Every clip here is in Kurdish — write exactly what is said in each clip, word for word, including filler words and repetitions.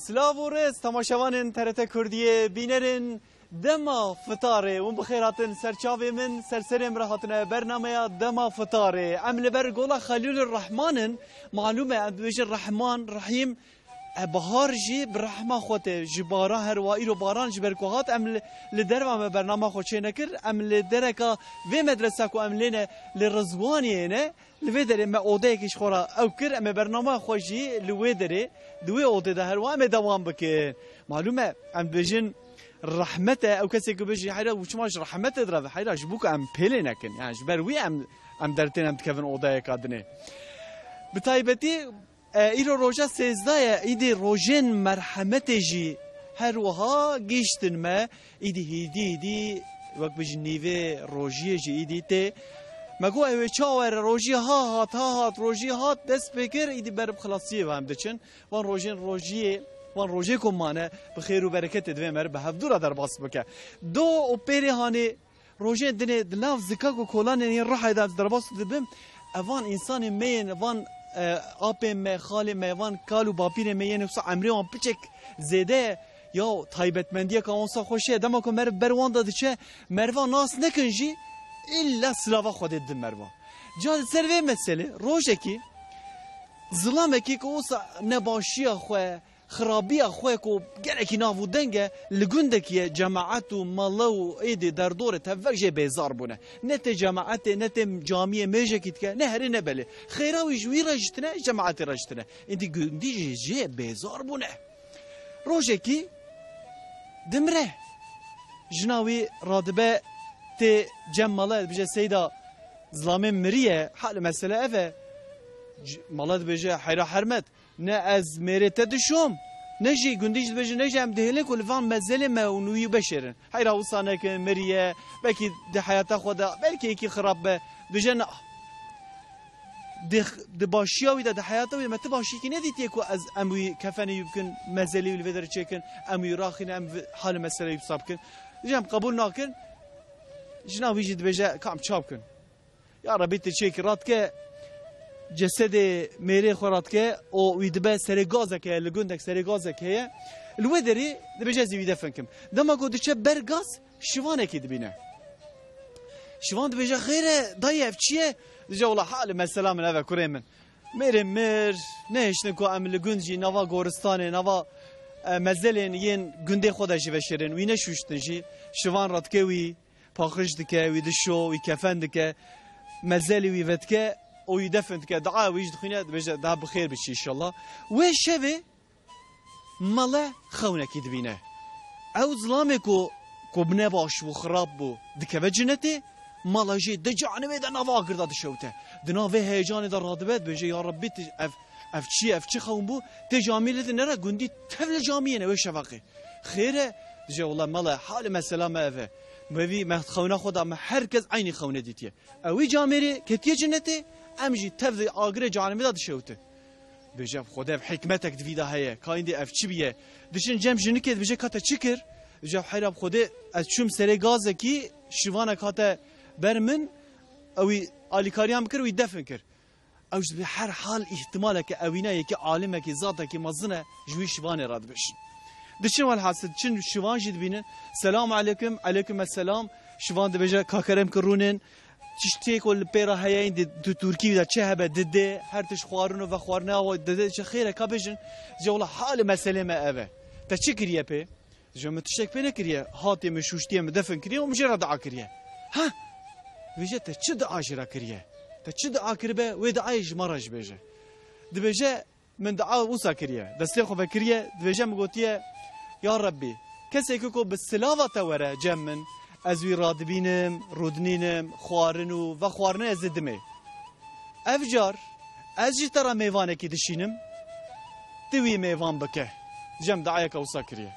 Silav û rêz temaşevanên T R T Kurdiyê, bînerên Dema Fitarê, hûn bi xêr hatin ser çavê min, ser serê min re hatine bernameya Dema Fitarê. Em li ber gola Xelîlur Rehman in. Malûm e, em dibêjin Rehman, Rehîm, e, bahar jî bi rehma xwe tê, ji baran her wa îro baran ji ber ku hat, em li, li derva me bernama xwe çê nekir, em li dereka vê medresa ku em lê ne, li Rizwaniyê ne, li vê derê me odeyekî ji xwe re ew kir, em ê bernama xwe jî li wê derê, di wê odê de her wa em ê dewam bikin. Malûm e, em dibêjin rehmet e, ew kesê ku bêjî heyra û çima ji rehmetê direve, heyra ji bo ku em pêlê nekin. Yani ji ber wî em, em dertên em dikevin odeyeka dinê. Bi taybetî, e, îro roja sêzdeh ye, îdî rojên merhemetê jî her wiha gihîştin me. Îdî hîdî hîdî wek bijî nîvê rojiyê jî îdî tê. Me got ew ê çawa were, rojî ha hat, ha hat, rojî hat, dest pê kir, îdî ber bi xilasiyê ve em diçin. Van rojên rojiyê, van rojê ku mane, bi xêr û bereketê divê me re bi hevdû re derbas bike. Do û pêrê hanê rojên dinê di nav zikak û kolanên yên Rihayê de ez derbas dibim. Evan însanên me yên, van, e, apên me, xalên me, van kal û bapîrên me yên wisa emrê wan piçek zêde ye. Ya taybetmendiyeka wan wisa xweş e. Dema ku meriv ber wan de diçe, meriva nas nekin jî, îlla silava Xwedê didin meriva. Ca li ser vê meselê, rojekî, zilamekî ku wisa nebaşiya xwe, xirabiya xwe ku gelekî nav û deng e, li gundekî ye, cemaet û mele û êdî derdorê tevek jê bêzar bûne. Ne tê cemaetê, ne tê camiyê mêjekî dike, ne herê ne belê. Xêra wî ji wî re jî tine, ji cemaetê re jî tine. Îdî gundî jî jê bêzar bûne. Rojekî dimire. Jina wî radibe tê cem mele, dibêje, Seyda, zilamê miriye, halê mesele ev e. C-, mele dibêje, heyra hermet, ne ez mêrê te dişom, ne jî gundî jî dibêje, ne jî em dihêlin ku li van mezelê me û nûyî beşêrin. Heyra wisa nekin, miriye, belkî di heyata xwe de, belkî yekî xirab be, dibêje, na. Di, di başiya wî de, di heyata wî de me ti başiyekî nedîtiye ku ez, em wî kefenê wî bikin, mezelê wî li vê derê çêkin, em wî raxînin, em vê halê meselê wî wisa bikin. Dibêje, em qebûl nakin, jina wî jî dibêje, ka em ça bikin? Ya Rebî, tu çêkî radike, cesedê mêrê xwe radike, û wî dibe serê gazek heye, li gundek serê gazek heye. Li wê derê dibêje, ez ê wî defin kim. Dema ku diçe ber gaz, şivanekî dibîne. Şivan dibêje, xêr e, dayê, ev çi ye? Dibêje, wela halê mesela min ev e, kurê min. Mêrê mir, nehiştin ku em li gund jî nava goristanê, nava, e, mezelên yên gundê xwe de jî veşêrin. Wî neşûştin jî. Şivan radike wî. Paqij dike, wî dişo, wî kefen dike, mezelî wî vedike û wî defin dike. Dua wî jî dixwîne, dibêje, daha bi xêr biçî înşallah. Wê şevê mele xewnekî dibîne. Ew zilamê ku, ku bi nebaş bû, xirab bû, dikeve cinetê, mele jî di canivê de nava agir de dişewite. Di nav vê heyecanê de radibe, dibêje, ya Rebbî, tu, ev, ev çi ye, ev çi xewn bû? Tê camiyê lê dinere, gundî tev li camiyê ne wê şeveqê. Xêr e? Dibêje, wela mele, halê mesela me ev e. Me vî, me xewna xwe da, me her kes eynî xewnê dîtiye. Ew wî camêrê ketiye cinetê, em jî tev di agirê cehennemê de dişewtin. Dibêje, Xwedê ev hikmetek di vî de heye, ka îndî ev çi bîye? Diçin cem jinikê, dibêje, ka te çi kir? Dibêje, heyra bi Xwedê, ez çûm serê gazekî, şivanek hate ber min, ew wî alîkariyan bikir, wî defin kir. Ew jî dibê her hal îhtimaleke ewîna yekî alimekî, zatekî mezin e, ji wî şivanê re dibêjin. Diçin welhasil, diçin şivan jî dibînin. Selamu aleykum, aleykum esselam. Şivan dibêje, ka kerem ki rûnin. Tiştê ku li pê re heye, îndî tu Tirkî de çi hebe, didê, her tişt xwarin û vexwarine awa didê, çi xêr e, ka bêjin. Dibêje, wela halê meselê me ev e. Te çi kiriye pê? Dibêje, min tiştek pê nekiriye. Hatiye, min şûştiye, min defin kiriye û min jê re dua kiriye. Ha! Dibêje, te çi dua jê re kiriye? Te çi dua kiribe, wê duayê ji me re jî bêje. Dibêje, min dua wisa kiriye. Destê xwe vekiriye, dibêje, min gotiye, ya Rebbî, kesê ku, ku bi silava te were cem min, ez wî radibînim, rûdinînim, xwarin û vexwarine ez ê dimê. Ev car ez ji te re mêvanekî dişînim, tu wî mêvan bike. Cem duayeke wisa kiriye.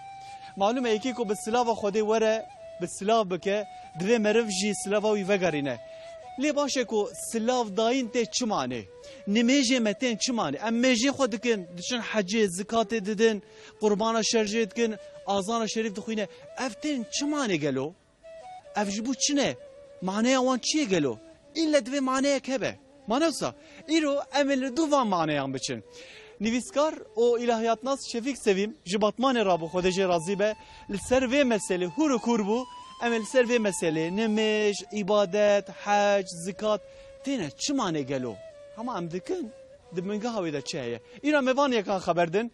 Malûm e, yekî ku bi silava Xwedê were, bi silav bike, divê meriv jî silava wî vegerîne. Lê baş e ku silav dayîn tê çi manê? Nimêjê me tên çi manê? Em mêjê xwe dikin, diçin hecê, zikatê didin, qurbana şerjê dikin, azana şerîf dixwîne. Ev tên çi manê gelo? Ev ji bo çi ne? Maneya wan çi ye gelo? Îlle divê maneyek hebe. Mane wisa, îro em ê li dû van maneyan biçin. Nivîskar û îlahiyatnas Şefîk Sevîm ji Batmanê rabû, Xwedê jê razî be, li ser vê meselê hûr û kûr bû. Em ê li ser vê meselê, nimêj, îbadet, hec, zikat, têne çi manê gelo? Hema em dikin, di bingeha wê de çi heye? Îro em ê van yekan xeber din.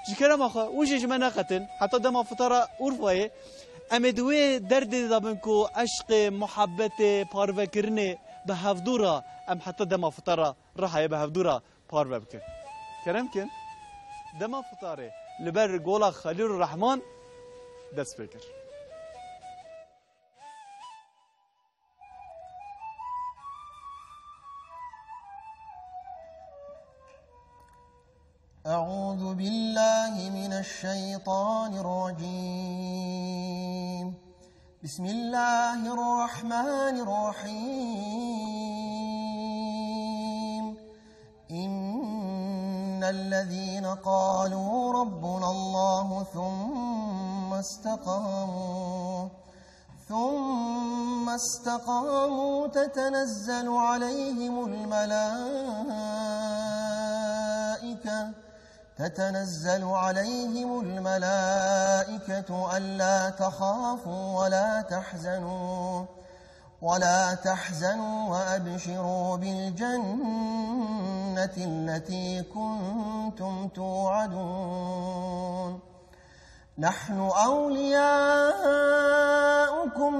Ji kerema xwe, hûn jî ji me neqetin. Heta dema fitara Urfayê, em ê di wê derdê de bin ku eşqê, muhebbetê, parvekirinê bi hevdû re, em heta dema fitara Rihayê bi hevdû re parve bikin. Kerem kin, dema fitarê li ber gola Xelîlur Rehman dest pê kir. أعوذ بالله من الشيطان الرجيم. بسم الله الرحمن الرحيم. إن الذين قالوا ربنا الله ثم استقاموا، ثم استقاموا تتنزل عليهم الملائكة، تتنزل عليهم الملائكة ألا تخافوا ولا تحزنوا، ولا تحزنوا وأبشروا بالجنة التي كنتم توعدون. نحن أولياؤكم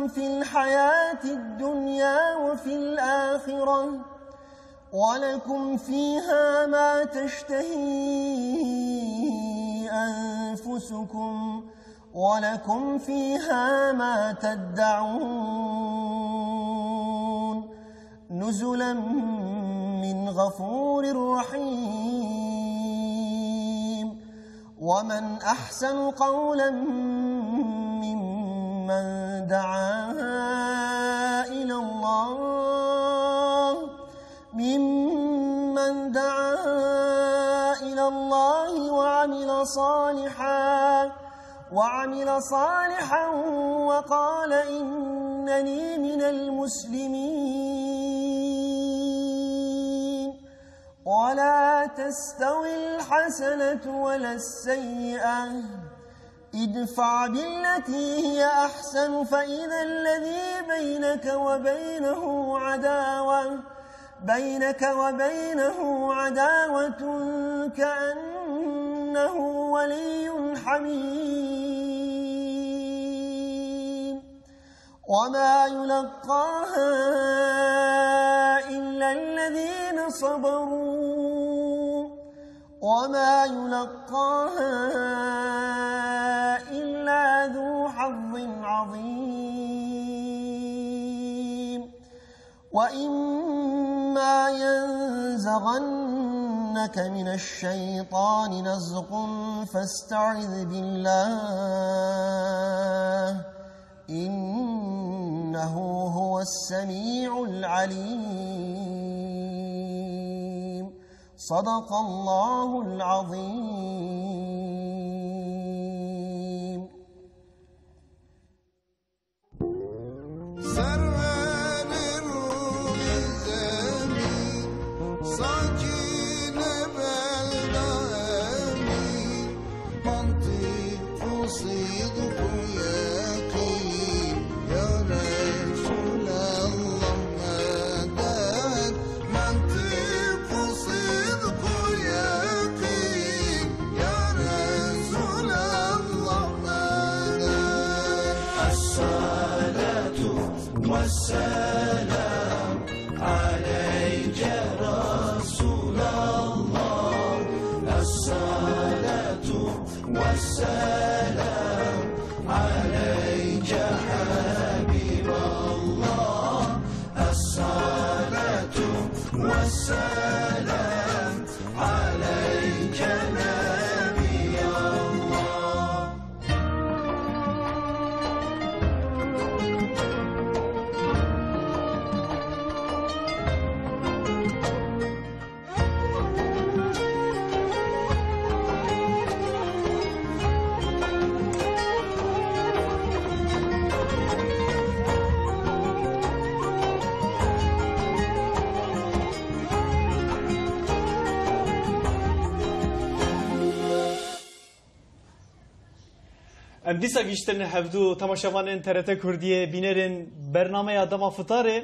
في الحياة الدنيا وفي الآخرة، ولكم فيها ما تشتهي أنفسكم، ولكم فيها ما تدعون. نزلا من غفور رحيم. ومن أحسن قولا ممن دعا إلى الله، ممن دعا إلى الله وعمل صالحا، وعمل صالحا وقال إنني من المسلمين. ولا تستوي الحسنة ولا السيئة، ادفع بالتي هي أحسن فإذا الذي بينك وبينه عداوة، بينك وبينه عداوة كأنه ولي حميم. وما يلقاها إلا الذين صبروا، وما يلقاها إلا ذو حظ عظيم. وإما ينزغنك من الشيطان نزغ فاستعذ بالله، إنه هو السميع العليم. صدق الله العظيم. Serverê ruhê zemîn, sakînê belda emîn, mantiq û sidq û yeqîn, ya Resûlallah medet, mantiq û sidq û yeqîn, ya Resûlallah medet. Esselatu vesselam aleyke Resûlallah. Esselatu والسلام عليك حبيب الله. الصلاة والسلام عليك نبي الله. Em dîsa gihîştin hevdû temaşevanên T R T Kurdiyê, bînerên bernameya Dema Fitarê.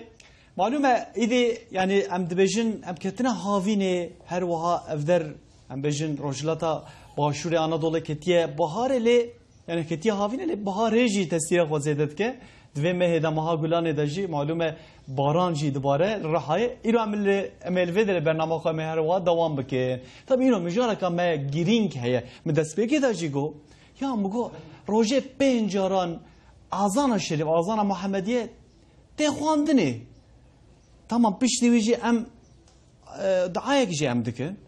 Malûm e, îdî, yanî em dibêjin, em ketine havînê, her wiha evder, em bêjin, Rojhilata Başûrê Anadolê ketiye biharê lê, yanî ketiye havînê lê biharê jî tesîra xwe zêde dike. Di vê mehê de, meha Gulanê de jî, malûm e, baran jî dibare li Rihayê. Îro em li, em ê li vê derê bernama xwe em ê her wiha dewam bikin. Tabî îro mijareka me girîng heye. Min destpêkê de jî got, ya min got, rojê pênc caran azana şerîf, azana Muhammediyê tê xwendinê. Tamam, piştî wî jî em, e, duayek jî em dikin.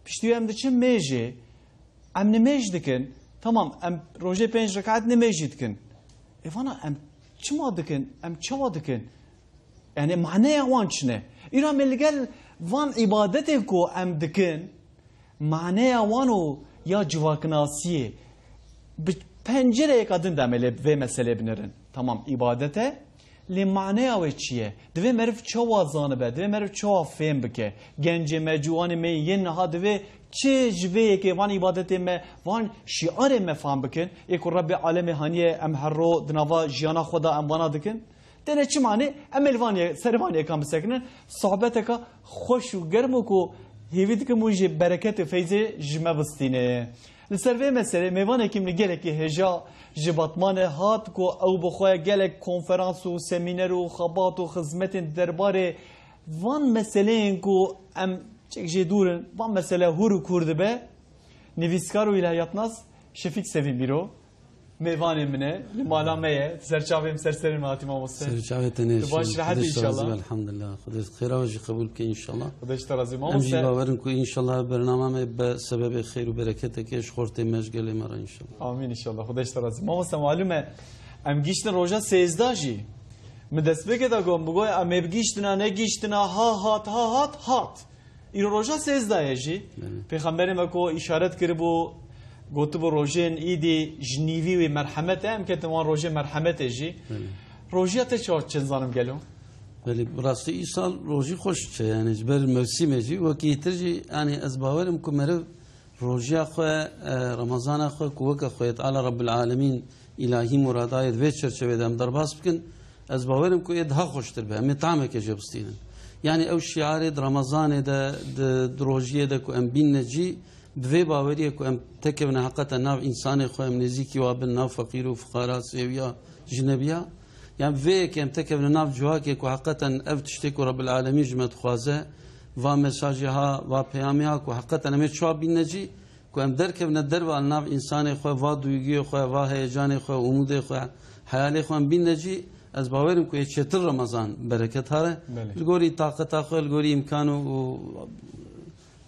Piştî wî em diçin mêjê. Em nimêj dikin. Tamam, em rojê pênc rekat nimêjî dikin. Ê vana em çima dikin? Em çawa dikin? Yanî maneya wan çi ne? Îro em ê li gel van îbadetê ku em dikin, maneya wan û ya civaknasiyê bi pencereyeka din de em ê lê vê meselê binêrin. Tamam, îbadet e, lê maneya wê çi ye? Divê meriv çawa zanibe? Divê meriv çawa fêm bike? Gencê me, ciwanê me yên niha divê çi ji vê yekê van îbadetê me, van şiarê me fam bikin? Ê ku Rebbê alemê haniye em her ro di nava jiyana xwe de em vana dikin? Têne çi manê? Em ê li van ye-, ser van yekan bisekinin. Sohbeteka xweş û germ û ku hêvî dikim hûn jî bereket û feyzê ji me bistîne. Li ser vê meselê mêvanekî min gelekî hêja ji Batmanê hat ku ew bi xwe gelek konferans û semîner û xebat û xizmetên derbarê van meseleyên ku em çek jê dûr in, van mesele hûr û kûr dibe. Nivîskar û îlahiyatnas Şefîk Sevîm îro mêvanê min e, li mala me ye. Ser çavê min, ser serê min hatî mamoste. Ser çavê te ne. Tu baş, rehet î inşallah. Elhamdulillah. Xwedê xêra we jî qebûl bike inşallah. Xwedê ji te razî. Em jî bawer in ku inşallah bernama me be sebebê xêr û bereketekê ji xortê me, ji gelê me re inşallah. Amîn inşallah. Xwedê ji te razî. Mamoste, malûm e, em gihîştin roja sêzdeh jî. Min destpêkê de got, min got, em ê bigihîştina, negihîştina, ha hat, ha hat, hat. Îro roja sêzdeh ye jî. Belê. Pêxemberê me ku îşaret kiribû, gotibû rojên îdî ji nîvî wî merhemet e, em ketin wan rojê merhemetê jî. Belê. Rojiya te çawa çi zanim gelo? Belê, bi rastî îsal rojî xweş çe, yanî ji ber mewsîmê jî, wekî îtir jî, yanî ez bawer im ku meriv rojiya xwe, e, Remezana xwe ku weke Xwedê Teala Rabbul Alemîn îlahî murada ye, di vê çerçevê de em derbas bikin, ez bawer im ku ê daha xweştir be. Em ê tameke jê bistînin. Yanî ew şiarê di Remezanê de, di, di rojiyê de ku em bînine cî, bi vê baweriyê ku em tekevine heqeten nav însanê xwe, em nêzîkî wa bin, nav feqîr û fiqara, sêwiya, jinebiya. Yanî vê yekê em tekevine nav civakê ku heqeten ev tiştê ku Rebbil Alemîn ji me dixwaze, va mesajê ha, va peyamê ha ku heqeten em ê çawa bînine cî, ku em derkevine derve li nav însanê xwe, va duygiyê xwe, va heyecanê xwe, umûdê xwe, heyalê xwe em bînine cî, ez bawer im ku ê çêtir Remezan bereket hare. Belê. Li gorî taqeta xwe, li gorî îmkan û, û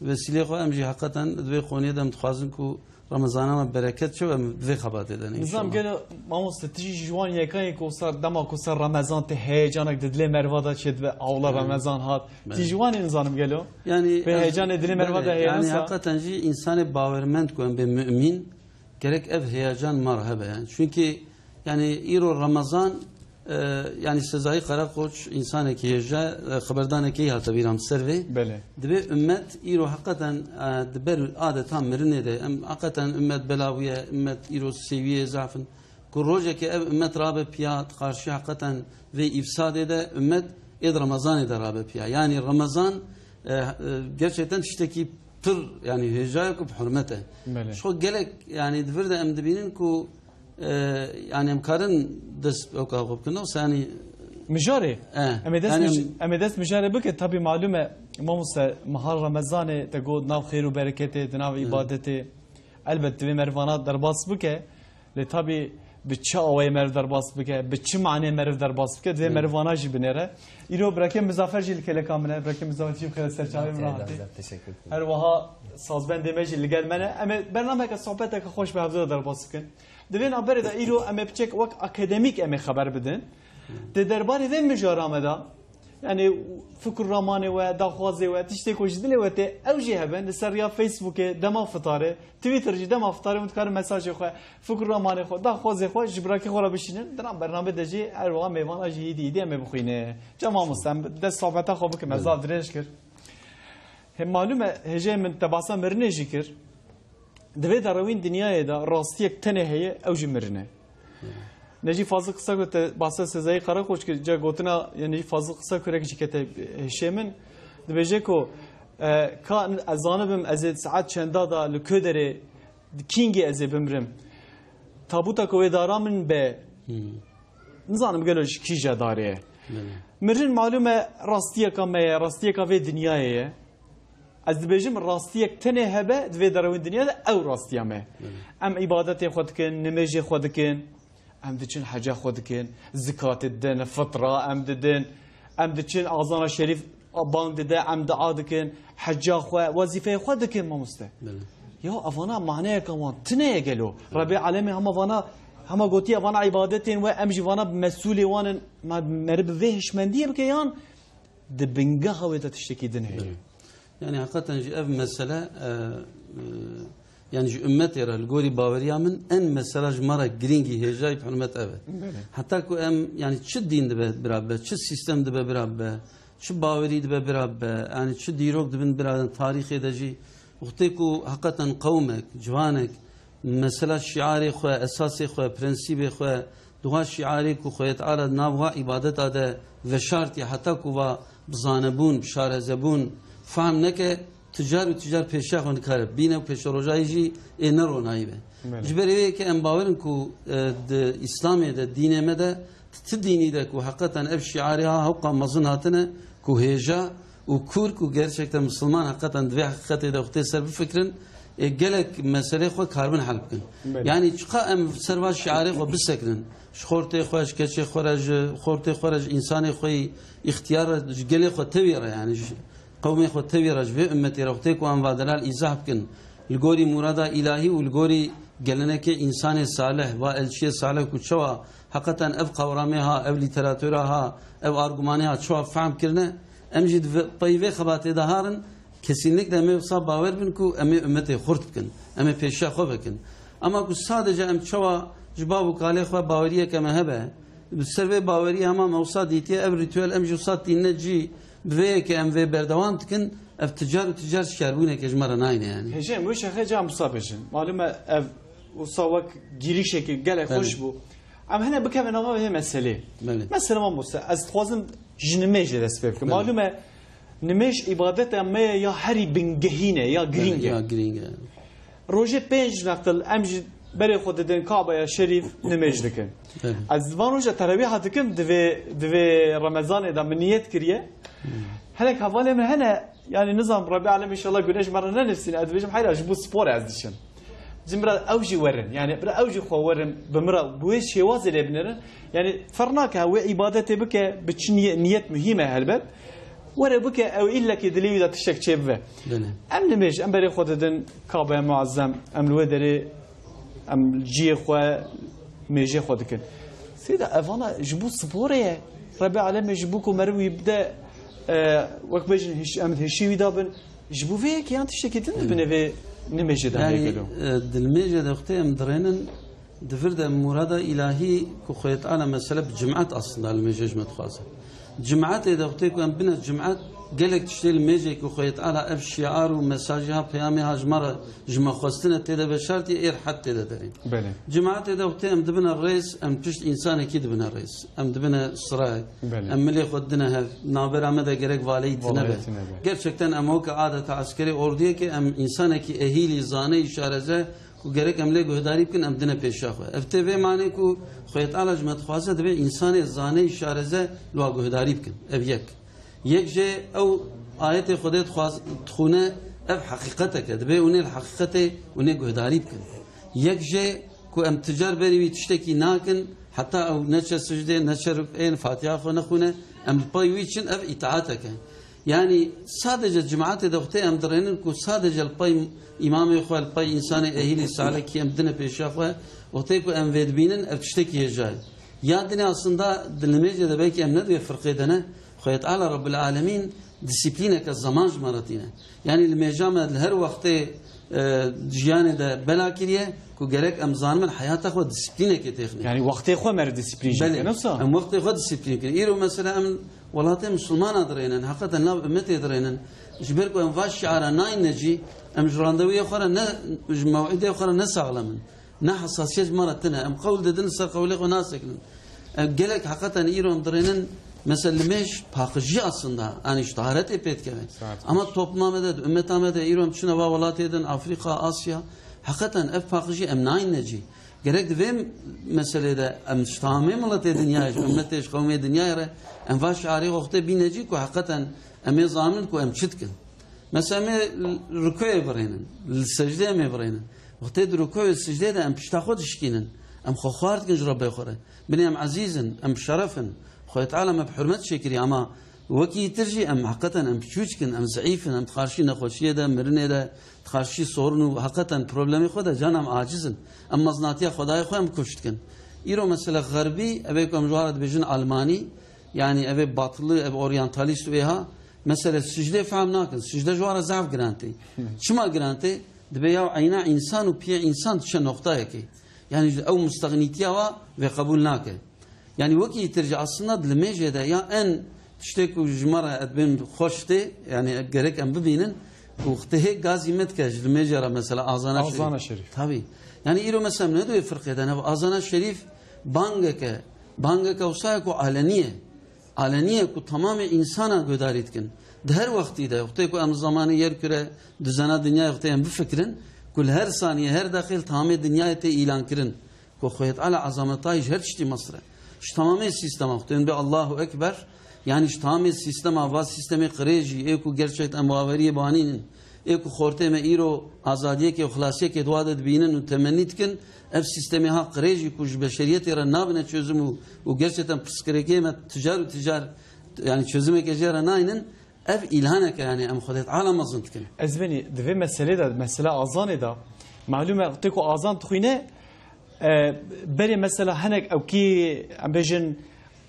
vesîlê xwe em jî heqeten di vê xoniyê de em dixwazin ku Remezana me bereket çi be, em di vê xebatê de ne. Nizam, inşallah. Gelo mamoste, tu jî ji wan yekan yê ku ser, dema ku ser Remezan tê heyecanek di dilê meriva de çêdibe, awla Remezan hat. Belê. Tu ji wan ê nizanim gelo? Yanî vê heyecanê dilê meriva de heye wisa? Yanî heqeten jî însanê bawermend ku em bê mumîn, gerek ev heyecan mar hebe. Yanî çunkî, yanî îro Remezan, e, yanî Sezai Karakoç, însanekî hêja, e, xeberdanekî hate bîra min ser vê. Belê. Dibê ummet îro heqeten, e, di ber adeta mirinê de. Em heqeten ummet bela bûye, ummet îro sêwiyê zaf in. Ku rojekê ev ummet rabe piya, di qarşî heqeten vê îfsadê de ummet ê di Remezanê de rabe piya. Yanî Remezan, e, e, gerçekten tiştekî pir, yanî hêja ye ku bi hurmet e. Belê. Ji xwe gelek, yanî di vir de em dibînin ku, e, yanî em karin dest ewka xwe bikin. Wisa yanî Mijarê. E, Em ê dest yanî mij-, em ê dest mijarê bikin. Tabî malûm e, mamoste, mehal Remezanê te got nav xêr û bereketê, di nav îbadetê. Elbet divê merivana derbas bike. Lê tabî bi çi awayê meriv derbas bike, bi çi manê meriv derbas bike, divê merivana jî binêre. Îro birekê Mizafer jî li kêleka min e. Birekê Mizafer jî bi xêr ser çavê min hatî. Teşekkür ederim. Her wiha sazbendê me jî li gel me ne. Em ê bernameke sohbeteke xweş bi hevdu de derbas bikin. Di vê navberê de îro em ê piçek wek akademîk em ê xeber bidin. Di derbarê vê mijara me de, yanî fikr ramanê we, daxwazê we, tiştê ku ji dilê we tê, ew jî hebin, li ser riya Facebookê Dema Fitarê, Twitter jî Dema Fitarê, hûn dikarin mesajê xwe, fikr ramanê xwe, daxwazê xwe ji birakê xwe re bişînin. Di nav bernamê de jî her wiha mêvana jî îdî îdî em ê bixwînin. Ca mamoste, em dest sohbeta xwe bikin, me zaf dirêj kir. Hem malûm e, hêjayê min te basa mirinê jî kir. Di vê derewîn dinyayê de rastiyek tenê heye, ew jî mirin e. Necî Fazil Kısakur, te bahsa Sezai Karakoç kir, ca gotina, ya Necî Fazil Kısakur ek jî kete hêşê min. Dibêje ku, e, ka ez zanibim ez ê saet çenda da li ku derê, kîngê ez ê bimrim. Tabuta ku wê dara min be, Hmm. nizanim gelo ji kîja darê ye. Belê. Mirin malûm e rastiyeka me ye, rastiyeka vê dinyayê ye. Ez dibêjim, rastiyek tenê hebe di vê derewên dinya de, ew rastiya me. Belê. Em îbadetê xwe dikin, nimêjê xwe dikin, em diçin heca xwe dikin, zikatê didin, fitra em didin, em diçin azana şerîf bang dide, em dua dikin, heca xwe, wezîfeyê xwe dikin, mamoste. Belê. Ya evana maneyeke wan tune ye gelo? Belê. Rebê alemê hema vana, hema gotiye vana îbadetên we, em jî vana mesûlê wan in, ma meriv bi vê hişmendiyê bike yan di bingeha wê de tiştekî din heye? Belê. Yani hakikaten jî ev mesele, e, e, yani ji ümmetê re li gorî baweriya min en mesela ji me re girîngî hêjayî bi hurmet ev e. Belê. Heta ku em yani çi dîn dibe bira bibe, çi sîstem dibe bira bibe, çi bawerî dibe bira bibe, yani çi dîrok dibin bira, tarîxê de jî wextê ku hakikaten qewmek, ciwanek, mesela şiarê xwe, esasê xwe, prensîbê xwe, di wa şiarê ku Xwedê Teala di nav wa îbadeta de veşartiye, heta ku va bi zanebûn, bi şarezebûn fehm neke, ticar û ticar pêşiya xwe nikare bîne û pêşerojayî jî ê ne ronayî be. Belê. Ji ber vê yekê em bawer in ku, e, di Îslamê de, dînê me de, ti dînî de ku heqeten ev şiarê ha hewqa mezin hatine, ku hêja û kûr ku gerçekten misilman heqeten divê heqîqetê de xwe tê ser bifikirin, ê gelek meselê xwe karibin hel bikin. Belê. Yanî çiqa em ser va şiarê xwe bisekinin, ji xortê xwe, ji keçê xwe re, ji xortê xwe re, ji însanê xwe yî îxtiyar re, ji gelê xwe tevî re, yanî ji qewmê xwe tevî re, ji vê ummetê re, wextê ku em va delal îzah bikin, li gorî murada îlahî û li gorî gelenekê însanê salih, va elçiyê salih ku çawa heqeten ev qawramê ha, ev lîteratura ha, ev argumanê ha çawa fehm kirine, em jî di vê, pey vê xebatê de harin, kesînlikle em ê wisa bawer bin ku em ê ummetê xurt bikin, em ê pêşiya xwe vekin. Ema ku sadece em çawa ji bav û kalê xwe baweriyeke me hebe, bi ser vê baweriyê hema me wisa dîtiye, ev rîtuel em jî wisa tînine cî, bi vê yekê em vê berdewam dikin, ev ticar û ticar şerbûneke ji me re nayne yani. Hêjê, em wê şexê cam wisa bêjin. Malûm e ev wisa wek girîşekî gelek Belê. xweş bû. Em hene bikevin nava vê meselê. Belê. Mesela mamoste, ez dixwazim ji nimêjê dest pê bikim. Belê. Malûm e, nimêj îbadeta me ye ya herî bingehîn e, ya girîng e. Ya girîng e. Rojê pênc neqil em ji berê xwe didin Kabeya Şerîf nimêj dikin. Belê. Ez van roja terawîha dikim, divê, divê Remezanê de min niyet kiriye. Hmm. Hinek hevalê min hene, yani nizam Rebî Alem inşallah güneş me re nenivîsîne, ez dibêjim heyra ji bo spor ez diçim. Cim bira ew jî werin, yani bira ew jî xwe werin, bi min re bi wê şêwazê lê binêrin. Yani ferq nake, wê îbadetê bike, bi çi niye-, niyet muhîm e helbet. Were bike, ew îllekî dilê wî de tiştek çêbibe. Belê. Em nimêj, em berê xwe didin Kabeya Muazzem, em li wê derê, em ciyê xwe, mêjê xwe dikin. Seyda, evana ji bo sporê ye. Rebê Alemê ji bo ku meriv wî bide, e, wek bêjin hêş-, em hêşî wî dabin. Ji bo vê yekê yan tiştekî din dibine vê nimêjê de Yani, hêgelo. e, di nimêjê de wextê em dirênin, di vir de murada îlahî ku Xwedê Teala mesele bi cimet aslında li mêjê ji me dixwaze. Cimetê de wextê ku em bine cimet, gelek tiştê li mêjê ku Xwedê Teala ev şiar û mesajê ha, peyamê ha ji me re, ji me xwestine tê de veşartiye, ê rehet tê de derê. Belê. Cimetê de wextê em dibine rêz, em pişt însanekî dibine rêz. Em dibine sirayek. Belê. Em milê xwe didine hev. Navbera me de gerek valeyî tine be. Valeyî tine be. Gerçekten em weke adeta eskerê ordiyekê, em însanekî ehîlî, zaneyî, şareze ku gerek em lê guhdarî bikin, em dine pêşiya xwe. Ev tê vê manê ku Xwedê Teala ji me dixwaze, divê însanê zaneyî, şareze li wa guhdarî bikin. Ev yek. Yek jê ew ayetê Xwedê dixwaz-, dixwîne, ev heqîqetek e. Divê hûn ê li heqîqetê hûn ê guhdarî bikin. Yek jê ku em ticar berî wî tiştekî nakin, heta ew neçe sicdê, neçe rukûyê, Fatiha xwe nexwîne, em li pey wî çin, ev îtaatek e. Yani sadece cimetê de wextê em dirênin ku sadece li pey îmamê xwe, li pey însanê ehîlî salekî em dine pêşiya xwe, wextê ku em vê dibînin, ev tiştekî hêja ye. Ya dinê aslında di nimêjê de belkî em ne di vê firqê de ne, Xwedê Teala Rabbul Alemîn disiplîneke zaman ji me re tîne. Yani li mêja me li her wextê, e, jiyanê de bela kiriye ku gerek em zanibin heyata xwe disiplînekê têxine. Yani wextê xwe me re disiplîn jî Belê. Em wextê xwe disiplîn kirin. Îro mesela em welatê misilmana dirênin, heqeten nav ummetê dirênin. Ji ber ku em va şiara nayne cî, em ji randevûyê xwe re ne, ji mewîdê xwe re ne saxlem in. Ne hesasiyet ji me re tune. Em qewl didin, ser qewlê xwe nasekinin. Em gelek heqeten îro em dirênin, mesela limêj paqijî aslında, yani ji taharetê pê dikeve. Saet Ama hoş. topluma me de, di ummeta me de îro em çine va welatê din, Afrîka, Asya, heqeten ev paqijî em nayîne cî. Gerek di vê meselê de em ji tamê miletê dinyayê, ji ummetê, ji qewmê dinyayê re em va şiarê wextê bîne cî ku heqeten em ê zanin ku em çi dikin. Mesela em ê rukûyê birênin, li secdê em ê birênin. Wextê di rukû û secdê de em pişta xwe dişkînin. Em xwe xwar dikin ji Rebbê xwe re. Binê em ezîz in, em bi şeref in. Xwedê Teala me bi hurmet çêkiriye, ama wekî îtir jî em heqeten em piçûçk in, em zeîf in, em di qarşî nexweşiyê de, mirinê de, di qarşî sorun û heqeten problemê xwe de can em aciz in. Em mezinatiya Xwedayê xwe em kuşt dikin. Îro mesela xerbî, evê ku em ji wan re dibêjin Almanî, yani evê batili, ev oryantalîst û êha, mesela sicdê fehm nakin. Sicde ji wan re zehf giran tê. Çima giran tê? Dibe ya eyna însan û piyê însan diçe noqtayekê. Yani ew mustegnîtiya wa vê qebûl nake. Yani wekî îtir jî aslında di limêjê de ya en tiştê ku ji me re dibên xweş tê, yani gerek em bibînin, ku wextê hê gazî me dike ji limêjê re mesela azana şerîf. Azana şerîf. Tabii. Yani îro mesela em ne di wê firqê de ne, azana şerîf bangeke, bangeke wisa ye ku aleniye. Aleniye ku tamamê însana guhdarî dikin. Di her wextî de, wextê ku em zamanê yer kure, dizena dinyayê wextê em bifikirin, ku li her saniye, her dexê li tamamê dinyayê tê îlan kirin. Ku Xwedê Teala ezametayî ji her tiştî mestir e. Ji tamamê sîstema, wextê em bê Allahu Ekber, yani ji tamamê sîstema, va sîstemê qirêjî, ê ku gerçekten em baweriyê banînin, ê ku xortê me îro azadiyekê û xilasiyekê di wa de dibînin û temennî dikin, ev sîstemê ha qirêjî ku ji beşeriyetê re nabine çözüm û, û gerçekten pirsgirêkê me ticar û ticar, yani çözümeke jê re naynin, ev îlhaneke, yani em Xwedê Teala mezin dikin. Ez benî di vê meselê de, mesela azanê de, malûm e, tê ku azan dixwîne, e, berê mesela hinek ewkî, em bêjin,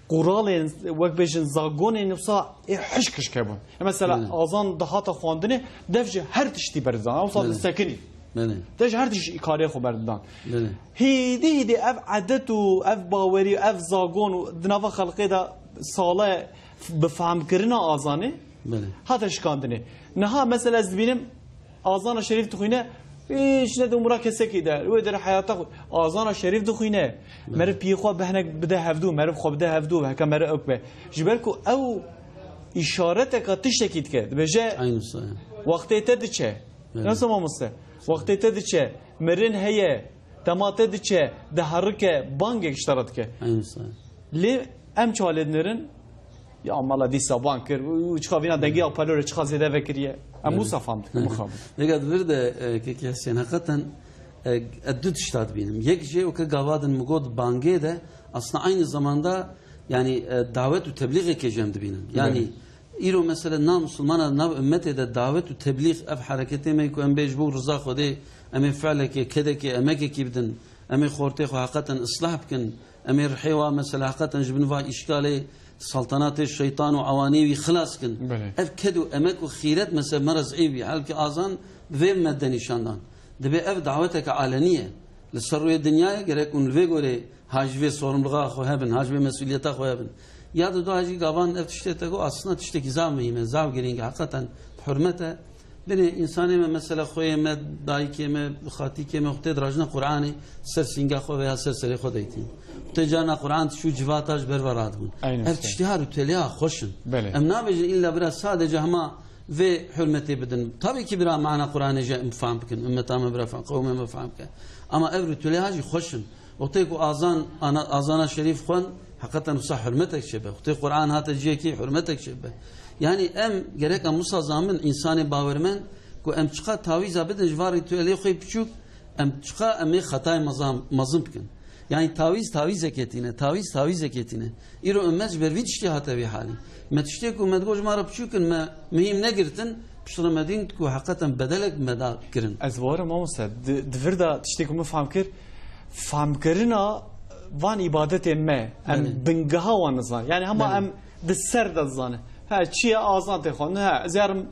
quralên, wek bêjin zagonên wisa ê hişk hişk hebûn. E, mesela Belê. azan dihata xwendinê, dev ji her tiştî berdan. Wisa Belê. disekinî. Belê. Dev ji her tiştî karê xwe berdan. Belê. Hêdî hêdî ev edet û ev bawerî û ev zagon û di nava xelkê de sale f-, bi fehmkirina azanê Belê. hate şikandinê. Niha mesela ez dibînim, azana şerîf dixwîne, hiç ne di umra kesekî de, wê dere heyata xwe. Azana şerîf dixwîne, meriv piyê xwe bi hinek bide hevdû, meriv xwe bide hevdû, heke meriv ewk be. Ji ber ku ew îşareteka tiştekî dike, dibêje, Eyn wisa ye. wextê te diçe. Belê. Nasıl mamoste? Wextê te diçe, mirin heye, dema te diçe, diherike, bangek ji te re dike. Eyn wisa ye. Lê em çawa lê dinêrin? Ya mala dîsa ban kir, û çiqa vîna dengiya hoparlorê çiqa zêde vekiriye. Em Evet. wisa fam dikin, mixabin. Vêga di vir de, e, kekê Hesên, heqeten, e, ez du tişta dibînim. Yek jê weke gava din min got bangê de, aslında aynı zamanda, yani, e, davet û teblîxekê jî em dibînin. Yani, Evet. îro mesela nav Musulmana, nav ummetê de davet û teblîx ev hereketê me ku em bê ji bo riza Xwedê, em ê fiilekê, kedekê, emekekî bidin, em ê xortê xwe heqeten islah bikin, Em ê rihê wa mesela heqeten ji bin va îşgalê saltanatê şeytan û ewanê wî xilas kin. Belê. Ev ked û emek û xîret mesela me re zîf bî. Halkî azan bi vê me de nîşan dan. Dibe ev daweteke alenî ye. Li ser rûyê dinyayê gerek hûn li vê gorê ha ji vê sorumluluğa xwe hebin, ha ji vê mesûliyeta xwe hebin. Ya di du ha jî gavan ev tiştê te got aslında tiştekî zaf muhîm e, zaf girîng e. Heqeten hurmet e. Binê, însanê me, mesela, xweyê me, dayikê me, xatîkê me, xwe tê dirajine Qur'anê ser sînga xwe veya ser serê xwe deytîn. Xwe tê carna Qur'an dişû civata ji ber ve radibûn. Aynen Ev öyle. tiştê ha rûteliya xweş in. Belê. Em nabêjin îlla bira sadece hema vê hurmetê bidin. Tabii ki bira mana Qur'anê jî em fam bikin. Ümmeta me bira fam, qewmê me fam ke. Ama ev rûteliya jî xweş in. Wextê ku azan, ana, azana şerîf xwen, heqeten wisa hurmetek çêbe. Wextê Qur'an hate ciyekî hurmetek çêbe. Yani em gerek em wisa zamin, însanê bawermend, ku em çiqa tawîza bidin ji van rîtuelê xwe piçûk, em çiqa em ê xetayê mezan, mezin bikin. Yani tawîz tawîzekê tîne, tawîz tawîzekê tîne. Îro ummet ji ber vî tiştî hate vî halî. Me tiştê ku me digot ji me re piçûk in, me muhîm negirtin, piştre me dîn ku heqeten bedelek me da kirin. Ez bawer im, mamoste, di, di vir de tiştê ku min fam kir, famkirina van îbadetên me, em Belê. bingeha wan nizan. Yani hema Belê. em di ser de dizanin. Ha, çi ye azan tê xwendin? Ha, ez yarim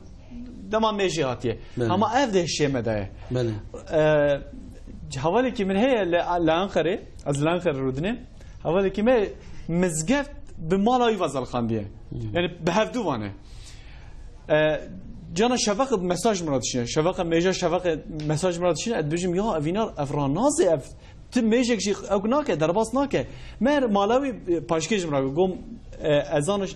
dema mêjê hatiye. Belê. Hema ev de hişê me de ye. Belê. E, hevalekî min heye li, li Anqerê, ez li Anqerê rûdinêm. Hevalekî me mizgeft bi mala wî ve zelxandiye. Hmm. Yani bi hevdû vane. E, Cana şeveqê mesaj min re dişîne. Şeveqê mêja, şeveqê mesaj min re dişîne. Ez dibêjim, ya evîna, ev ranazê, ev ti mêjek jî ew nake, derbas nake. Mer mala wî, e, paşkê ji min re got, e, ezan, e,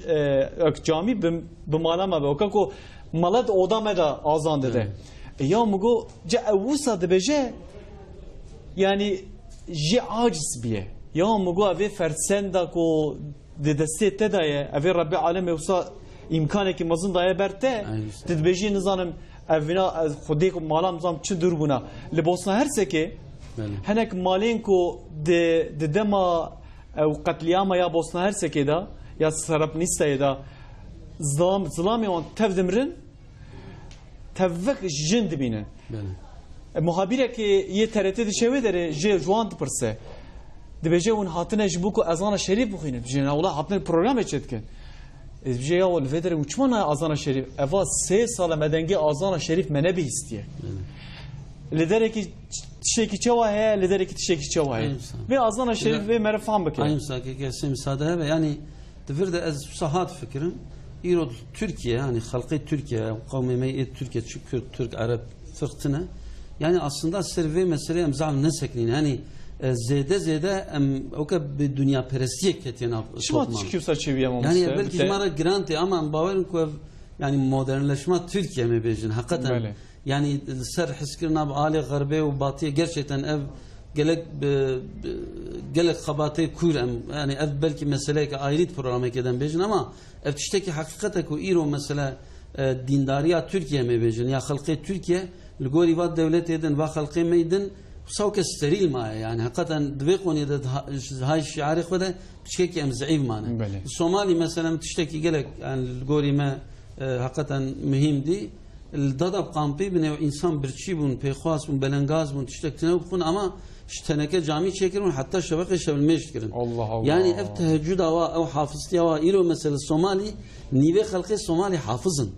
ek camî bi, bi mala me be. Weke ku mala di oda me de azan dide. E, ya min got, ce ew wisa dibêje, yanî jê aciz bûye. Ya min got, ev ê fersenda ku di destê te de ye, ev ê Rebbê Alemê wisa îmkanekî mezin daye ber te, Aynen. Tu dibêjî, nizanim, ev vîna, ez xwedê ku mala min, nizanim çi dûr bûna. Li Bosna Hersekê Belê. hinek malên ku di, di dema ew qetlîama ya Bosna Hersekê de, ya Srebrenicayê de zilam, zilamê wan tev dimirin, tevik jin dibînin. Belê. E, muhabîrekî yê T R T dişe wê derê jê ji wan dipirse. Dibêje, hûn hatine ji bo ku ezana şerîf bixwînin. Dibêje, na wela hatine programê çêdikin. Ez dibêje, ya li vê derê hûn çima nayê ezana şerîf? Eva sê sal e me dengê ezana şerîf me nebihîstiye. Belê. Li derekî tiştekî çawa heye, li derekî tiştekî çawa heye. Aynen. Vê ezana şerîf Ya, vê mere fam bike. Aynen, sake ke sê misade hebe. Yani, Di vir de ez wisa hat fikirim, îro Tirkiye, yani xelqê Tirkiye, qewmê me yê Tirkiye, çi Kurd, Tirk, Ereb, firq tine. Yani aslında ser vê meseleyê em zaf nesekinîne. Yani, e, zêde zêde em weke bi dunyaperestiyê ketiye nav Çima topman. tişkî wisa çêbûye mamoste? Yani belkî ji me re giran tê, ama em bawerin ku ev, yani modernleşma Tirkiye me bêjin. Hakikaten Belê. Yani li ser hizkirina bi alê xerbê û batiyê gerçekten ev gelek bi, bi, gelek xebatê kûr em, yani ev belkî meseleyeke ayrî di programekê de em bêjin, ama ev tiştekî heqîqet e ku îro mesele, e, dîndariya Tirkiye em ê bêjin ya xelqê Tirkiye li gorî va dewletê din, va xelqê me yê din, wisa weke sterîl maye. Yani heqeten di vê qoniyê de di ha-, ji hay şiarê xwe de piçkekî em zeîf mane. Belê. Somalî mesela em tiştekî gelek, yani li gorî me, e, heqeten muhîm dî. Li Dadaab kampî binê û însan birçî bûn, pêxwas bûn, belengaz bûn, tiştek tune bixwin, ama ji teneke camî çêkirin û heta şeveqê şevilmêş dikirin. Allah Allah. Yani ev tehecuda wa, ew hafiztiya wa, îro mesela Somalî, nîvê xelqê Somalî hafiz in.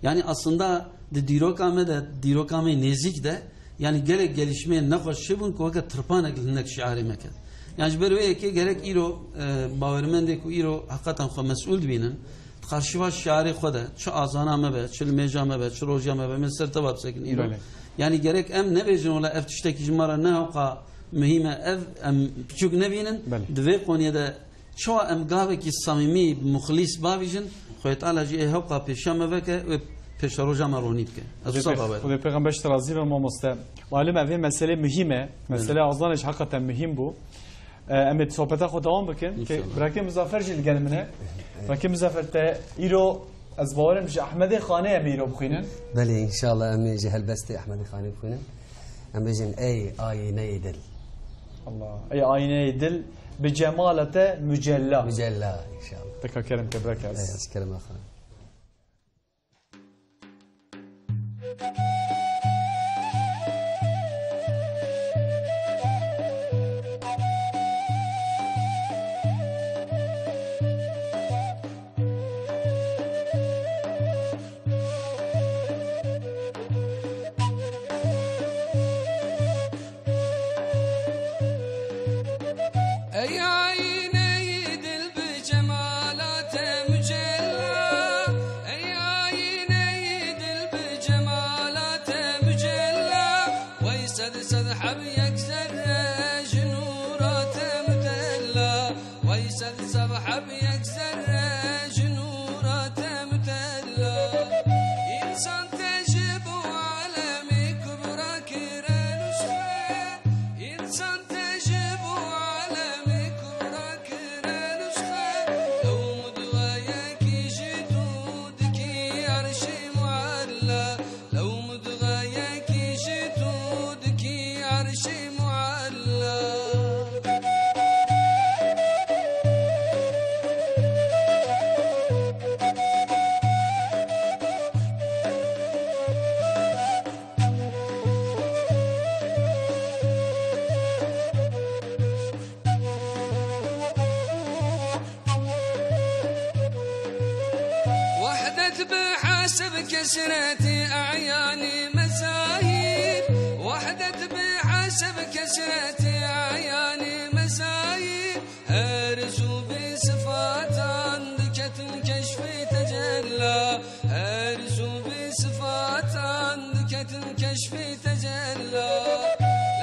Yani aslında di dîroka me de, dîroka me nêzîk de, yani gelek gelişmeyên nexweş çêbûn ku weke tirpanek li hinek şiarê me ket. Yani ji ber wê yekê gerek îro, e, bawermendê ku îro heqeten xwe mesûl dibînin, Di qarşîva şiarê xwe de, çi azana me be, çi limêja me be, çi roja me be, me ser te va bisekin îro. Belê. Yani gerek em nebêjin, wela ev tiştekî ji me re ne hewqa muhîm e, ev em piçûk nebînin. Belê. Di vê qoniyê de çawa em gavekî samîmî, muxlîs bavîjin, Xwedê Teala jî ê hewqa pêşiya me veke, wê pêşeroja me ronî bike. Ez Xwedê wisa pê-, bawer im. Xwedê pêxember ji te razî be mamoste. Malum ev ê meselê muhîm e. Belê. Meselê azanê jî heqeten muhîm bû. E, em ê sohbeta xwe dewam bikin. Ke-, İnşallah. Birakê Muzaffer jî li gel min e. Birakê Muzaffer, te îro, ez bawerim ji Ehmedê Xanê em ê îro bixwînin. Belê, înşallah em ê ji helbestê Ehmedê Xanê bixwînin. Em bêjin, ey ayîneyê dil. Allah. Ey ayîneyê dil, bi cemala te mücella. Mücella, înşallah. Te ka kerem ke, birakê ez. Ey, ez kerem xwe. Ey ayîneyî dil bi cemala te mücella, ey ayîneyî dil bi cemala te mücella, wey sed sed heb yek zerre ji nûra te mütella. Wey sed sed heb yek zerre ji nûra te mütella. Însan te ji bo alemê kubra kire nusxe. Însan te ji bo alemê kubra kire nusxe. Lew mudxeyekî ji tu dikî erşê muella. Lew mudxeyekî ji tu dikî erşê muella. وحدت بحسب كسرة أعيان مزايد، وحدت بحسب كسرة أعيان مزايد، هرزو بصفات عندك تنكشف تجلى، هرزو بصفات تسلى.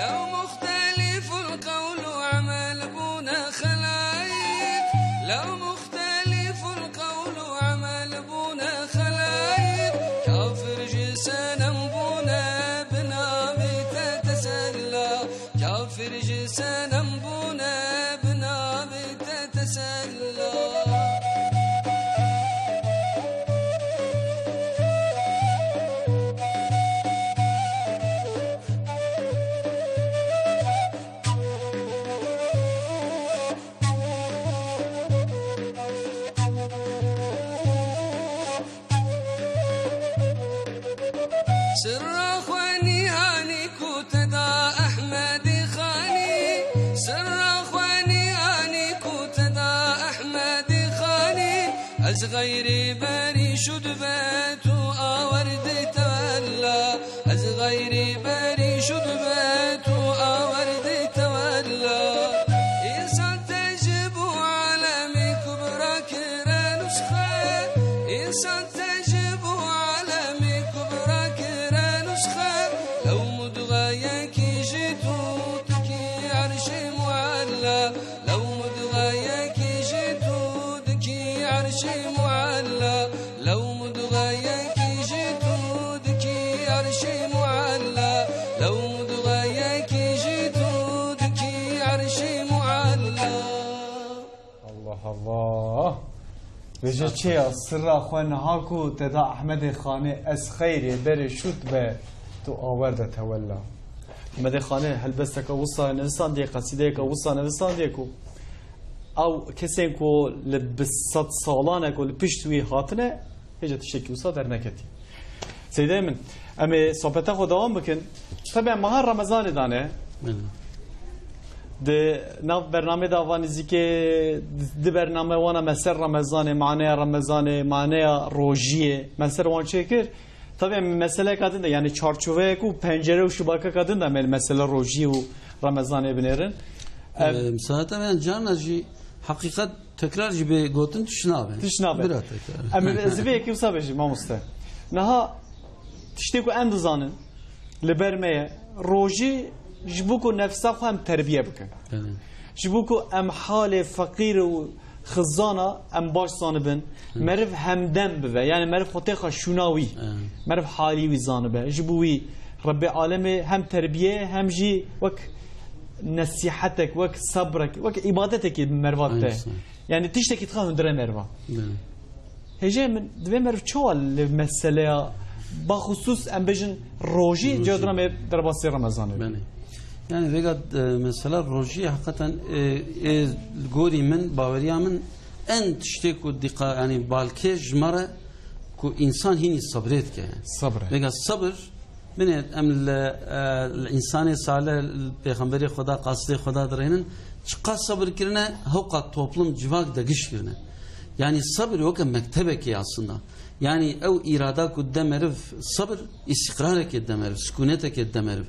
لو مختلف القول وعمل بونا خلايط، لو مختلف القول وعمل بونا خلايط، كافر جسنا بونا بنابي تتسلى، كافر جسنا بونا بنابي تتسلى. Sirra xwe nîhanî ku te da Ehmedê Xanî, sirra xwe nîhanî ku te da Ehmedê Xanî, ez xeyrê berî şûd be tu awer de tewella, ez xeyrê berî şûd be tu awer de tewella. Însan te ji bo alemê kubra kire nusxe, însan te ji bo alemê kubra kire nusxe. Lew mudxeyekî ji tu dikî erşê muella, lew mudxeyekî ji tu dikî erşê muella, lew mudxeyekî ji tu dikî erşê muella, lew mudxeyekî ji tu dikî erşê muella. Allah Allah. Vêce çi ya, sirra xwe niha ku te da Ehmedê Xanê, ez xeyrê berê şût be tu awer de tewella. Ehmedê Xanê helbesteke wisa nivîsandiye, qesîdeyeke wisa nivîsandiye ku ew kesên ku li bi sed salan e ku li pişt wî hatine, hêja tiştekî wisa derneketî. Seydê min, em ê sohbeta xwe dewam bikin. Tabii em meha Remezanê dane. Belê. Di nav bernamê de ava nizîkê di bername wana me ser Remezanê, maneya Remezanê, maneya rojiyê, me ser wan çêkir. Tabii em meseleka din de, yani çarçoveyek û pencere û şibakeka din de em ê mesele rojiyê û Remezanê binêrin. Em Ee, Misaade me, yani carna jî heqîqet Tekrar jî bê gotin tişt nabe. Tişt nabe. Bira tekrar. Em ê, ez vê yekê wisa bêjim, mamoste. Niha tiştê ku em dizanin, li ber me ye, rojî ji bo ku nefsa xwe em terbiye bikin. Evet. Ji bo ku em halê feqîr û xizana em baş zanibin, Hı. meriv hemdem bibe. Yani meriv xwe têxa şûna wî. Evet. Meriv halî wî zanibe. Ji bo wî Rebbê alemê hem terbiye hem jî wek nesîhetek, wek sebrek, wek îbadetekê meriva te. Aynısı. Yani tiştekî dixa hundire meriva. Belê. Hêjê min, divê meriv çawa li meseleya baxusûs em bêjin rojî, Rojî. Cewdina me derbasî Remezanê. Belê. Yani vêga, e, mesela rojî hakikaten, e, e, li gorî min, baweriya min en tiştê ku dîqa, yani balkêş ji me re ku însan hînî sebrê dike. Sebre. Vêga sebir Binê em li, e, li însanê salih, li pêxemberê Xweda, qasidê Xweda dirênin, çiqas sebir kirine, hewqa toplum, civak degiş kirine. Yani sebir weke mektebekê aslında. Yani ew îrada ku dide meriv sebir, îstiqrarekê dide meriv, sikûnetekê dide meriv.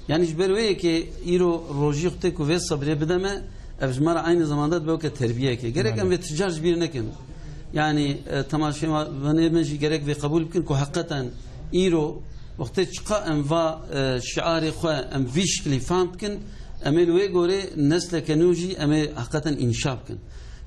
Yani ji ber wê yekê îro rojî xwe tê ku vê sebrê bide me, ev ji me re aynı zamanda dibe weke terbiyeyekê. Gerek em Belê. vê ti car ji bîr nekin. Yani, e, temaşevanê me jî gerek vê qebûl bikin ku heqeten îro Wextê çiqa em va, e, şiarê xwe em vî şiklî fehm bikin, em ê li wê gorê nesleke nû jî em ê heqeten înşa bikin.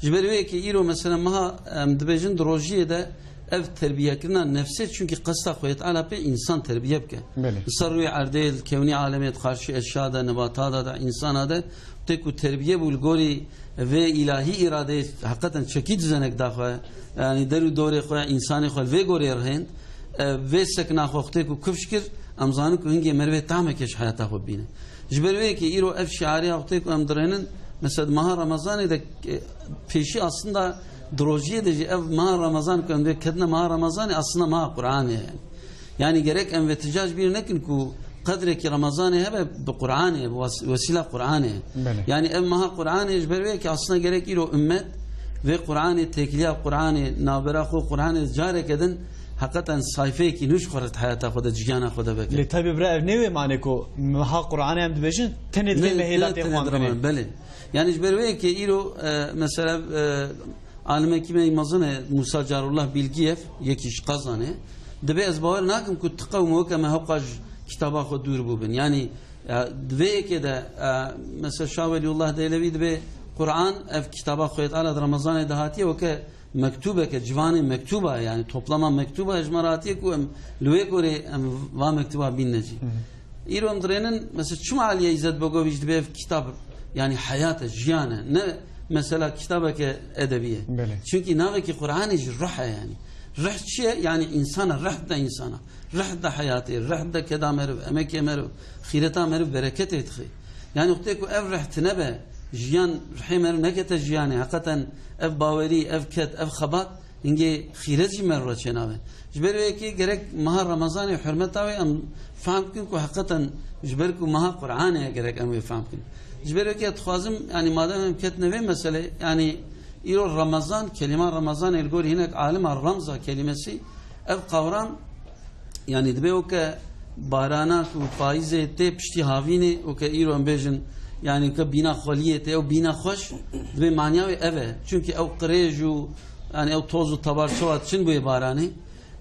Ji ber wê yekê îro mesela meha em dibêjin di rojiyê de ev terbiyekirina nefsê, çunkî qesta Xwedê Teala pê însan terbiye bike. Belê. Li ser rûyê erdê, li kewnî alemê, di xarşî eşya de, nebata de, de, însana de, tê ku terbiye bû li gorî vê îlahî îradeyê heqeten çekî dizenek da xwe, yanî der û dorê xwe, însanê xwe li vê gorê rihênd, e, vê sekna xwe xwetê ku kifş kir, em zanin ku hingê merivê tameke ji heyata xwe bîne. Ji ber wê yekê îro ev şiarê xwetê ku em dirênin, mesela di meha Remezanê de, e, pêşî aslında di rojiyê de jî ev meha Remezan ku em dê ketine meha Remezanê aslında meha Qur'anê ye. Yani gerek em vê ti car ji bîr nekin ku qedrekî Remezanê hebe bi Qur'anê, bi wes-, wesîla Qur'anê. Belê. Yani ev meha Qur'anê ji ber wê yekê aslında gerek îro ummet vê Qur'anê, têkiliya Qur'anê, navbera xwe Qur'anê careke din heqeten sayfeyekî nû ji xwe re di heyata xwe de, cigiyana xwe de veke. Lê tabi bira ev ne wê mane ku meha Qur'anê em dibêjin, tenê di vê Ne, mehê de ne tê tenê xwendinê. Belê. Yani ji ber wê yekê îro, e, mesela, e, Alimekî me mezin e, Musa Carullah Bilgiyev, yekî ji Qazanê. Dibê ez bawer nakim ku ti qewm weke me hewqa ji kitaba xwe dûr bûbin. Yanî, e, di vê yekê de, e, mesela Şah Weliyullah Dehlevî dibê Quran ev kitaba Xwedê Teala di Remezanê de hatiye weke mektûbeke, ciwanê mektûba, yanî toplama mektûba ji me re hatiye ku em li wê gorê em va mektûba bînine cî. Hı hı. Îro em dirênin, mesela çima Aliyê Îzzet Begoviç dibê ev kitab, yanî heyat e, jiyan e, ne mesela kitabeke edebî ye. Belê. Çunkî navekî Quranê jî ruh e yanî. Ruh çi ye? Yanî însan e, ruh de însan e. Ruh de heyatê, ruh de keda meriv, emekê meriv, xîreta meriv bereketê dixe. Yanî wextê ku ev ruh tine be, jiyan, ruhê meriv nekete jiyanê, heqeten ev bawerî, ev ked, ev xebat, hingê xîret jî meriv re çênabe. Ji ber wê yekê gerek meha Remezanê hurmeta wê em fehm bikin ku heqeten ji ber ku meha Quranê ye gerek em wê fehm bikin. Ji ber wê yekê dixwazim, yanî madem em ketine vê meselê, yanî îro Remezan, kelîma Remezanê li gor hinek alima remza kelîmesî, ev qawram, yanî dibê weke barana ku payîzê tê piştî havînê, weke îro em bêjin, yanî weke bîna xweliyê tê, ew bîna xweş, dibê manya wê ev e. Çunkî ew qirêj û, yanî ew toz û tebar çawa diçin bûyê baranê.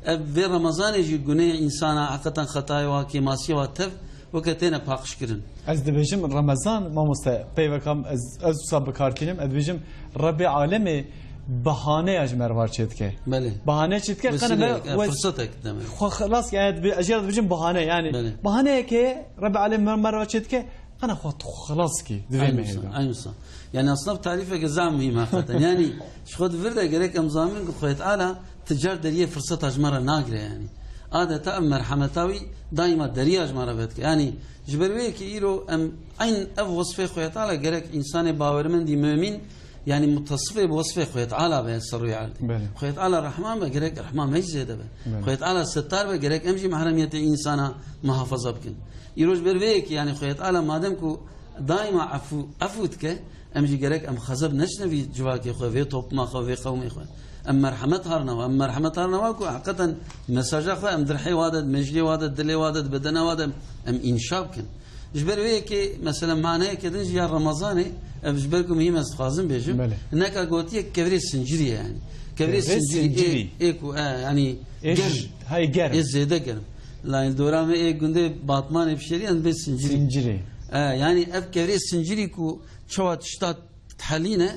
Ev vê Remezanê jî guneyê însana, heqeten xetayê wa, kêmasiyê wa tev weke têne paqijkirin. Ez dibêjim Remezan, mamoste, peyveka ez, ez wisa bi kar tînim, ez dibêjim Rebbê Alemê bahaneya ji me re var çêdike. Belê. Bahane çêdike, qene me Wesîleyek, e, wes-, firsetek demek. Xwe xilas, yani, ez dibê-, ez jê re dibêjim bahane, yani, Belê. bahaneyeke Rebbê Alemê me re var çêdike, qene xwe tu xilas kî, di vê Eyn mehê wisa, de. eyn wisa. Yani, aslında tarîfeke zaf muhîm hakikaten. Yani, ji xwe di vir de gerek em zanin ku Xwedê Teala ti car deriyê firseta ji me re nagire, yani. Adeta ev merhemeta wî daîma deriya ji me re vedike. Yani, ji ber wê yekê îro em eyn ev wesfê Xwedê Teala gerek însanê bawermendî, mumîn, yani mutasifê bi wesfê Xwedê Teala be ser rûyê erdê. Belê. Xwedê Teala Rehman be, gerek rehma me jî zêde be. Belê. Xwedê Teala Settar be, gerek em jî mehremiyetê însana muhafaza bikin. Îro ji ber vê yekê, yani Xwedê Teala madem ku daîma efû, efû dike, em jî gerek em xezeb neçine vî civakê xwe, vê topluma xwe, vê qewmê xwe. Em merhemet harine wa, em merhemet harine wa ku heqeten mesaja xwe em di rihê wa de, di mejiyê wa de, di dilê wa de, di bedena wa de em, em înşa bikin. Ji ber wê yekê, mesela, maneyeke din jî ya Remezanê, ev ji ber ku muhîm ez dixwazim bêjim, Belê. neka gotiye kevirê sincirî ye, yani. Kevirê Kevirê sincirî, sincirî. ê, ê ku, e, yani, Ê germ. j-, hay germ. Ê zêde germ. Layî dora me ê gundê Batmanê bişêrî, em bê sincirî. Sincirî. E, yani, ev kevirê sincirî ku çawa tişta dihelîne,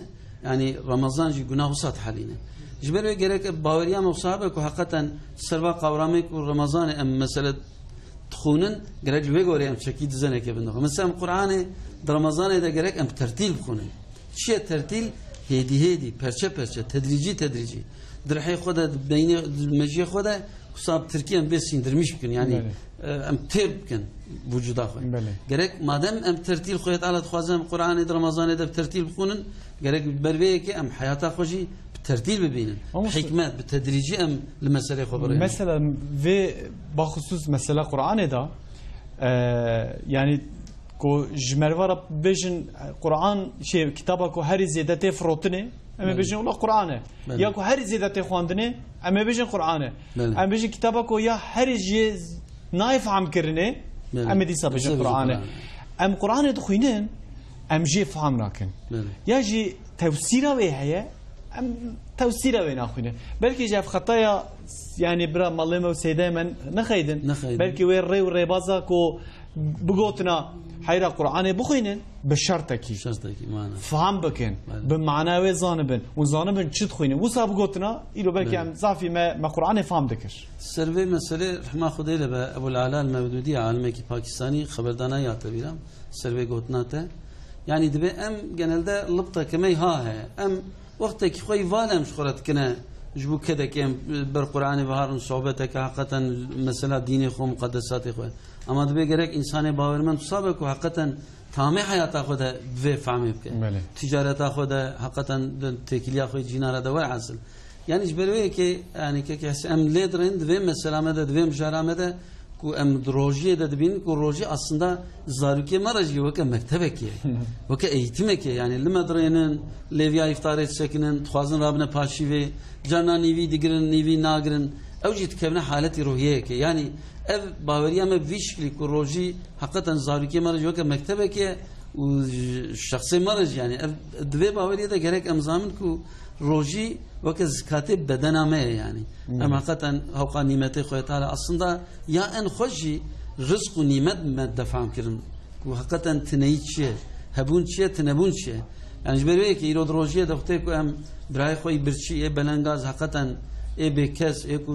yani, Remezan jî guna wisa dihelîne. Ji ber wê gerek ev baweriya me wisa be ku heqeten ser va qawramê ku Remezanê em mesele dixwînin, gerek ji vê gorê em çekî dizenekê bin dixwin. Mesela em Qur'anê di Remezanê de gerek em bi tertîl bixwînin. Çi ye tertîl? Hêdî hêdî, perçe perçe, tedrîcî tedrîcî. Di rihê xwe de, di beynê, di mejiyê xwe de, wisa bi tirkî em bê sîndirmîş bikin. Yani, Belê. e, em têr bikin vücuda xwe. Belê. Gerek madem em tertîl Xwedê Teala dixwaze em Qur'anê di Remezanê de bi tertîl bixwînin, gerek ber vê yekê em heyata xwe jî bi tertîl bibînin. Ama Bi hikmet, bi tedrîcî em li meselê xwe birênin. Mesela vê baxusus mesela Qur'anê de, e, yani ku ji merva re bêjin Qur'an, şey, kitaba ku herî zêde tê firotinê, em ê Belê. bêjin wela Qur'an e. Belê. Ya ku herî zêde tê xwendinê, em ê bêjin Qur'an e. Belê. Em bêjin kitaba ku ya herî jê nayê fehmkirinê, Belê. em ê dîsa Dîsa bêjin bêjin Qur'an e. Qur'an e. Em Qur'anê dixwînin, em jê fehm nakin. Belê. Ya jî tefsîra wê heye, em tefsîra wê naxwînin. Belkî ji ev xetaya, yani bira malê me û seydayê me nexeydin. Nexeydin. Belkî wê rê û rêbaza ku bigotina heyra Qur'anê bixwînin, bi şertekî. Şertekî, mana. Feham bikin, Belê. bi mana wê zanibin. Û zanibin çi dixwînin. Wisa bigotina, îro belkî Belê. em zafî me, me Qur'anê feham dikir. Ser vê meselê rehma Xwedê le be, Ebul Ala Mevdûdî, alimekî Pakistanî, xeberdana ya te bîra, ser vê gotina te. Yani dibe em genelde libteke me ha heye. Em wextekî xwe îval em ji xwe re dikine, ji bo kedekê em ber Qur'anê biharin, sohbeteke heqeten mesela dînê xwe, muqedesatê xwe. Ama dibe gerek însanê bawermend wisa be ku heqeten tamê heyata xwe de bi vê fehmê bike. Belê. Ticareta xwe de, heqeten di têkiliya xwe cînara de, welhasil. Yani ji ber wê yekê, yani kekê Hesê, em lê dirên di vê mesela me de, di vê mijara me de ku em di rojiyê de dibînin ku rojî aslında zarokê me re jî weke mektebekê ye. Weke eğitimekê ye. Yani li me dirênin, lêviya îftarê disekinin, dixwazin rabine paşîvê, carna nîvî digirin, nîvî nagirin. Ew jî dikevine haletî ruhiyeyekê. Yani ev baweriya me bi vî şiklî ku rojî heqeten zarokê me re jî weke mektebekê ye û şexsê me re jî, yani ev, di vê baweriyê de gerek em zanin ku rojî weke zikatê bedena me ye yani. Hmm. Em heqeten hewqa nîmetê Xwedê Teala aslında ya en xweş jî Rizq û nîmet me de fam kirin ku heqeten tineyî çi ye, hebûn çi ye, tinebûn çi ye. Yani ji ber wê yekê îro di rojiyê de wextê ku em birayê xwe yî birçî ê belengaz heqeten ê bêkes ê ku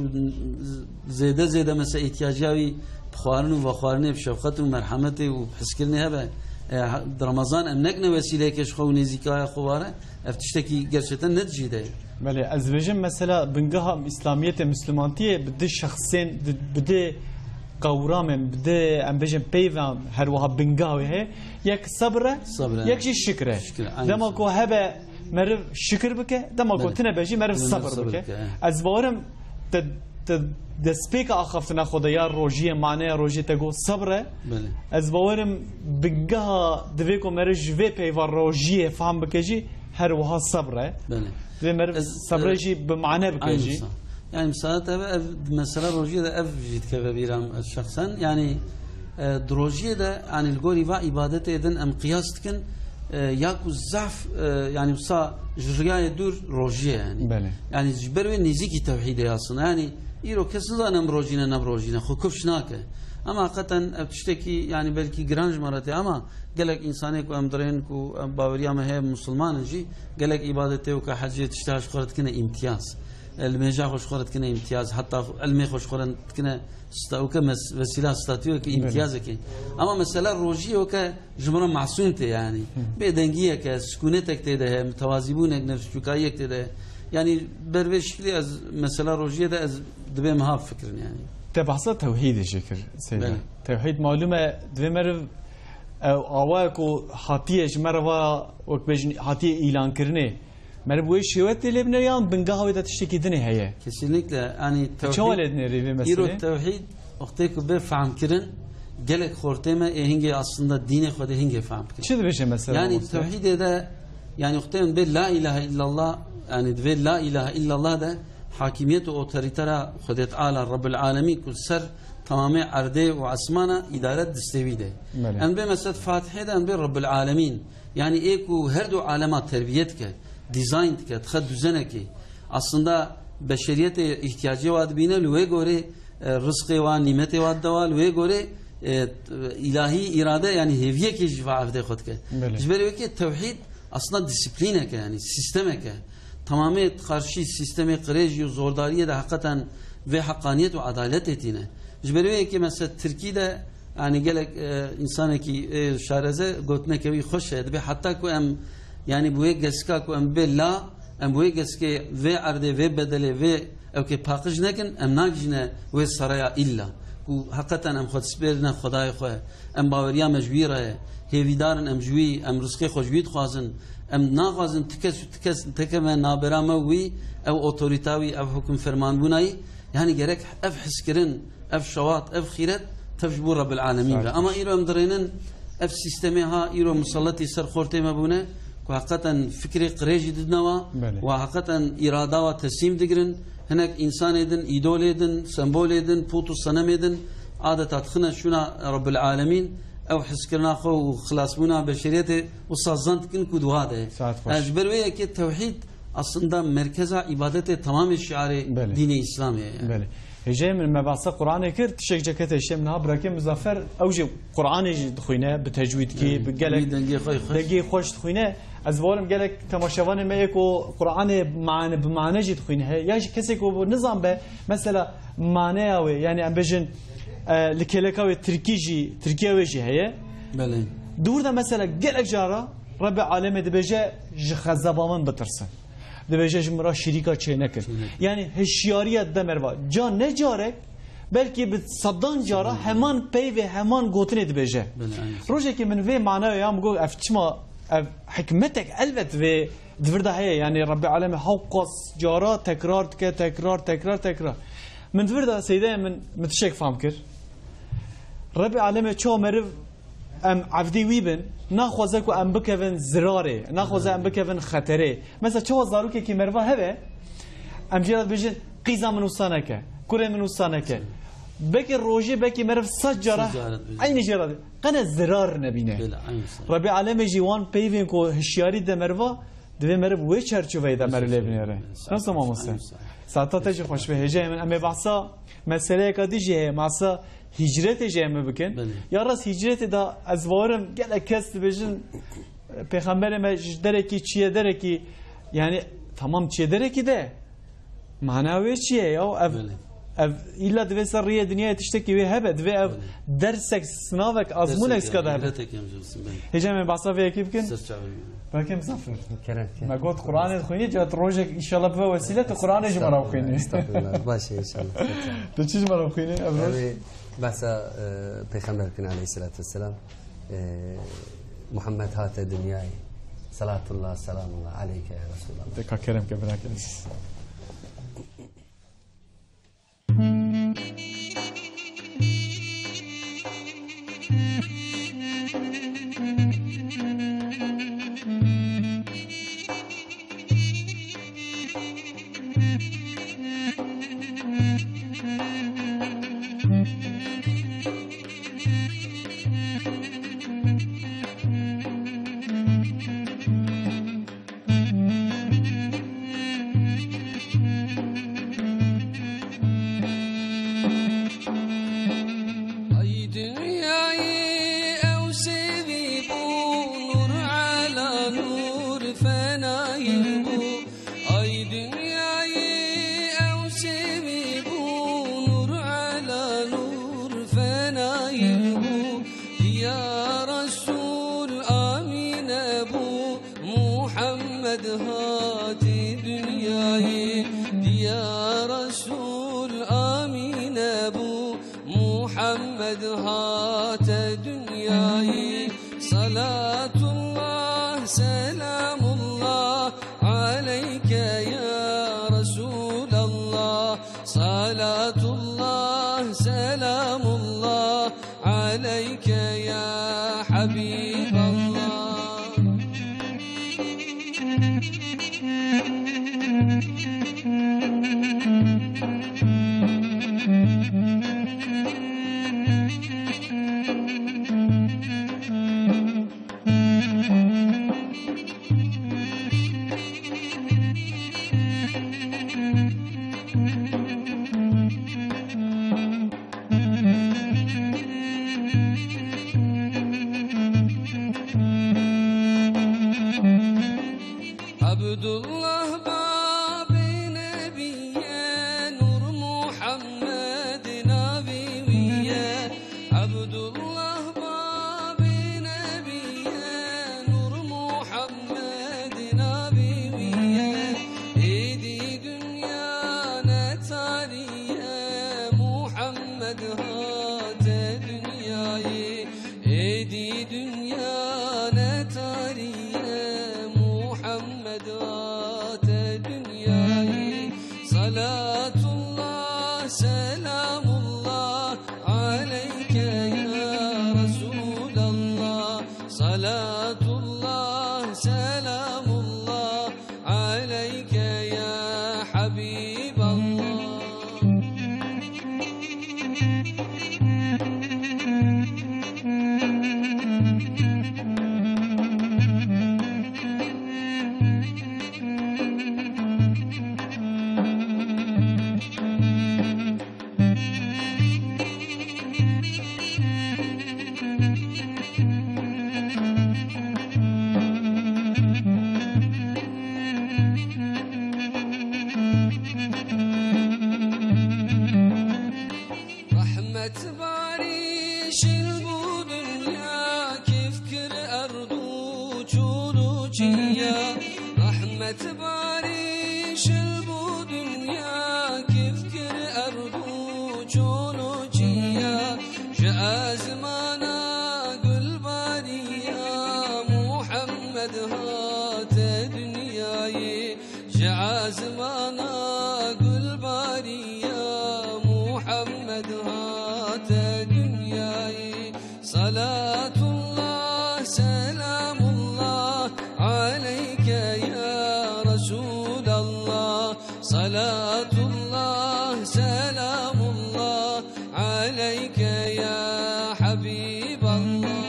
zêde zêde mesela îhtiyaciya wî bi xwarin û vexwarinê, bi şefqet û merhemetê û bi hiskirinê hebe, e, ha-, di Remezan em nekine wesîleyeke ji xwe û nêzîkaya xwe ware, ev tiştekî gerçekten ne di cî de ye. Belê, ez dibêjim mesela bingeha Îslamiyetê, Mislimantiyê bi du şexsên, di-, bi du qewramên, bi du, em bêjin, peyvan her wiha bingeha wê heye. Yek sebir e, Sebir e. yek jî şikir e. Şikir e, aynı Dema şey. ku hebe meriv şikir bike, dema ku Belê. tine be jî meriv Meriv sebir sebir bike. bike, he. Ez bawerim te, te destpêka axaftina xwe de ya rojiyê, maneya rojiyê te got sebir e. Belê. Ez bawerim bingeha divê ku meriv ji vê peyva rojiyê fam bike jî her wiha sebir e. Belê. Divê meriv Ez, sebre e, jî bi mane bike Aynı jî. sa. Yani müsaade tabi ev mesela rojiyê de ev jî dikeve bîra min şexsen. Yani, e, di rojiyê de, yani li gorî va îbadetê din em qiyas dikin, e, ya ku zaf, e, yani wisa ji riyayê dûr rojiyê yani. Belê. Yani ji ber wê nêzîkî tewhîdê aslında. Yani îro kes nizane em rojîne ne rojîne, xwe kifş nake. Ama hakikaten ev tiştekî yani belkî giran ji me re tê ama gelek insanê ku em dirên ku em baweriya me heye musulman in jî gelek îbadetê weke hecê tişta ji xwe re dikine îmtiyaz. Li mêja xwe ji xwe re dikine îmtiyaz, heta ilmê xwe ji xwe re dikine sta-, weke mes-, vesîla statûyeke Belê. îmtiyazekê. Ama mesela rojiyê weke ji min re masûm tê yani. Hı. Bêdengiyeke, sikûnetek tê de heye, mitewazîbûnek, nefsçûkayiyek tê de heye. Yani ber vê şiklî ez mesela rojiyê de ez dibêm ha fikirin yani. Te behsa tewhîdê jî kir, Seyda. Belê. Tewhîd malûm e, divê meriv, ew awa ku hatiye ji me re va, wek bêjin, hatiye îlankirinê. Meriv wê şêwetê lê binêre yan bingeha wê de tiştekî dinê heye? Kesinlikle. Yani Te çawa tewhîd, lê dinêrî vê îro meselê? tewhîd wextê ku bê fehmkirin, gelek xortê me ê hingê aslında dînê xwe de hingê fehm bikin. Çi dibêje mesela Yani mamoste? tewhîdê de, yani wextê em bê la ilahe illallah, yani divê la ilahe illallah de hakimiyet û otoritera Xwedê Teala Rebbil Alemîn ku li ser tamamê erdê û esmana îdare distê wî de. Belê. Em bê mesela Fatihê de em bê Rebbil Alemîn. Yani ê ku her du alema terbiye dike, dizayn dike, dixe duzenekê. Aslında beşeriyetê ihtiyacê wa dibîne, li wê gorê, e, rizqê wa, nîmetê wa dide wa, li wê gorê, e, îlahî îrade, yani hêviyekê ji va erdê xwe dike. Belê. Ji ber wê yekê tewhîd aslında disiplînek e, yani sîstemek e. Tamamê karşî sîstemê qirêjî û zordariyê de heqeten vê heqaniyet û edaletê tîne. Ji ber wê yekê mesela Tirkî de, yani gelek, e, insanekî, e, şareze gotineke wî xweş heye. Dibê heta ku em, yani bi wê geska ku em bê la, em bi wê geskê vê erdê, vê bedelê, vê ewkê paqij nekin, em nagihîjine wê seraya îlla. Ku heqeten em xwe dispêrine Xwedayê xwe, em baweriya me ji wî re ye, hêvîdar in em ji wî, em rizqê xwe ji wî dixwazin, em naxwazin ti kes û ti kes, teke me nabera me wî, ew otorîta wî, ev hukimfermanbûna wî, yani gerek ev hiskirin, ev şewat, ev xîret tev ji bo Rebbil Alemîn be. Saet Ama baş. îro em dirênin ev sîstemê ha îro muselletî ser xortê me bûne, ku heqeten fikrê qirêjî didine wa, Belê. wa heqeten îrada wa teslîm digirin. Hinek însanê din, îdolê din, sembolê din, pût û senemê din adeta dixine şûna Rebbil Alemîn, ew hizkirina xwe û xilasbûna beşeriyetê wisa zan dikin ku di wa de ye. Saet xweş. E, ji ber wê yekê tewhîd aslında merkeza îbadetê tamamê şiarê Belê. dînê Îslamê ye yani. Belê. Hêjayê min me behsa Qur'anê kir, tişek ceket hêşê min ha birakê Muzaffer, ew jî Qur'anê jî dixwîne, bi tecwîdkî, Belê. bi gelek Wî dengê xwe xweş. dengê xweş dixwîne. Ez bawerim gelek temaşevanên me yê ku Qur'anê mane, bi mane jî dixwîne heye. Ya jî kesê ku nizan be, mesela maneya wê, yani em bêjin, e, li kêleka wê tirkî jî, tirkiya wê jî heye. Belê. Di wir de mesela gelek cara Rebê Alemê dibêje, ji xezeba min bitirsin. Dibêje, ji min re şirîka çê nekin. Çê nekin. Yani hişyariya dide meriva. Ca ne carek, belkî bi sedan cara Sedan. heman peyvê, heman gotinê dibêje. Belê, aynı. Rojekê min vê manayê ya min got, ev çima, ev hikmetek elbet vê di vir de heye. Yani Rebê Alemê hewqas cara tekrar dike, tekrar, tekrar, tekrar. Min di vir de Seydayê min, min tiştek fam kir. Rebê Alemê çawa meriv em evdî wî bin, naxwaze ku em bikevin zirarê, naxwaze em bikevin xeterê. Mesela çawa zarokekî meriva hebe, em jê re dibêjin, qîza min wisa neke, kurê min wisa neke. Belkî rojê, belkî meriv sed cara Sed cara dibêjin. eynî jê re dibêjin. Qene zirar nebîne. Belê, aynı şey. Rebê Alemê jî wan peyvên ku hişyarî de meriva, Divê meriv wê çerçoveyê de meriv lê binêre. Nasıl mamoste? Saeta te jî xweş be, hêjayê min. Em ê behsa meseleyeka dî jî heye, behsa hicretê jî em ê bikin. Belê. Ya rast hicretê de ez bawerim gelek kes dibêjin, Pêxemberê me ji derekî çiye derekî, yani tamam çiye derekî de mana wê çi ye ya? Ev, Belê. ev îlla divê ser riyê dinyayê tiştekî wê hebe, divê ev Belê. dersek, sinavek, azmûnek Dersek, zikade hebe. ibretek em jî olsun, belê. Hêja me behsa vê yekê bikin. Ser çavên me. Belkî misafir. Kerem, kerem. Me got Qur'anê dixwînî, ca tu rojek înşallah bibe wesîle, tu Qur'anê ji me re bixwînî. Estağfirullah, estağfirullah. Baş e, înşallah. Tu çi ji me re bixwînî ev roj? Ew ê behsa, e, Pêxember bikin aleyhisselatu vesselam. E, Muhammed hate dinyayê. Salatullah, selamullah aleyke ya Resulallah. Deka kerem ke birakê. Ay dinyayê ew sêvî bû, nûr ala nûr fenayî bû. Ay dinyayê ew sêvî bû, nûr ala nûr fenayî bû. Ya Resûl Amîne bû, Muhammed hatî dinyayê. Ya Resûl Amîne bû, Muhammed hate dinyayê. Salatullah, selamullah aleyke ya Resulallah. Salatullah, selamullah aleyke ya Habiballah. Abdullah babê Nebî ye, Nûr Muhammed navê wî ye. Abdullah babê Nebî ye, Nûr Muhammed navê wî ye. Êdî dinya ne tarî ye, Muhammed hate dinyayê. Êdî dinya ne tarî ye, Muhammed hate dinyayê. Salatullah, selamullah aleyke ya Resulallah. Salatullah, selamullah aleyke ya Habiballah. Rehmet barîşin bû dinya, kêf kir erd û çûl û çiya. Rehmet barîşin bû dinya, kêf kir erd û çûl û çiya. Ji ezmana gul bariya, Muhammed hate dinyayê. Ji ezmana gul bariya, Muhammed hate dinyayê. Salatullah, selamullah aleyke ya Resulallah. Salatullah, selamullah aleyke ya Habiballah.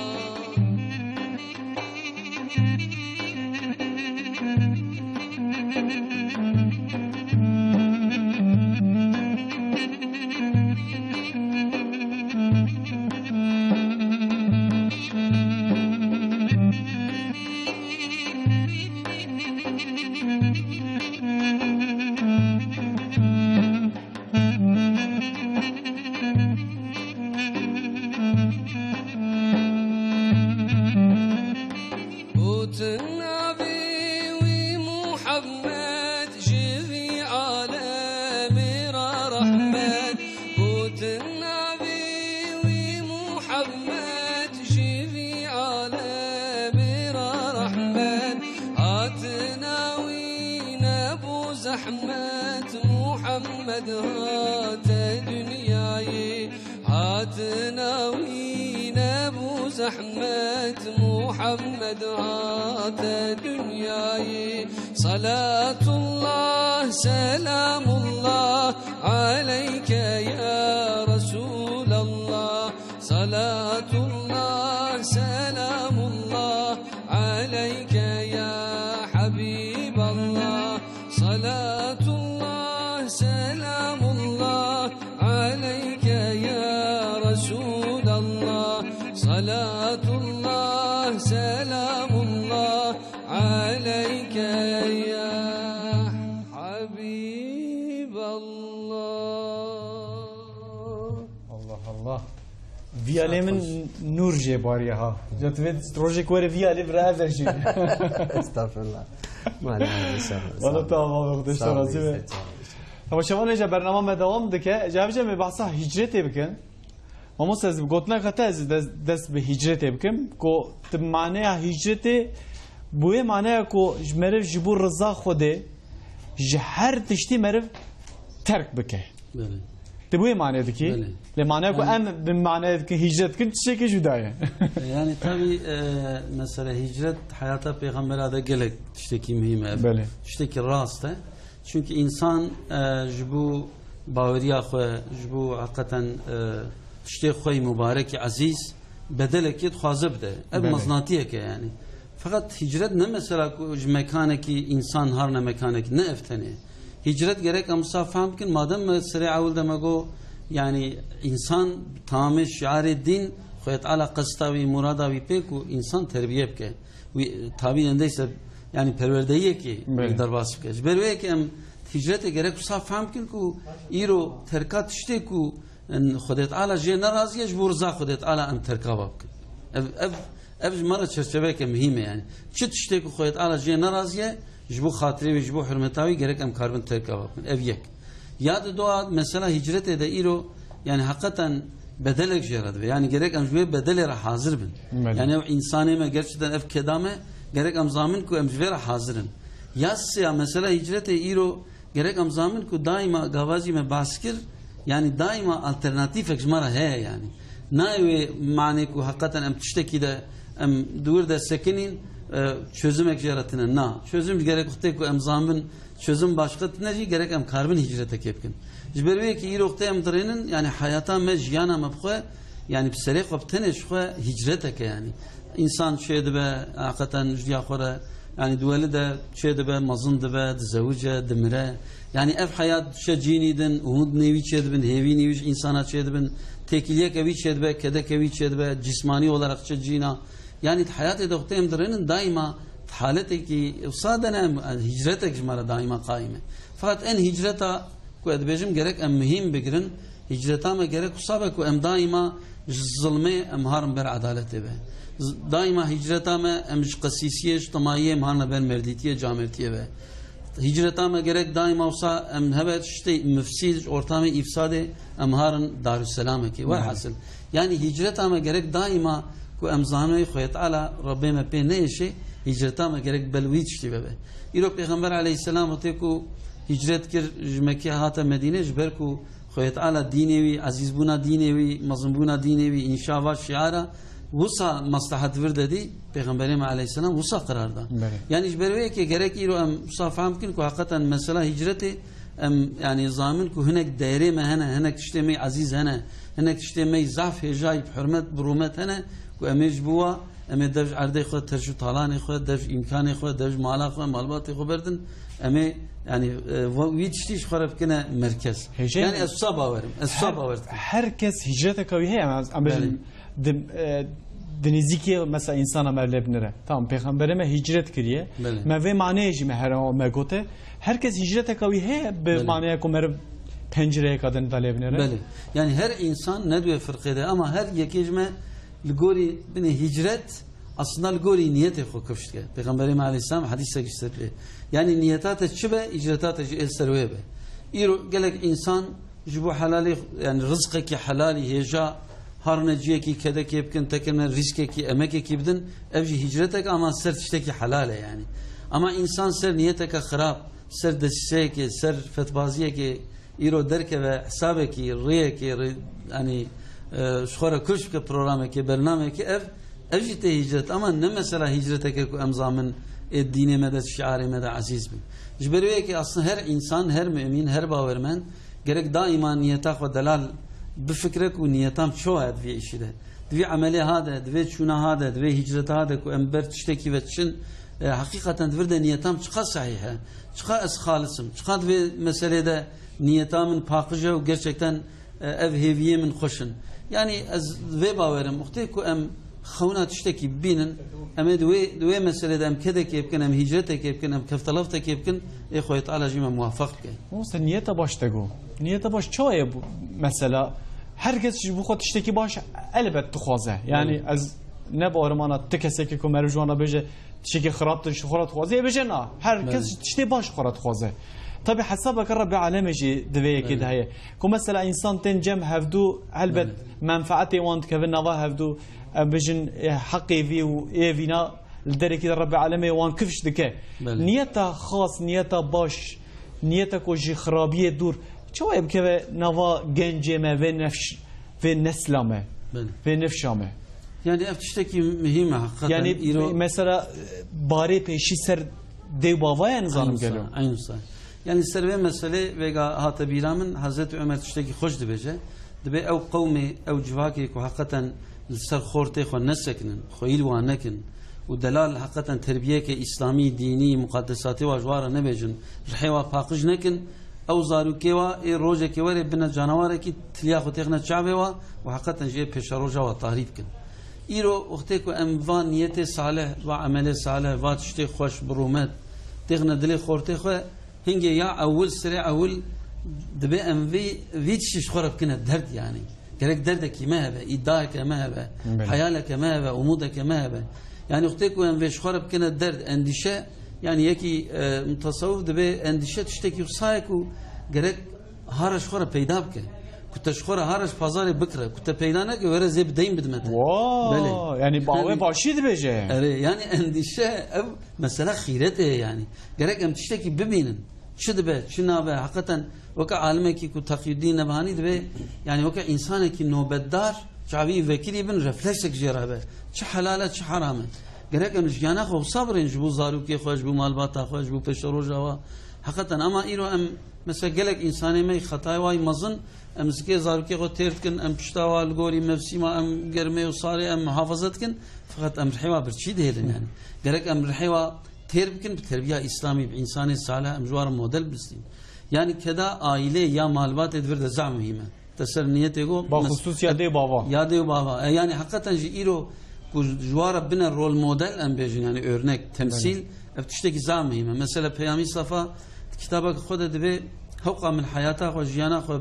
Gotin navê wî Muhammed, ji vî alemê re rehmet. Gotin navê wî Muhammed, ji vî alemê re rehmet. Hatina wî nebû zehmet, Muhammed hate dinyayê. Hatina wî nebû zehmet, Muhammed hate dinyayê. Salatullah, selamullah aleyke ya Resulallah. Salatullah, selamullah aleyke ya Habiballah. Salatullah, selamullah aleyke ya Resulallah. Salatullah, selamullah aleyke ya Habiballah. Allah Allah. Vîyalê min nûr jê bariye ha. Ya tu vê rojek were vîyalê vira ev jî. Estağfurullah. Mala, sağ ol, sağ ol. Wala tamam, Xwedê ji te razî be. Sağ ol. Temaşevanê, ji bernama me dewam dike. Ji hev jî me behsa hicretê bikin. Mamoste, ez bi gotina xwe te ez des-, dest bi hicretê bikim. Ku tu maneya hicretê, bi wê maneya ku ji meriv ji bo riza Xwedê ji her tiştî meriv terk bike. Belê. Tu bi wê manê dikî? Belê. Lê maneya ku Yani em bi manê dikin, hicret dikin, tiştekî cuda ye. Yani tabii, e, mesela hicret heyata Pêxembera de gelek tiştekî muhîm e. Belê. Tiştekî rast e. Çünkü insan, e, ji bo baweriya xwe, ji bo heqeten, e, tiştê xwe yî mubarekî ezîz bedelekê dixwaze bide. Ev Belê. meznatiyek e yani. Feqet hicret ne mesela ku ji mekanekî insan harine mekanekî, ne ev tenê. Hicret gerek em wisa fehm bikin, madem me serê ewil de me got, yani insan tamamê şiarê dîn, Xwedê Teala qesta wî, murada wî pê ku insan terbiye bike. Wî, tabî endeyse, yani perwerdeyiyekê Belê. wî derbas bike. Ji ber wê yekê em hicretê gerek wisa fehm bikin ku îro terka tiştê ku Xwedê Teala jê nerazî ye, ji bo riza Xwedê Teala em terka va bikin. Ev, ev, ev ji me re çerçeveyeke muhîm e yani. Çi tiştê ku Xwedê Teala jê nerazî ye, ji bo xatirê wî, ji bo hurmeta wî gerek em karibin terka va bikin. Ev yek. Ya di doa mesela hicretê de îro, yani heqeten bedelek jê re dibe. Yani gerek em ji wê bedelê re hazir bin. Belê. Yani ew insanê me gerçekten ev keda me, gerek em zamin ku em ji vê re hazir in. Ya sêya mesela hicretê îro Gerek em zanin ku daîma gava jî me behs kir, yani daîma alternatîfek ji me re heye yani. Nayê wê manê ku heqeten em tiştekî de, em di wir de sekinîn, e, çözümek jê re tine. Na, çözüm ji gerek wextê ku em zanin çözüm başqa tine jî gerek em karibin hicretekê bikin. Ji ber wê yekê îro wextê em dirênin, yani heyata me, jiyana me bi xwe, yani bi serê xwe, bi tenê ji xwe hicreteke yani. Însan çê dibe, heqeten ji diya xwe re, yanî diwelide, çê dibe, mezin dibe, dizewice, dimire. Yanî ev heyat diçe cînî din, umûd nêwî çê dibin, hêvî nêwî ji însana çê dibin, têkiliyeke wî çê dibe, kedeke wî çê dibe, cismanî olarak çe cîna. Yanî di heyatê de wextê em dirênin, daîma di haletekî wisa de ne, em, hicretek ji me re daîma qaîm e. Feqet en hicreta Ku ez dibêjim, gerek em muhîm bigirin, hicreta me gerek wisa be ku em daîma ji zilmê em harin ber edaletê be. Z-, daîma hicreta me em ji qesîsiyê, ji timayiyê em harine ber merdîtiyê, camêrtiyê be. Hicreta me gerek daîma wisa em hebe tiştê mifsîd, ji ortamê îfsadê em harin darusselamekê. Belê. Werhasil. Yanî hicreta me gerek daîma ku em zanî Xwedê Teala Rebbê me pê neêşê, hicreta me gerek bel wî tiştî vebe. Îro Pêxember aleyhisselam wextê ku hicret kir, ji Mekkê hate Medîne, ji ber ku Xwedê Teala dînê wî, ezîzbûna dînê wî, mezinbûna dînê wî, înşa va şiara, wisa meslehet vir de dî, Pêxemberê me aleyhisselam wisa qerar da. Belê. Yanî ji ber wê yekê gerek îro em wisa fehm bikin ku heqeten mesela hicretê em, yanî zamin ku hinek deyrê me hene, hinek tiştê me yî ezîz hene, hinek tiştê me yî zaf hêja yî, bi hurmet, bi rûmet hene ku em ê ji bo wa, em ê dev ji erdê xwe, terş û talanê xwe, dev ji îmkanê xwe, dev ji mala xwe, malbatê xwe berdin, em ê, yanî, e, wa-, wî tiştî ji xwe re bikine merkez. Hêjayî Yanî ez wisa bawer im, ez wisa her, bawer dikim. Her kes hicreteke wî heye, em, em bêjin, Belê. di, e, di nêzîkiyê mesela însana me lê binire. Tamam, Pêxemberê me hicret kiriye. Belê. Me vê maneyê jî me here me gote. Her kes hicreteke wî heye bi Belê. maneya ku meriv pencireyeka din de lê binire. Belê. Yanî her însan ne di wê firqê de, ama her yekê ji me li gorî binê hicret Aslında li gorî niyetê xwe kifş dike. Pêxemberê me aleyhisselam hedîsek ji ser lê. Yani niyeta te çi be, hicreta te jî ê ser wê be. Îro gelek însan ji bo helalê, yani rizqekî helalî hêja harine ciyekî kedekê bikin, tekirine rîskekî, emekekî bidin, ev jî hicretek ama ser tiştekî helal e yani. Ama însan ser niyeteke xirab, ser desîseyekê, ser fetbaziyekê, îro derkeve hesabekî, rêyekê, rê-, yanî, e, ji xwe re kuş bike programekê, bernamekê, ev, ev jî tê hicret. Ama ne mesela hicreteke ku em zamin ê dînê me de, şiarê me de ezîz bin. Ji ber wê yekê aslında her însan, her mumîn, her bawermend gerek daîma niyeta xwe delal bifikre ku niyetam çawa ye di vê îşî de. Di vê emelê ha de, di vê çûna ha de, di vê hicreta ha de ku em ber tiştekî ve çin, e, heqîqeten di vir de niyetam çiqa sehîh e, çiqa ez xalis im, çiqa di vê meselê de niyeta min paqij e û gerçekten, e, ev hêviyê min xweş in. Yanî ez vê bawerim, wextê ku em xewna tiştekî bibînin, em ê di wê, di wê meselê de em kedekê bikin, em hîcretekê bikin, em keftelaftekê bikin, ê Xwedê Teala jî me muwafeq bike. Mamoste, niyeta baş te got. Niyeta baş çawa ye bu? Mesela, her kes ji bo xwe tiştekî baş elbet dixwaze. Yani Belê. Ez ne bawerim ana ti kesekî ku meriv ji wan re bêje, tiştekî xirab tu ji xwe re dixwazî, ê bêje na. Her kes Belê. Tiştê baş xwe re dixwaze. Tabi hesabeke Rebê Alemê jî di vê yekê Belê. De heye. Ku mesela însan tên cem hevdû, helbet Belê. Menfaetê wan dikeve nava hevdû, em bêjin, e, heqê vî û ê vîna li derekî de Rebê Alemê wan kifş dike. Belê. Niyeta xas, niyeta baş, niyeta ku ji xirabiyê dûr, çawa ye bikeve nava gencê me, vê nefş-, vê nesla me, Belê. Vê nefşa me? Yani ev tiştekî muhîm e heqîqeten. Yani îro mesela, e, barê pêşî ser dê û bava ye, nizanim Eynû gelo. Sa, eynû sa. Yani ser vê meselê vêga hate bîra min, Hezretî Omer tiştekî xweş dibêje. Dibê ew qewmê, ew civakê ku heqîqeten li ser xortê xwe nesekinin, xweyî li wan nekin û delal heqîqeten terbiyeke îslamî, dînî, muqaddesatê wa ji wan re nebêjin, rihê wa paqij nekin, ew zarokê wa ê rojekê were bine canawarekî tiliya xwe têxine çavê wa û heqîqeten jî ê pêşeroja wa tarî bikin. Îro wextê ku em va niyetê salih, va emelê salih, va tiştê xweş bi rûmet têxine dilê xortê xwe, hingê ya ewil, serê ewil dibê em vî, vî tiştî ji xwe re bikine derd yani. Gerek derdekî me hebe, îdiayeke me hebe, Belê. Heyaleke me hebe, umûdeke me hebe. Yani wextê ku em vê ji xwe re bikine derd, endîşe, yani yekî, e, mutasewif dibê endîşe tiştekî wisa ye ku gerek hara ji xwe re peyda bike. Ku te ji xwe re hara ji pazarê bikire, ku te peyda neke, were zê bi deyn bidime te. Wow, Belê. Yani bawe Yani başî dibêje. Erê, yani endîşe ev mesela xîretê ye yani. Gerek em tiştekî bibînin. Çi dibe, çi nabe, heqîqeten weke alimekî ku Teqiyuddin Nebhanî dibê, yani weke însanekî nobetdar, çavî vekirî bin refleksek jê re hebe. Çi helal e, çi heram e. Gerek em jiyana xwe wisa birên ji bo zarokê xwe, ji bo malbata xwe, ji bo pêşeroja wa. Heqîqeten ama îro em, mesela gelek însanê me xetayê wa yî mezin, em zikê zarokê xwe têr dikin, em pişta wa li gorî mevsîma em germê û sarê em muhafaza dikin, feqet em rihê wa birçî dihêlin yani. Gerek em rihê wa têr bikin bi terbiya îslamî, bi însanê salih, em ji wan re model bistîn. Yani keda aîlê ya malbatê di vir de zaf muhîm e. Te ser niyetê got, Ba mes-, xusûs ya dê û bava. Ya dê û bava. E, yani heqîqeten jî îro ku ji wan re bine rol model em bêjin, yani örnek, temsîl, Belê. Ev tiştekî zaf muhîm e. Mesela Peyamî Safa di kitabeke xwe de dibê, hewqa min heyata xwe, jiyana xwe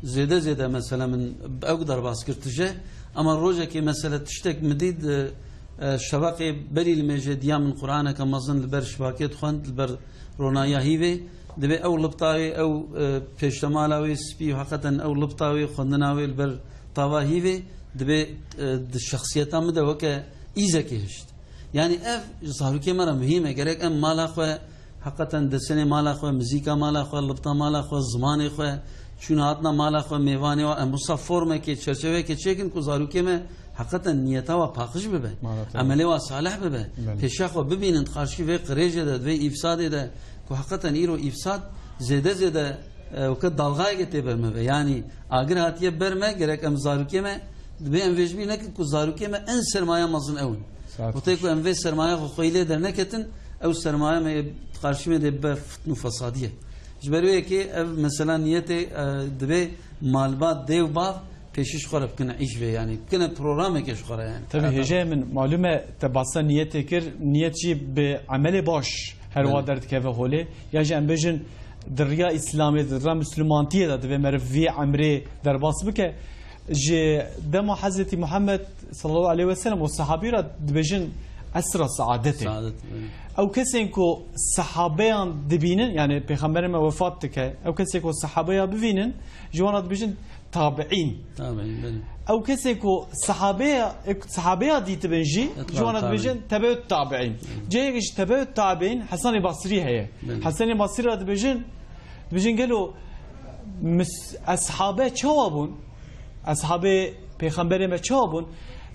zêde zêde mesela min bi ew derbas kir tije. Ama rojekê mesela tiştek min dît, e, e, şeveqê berî limêjê diya min Quraneke mezin li ber şibakê dixwend, li ber ronahiya hîvê. Dibê ew lipta wê, ew, e, pêştemala wê spî û heqeten ew lipta wê, xwendina wê li ber tava hîvê, dibê, e, di şexsiyeta min de weke îzekê hişt. Yani ev ji zarokê me re muhîm e. Gerek em mala xwe, heqeten desenê mala xwe, muzîka mala xwe, lipta mala xwe, zimanê xwe, çûna hatina mala xwe, mêvanê wa, em wisa formekê, çerçeveyekê çêkin ku zarokê me heqeten niyeta wa paqij bibe. Mala te. Emelê wa salih bibe. Belê. Pêşiya xwe bibînin di qarşî vê qirêjê de, di vê îfsadê de ku heqeten îro îfsad zêde zêde, e, weke dalxayekê tê ber me ve. Yani agir hatiye ber me, gerek em zarokê me, dibê em vê ji bîr nekin ku zarokê me en sermaya mezin ew in. Saet Wextê ku em vê sermaya xwe xweyî lê derneketin, ew sermaya me di qarşî me dê bibe fitn û fesadiye. Ji ber wê yekê ev mesela niyetê, e, dibê malbat, dê û bav pêşî ji xwe re bikine îş vê, yani bikine programeke ji xwe re yani. Tabii, Hêjayê min, malûm e te basa niyetê kir, niyet jî bi emelê baş her wa Belê. Derdikeve holê. Ya jî em bêjin di riya Îslamê, di riya Mislumantiyê de divê meriv vî emrê derbas bike. Ji dema Hezretî Muhammed sallallahu aleyhi ve sellem û sahabî re dibêjin esra saadetê. Saadet, evet. Ew kesên ku sehabeyan dibînin, yani Pêxemberê me wefat dike, ew kesê ku sehabeya bivînin, ji wan re dibêjin tabiîn. Tabiîn, belê. Ew kesê ku sehabeya, sehabeya dîtibin jî, Etba ji wan re tabiîn. Dibêjin tebeut tabiîn. Belê. Cihekî ji tebeut tabiîn Hesenê Basrî heye. Belê. Hesenê Basrî re dibêjin, dibêjin gelo mis-, eshabe çawa bûn? Eshabê Pêxemberê me çawa bûn?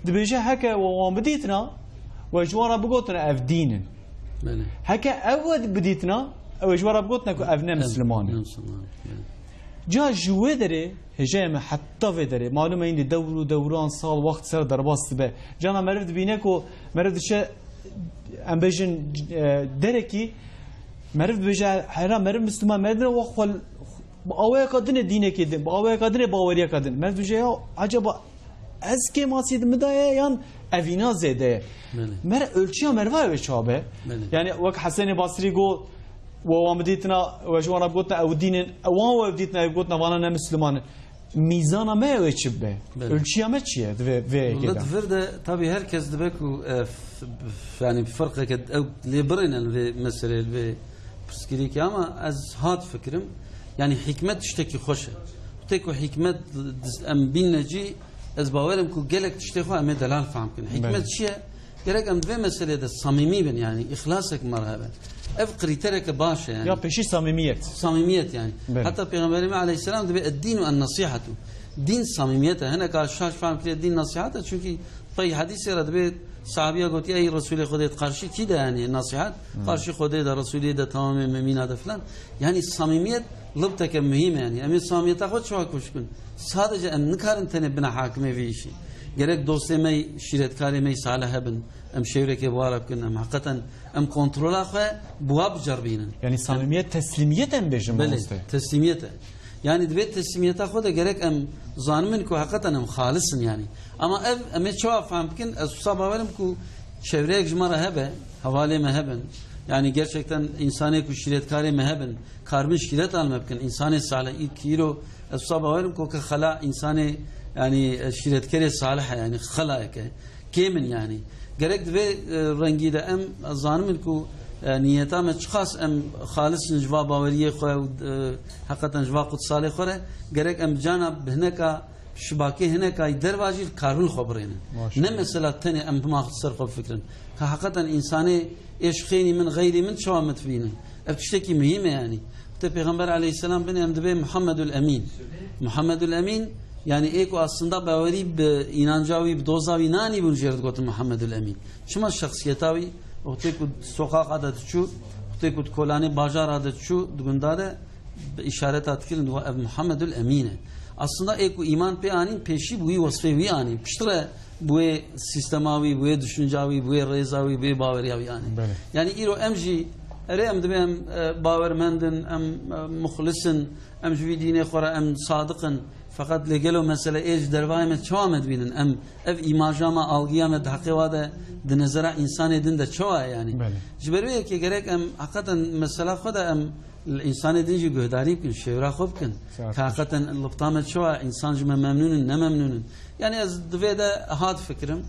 Dibêje heke we wan bidîtina, we ji wan re bigotina ev dîn in. Belê. Heke ew we bidîtina, ew ê ji we re bigotina ku ev ne Ev misliman e. ne misliman, belê. Ca ji wê derê, hêjayê me heta vê derê, malûm e, hînî dewr û dewran, sal, wext ser derbas dibe. Cana meriv dibîne ku meriv diçe, em bêjin, e, derekî, meriv dibêje, hera meriv misliman, meriv dibêje, wa xwe Bi awayeka din e dînekê din, bi awayeka din e baweriyeka din. Meriv dibêje, ya, acaba ez kêmasî di min de ye yan evîna zêde ye? Belê. Meriv, ölçüya meriva wê çawa be? Belê. Yani wek Hesenê Basrî got, we wan bidîtina, we ji wan re bigotina ew dîn in, ewan we bidîtina, ew gotina vana ne Misliman in. Mîzana me wê çi be? Belê. Ölçüya me çi ye di vê, vê yekê Wala de? Di vir de tabii herkes dibe ku, e, f-, f-, yani firqeke ew lê birêne li vê meselê, li vê pirsgirêkê, ama ez hat fikirim, yani hikmet tiştekî xweş e. Tê ku hikmet diz-, em bînne cî, ez bawerim ku gelek tiştê xwe em ê delal fehm kin. Hikmet Belê. Çi ye? Gerek em di vê meselê de samîmî bin, yani îxlasek me re hebe. Ev krîtereke baş e yani. Ya pêşî samîmiyet. Samîmiyet yani. Belê. Heta Pêxemberê me aleyhisselam dibê, "Ed-dînu en-nesîhetu." Dîn samîmiyet e. Hineka şaş fehm kiriye dîn nesîhet e. Çünkü pey hedîsê re dibê sahabiya gotiye, "Ey Resûlê Xwedê, qarşî kî de yani nesîhet?" Hmm. "Qarşî Xwedê de, Resûlê de, tamamê mumîna de" filan. Yani samîmiyet libteke muhîm e yani. Em ê samîmiyeta xwe çawa koş bikin? Sadece em nikarin tenê bine hakimê vê îşî. Gerek dostê me, şîretkarê me salih hebin. Em şêwrekê bi wa re bikin. Em heqeten em kontrola xwe bi wa biceribînin. Yani samimiyet, teslimiyet em bêjin Belê, mamoste. Teslimiyet e. Yani divê teslimiyeta xwe de gerek em zanimin ku heqeten em xalis in yani. Ama ev, em ê çawa fehm bikin? Ez wisa bawerim ku çevreyek ji me re hebe, hevalê me hebin. Yani gerçekten insanê ku şîretkarê me hebin, karibin şîreta li me bikin. Însanê salih, î-, îro ez wisa bawerim ku ke xela însanê, yani, e, şîretkerê salih e, yani xelayek e. Kêm in yani. Gerek di vê, e, rengî de em zanimin ku, e, niyeta me çiqas em xalis in ji va baweriyê xwe û, e, heqeten ji va qutsalê xwe re, gerek em cana bi hineka şibakê hineka yî derva jî karibin xwe birênin. Maşallah. Ne mesela tenê em bima ser xwe bifikirin. Ka heqeten însanê êş xênî min, xeyrî min çawa min dibînin. Ev tiştekî muhîm e yani. Te Pêxember aleyhisselam binê em dibê Muhammedul Emîn. Muhammedul Emîn, yani ê ku aslında bawerî bi înanca wî, bi doza wî nanî bûn jê re digotin Muhammedul Emîn. Çima şexsiyeta wî, wextê ku soqaqa de diçû, wextê ku di kolanê bajara de diçû, di gunda de bi îşareta dikirin, diwa ev Muhammedul Emîn e. Aslında ê ku îman pê anîn, pêşî bi wî wesfê wî anîn. Piştre bi wê sîstema wî, bi wê düşünca wî, bi wê rêza wî, bi wê baweriya wî anîn. Belê. Yani îro em jî, erê em dibê em, e, bawermend in, em, e, muxlis in, em ji vî dînê xwe re em sadiq in. Feqet lê gelo mesele ê ji dervayê me çawa me dibînin? Em ev îmaja me, algiya me di heqê wa de di nezera însanê din de çawa ye yani? Belê. Ji ber wê yekê gerek em heqeten mesela xwe de em li însanê din jî guhdarî bikin, şêwra xwe bikin. Saet Ka heqeten lipta me çawa, însan ji me memnûn in, ne memnûn in. Yani ez di vê de hat fikirim,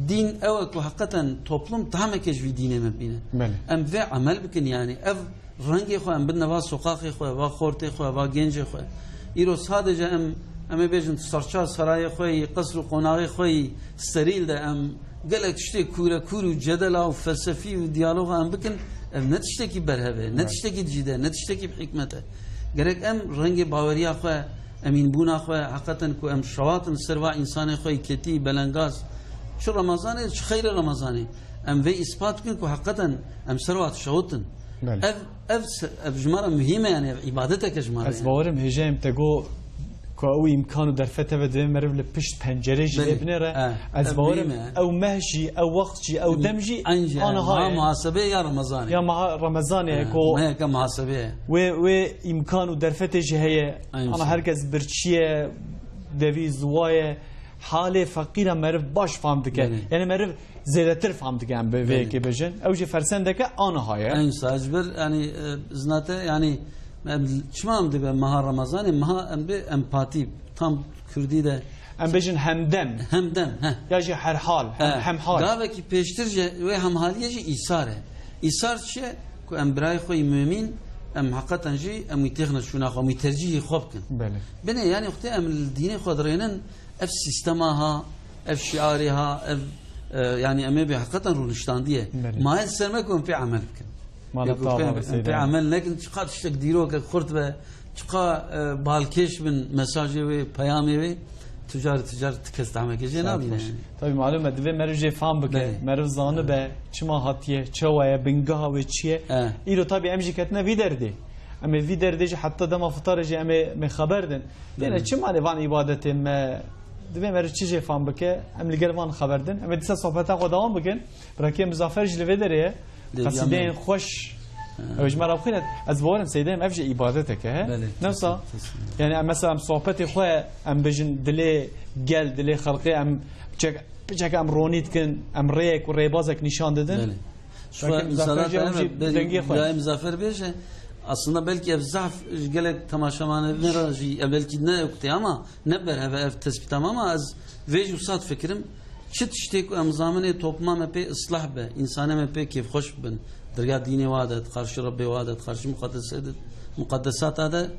dîn ew e ku heqeten toplum tameke ji vî dînê me bîne. Belê. Em vê emel bikin yani. Ev rengê xwe em bidine va soqaxê xwe, va xortê xwe, va gencê xwe. Îro sadece em, em ê bêjin serça serayê xwe yî, qesr û qonaxê xwe yî sterîl de em gelek tiştê kûre kûr û cedela û felsefî û diyaloga em bikin, ev ne tiştekî berhev e, ne Evet. tiştekî cîde, ne tiştekî bi hikmet e. Gerek em rengê baweriya xwe, emînbûna xwe, heqeten ku em şewat in ser va însanê xwe yî ketî, belengaz, çi Remezanê, çi xeyrê Remezanê, em vê îspat bikin ku heqeten em ser wa dişewitin. Belê. Ev, ev se-, ev ji me re muhîm e, yani ev îbadeteke ji me re Ez ye. bawerim hêjayê min te got ku ew îmkan û derfet hebe divê meriv li pişt pencerê jî Belê. lê binêre. He, Ez ev bawerim muhîm e. ew meh jî, ew wext jî, ew dem jî Eynî, ana ha ha ye. muhasebê ya Remezanê. Ya meha Remezanê He, ye ku meheke muhasebê ye. wê, wê îmkan û derfetê jî heye. Eynî Ana şey. herkes birçî ye, devî ziwa ye. Halê feqîra meriv baş fam dike. Belê. Yani meriv zêdetir fam dike em bi vê Belê. yekê bêjin. Ew jî fersendeke aniha ye. Eynî sadece bir, yani, e, zinate, yani, em, çima em dibe meha Remezanê, meha em bi empatî, tam Kurdî de Em bêjin hemdem. Hemdem, he. Ya jî herhal, hem-, He. hemhal. Gavekî pêştir jî wê hemhaliyê jî îsar e. Îsar çi ye? Ku em birayê xwe yî mumîn, em heqeten jî em wî têxine şûna xwe, em wî tercîhî xwe bikin. Belê. Binê, yanî wextê em li dînê xwe dirênin, ev sîstema ha, ev şiarê ha, ev, e, yanî em ê bê heqeten rûniştandiye. Belê. Maye li ser me ku em pê emel bikin. Mala Yek û tawa pê, be em pê seyda. Emel nekin, çiqa tiştek dîrokek xurt be, çiqa, e, balkêş bin mesajê wê, peyamê wê, tu car, tu car ti kes tehmekê jê Saet nabîne baş. Yani. Tabii malum e, divê meriv jê fam bike, Belê. Meriv zanibe, çima hatiye, çawa ye, bingeha wê çi ye. E. Îro tabii em jî ketine vî derdê. Em ê vî derdê jî heta dema fitarê jî em ê me xeber din. Têne Belê. Çima lê van îbadetê me, divê meriv çi jê fam bike, em li gel van xeber din. Em ê dîsa sohbeta xwe dewam bikin. Birakê Muzaffer jî li vê derê ye. Lê Qesideyên yanî xweş. Ha. Ew ji me re bixwîne. Ez bawerim seydeyim ev jî îbadetek e, he? Belê, Newsa? Kesin, kesin. Yani em mesela em sohbetê xwe em bêjin dilê gel, dilê xelqê em piçek, piçek em ronî dikin, em rêyek û rêbazek nîşan didin. Belê. Belkî Muzaffer jî ew jî dengê xwe. Muzaffer bêje, aslında belkî ev zaf ji gelek temaşevanê me re jî, e, belkî ne ew kutê ama Ne berhev e ev tespîta me, ama ez vê jî wisa difikirim, çi tiştê ku em zaminê topluma me pê islah be, însanê me pê kêfxweş bibin, di riya dînê wa de, di qarşî Rebbê wa de, di qarşî muqedesê de, muqedesata de,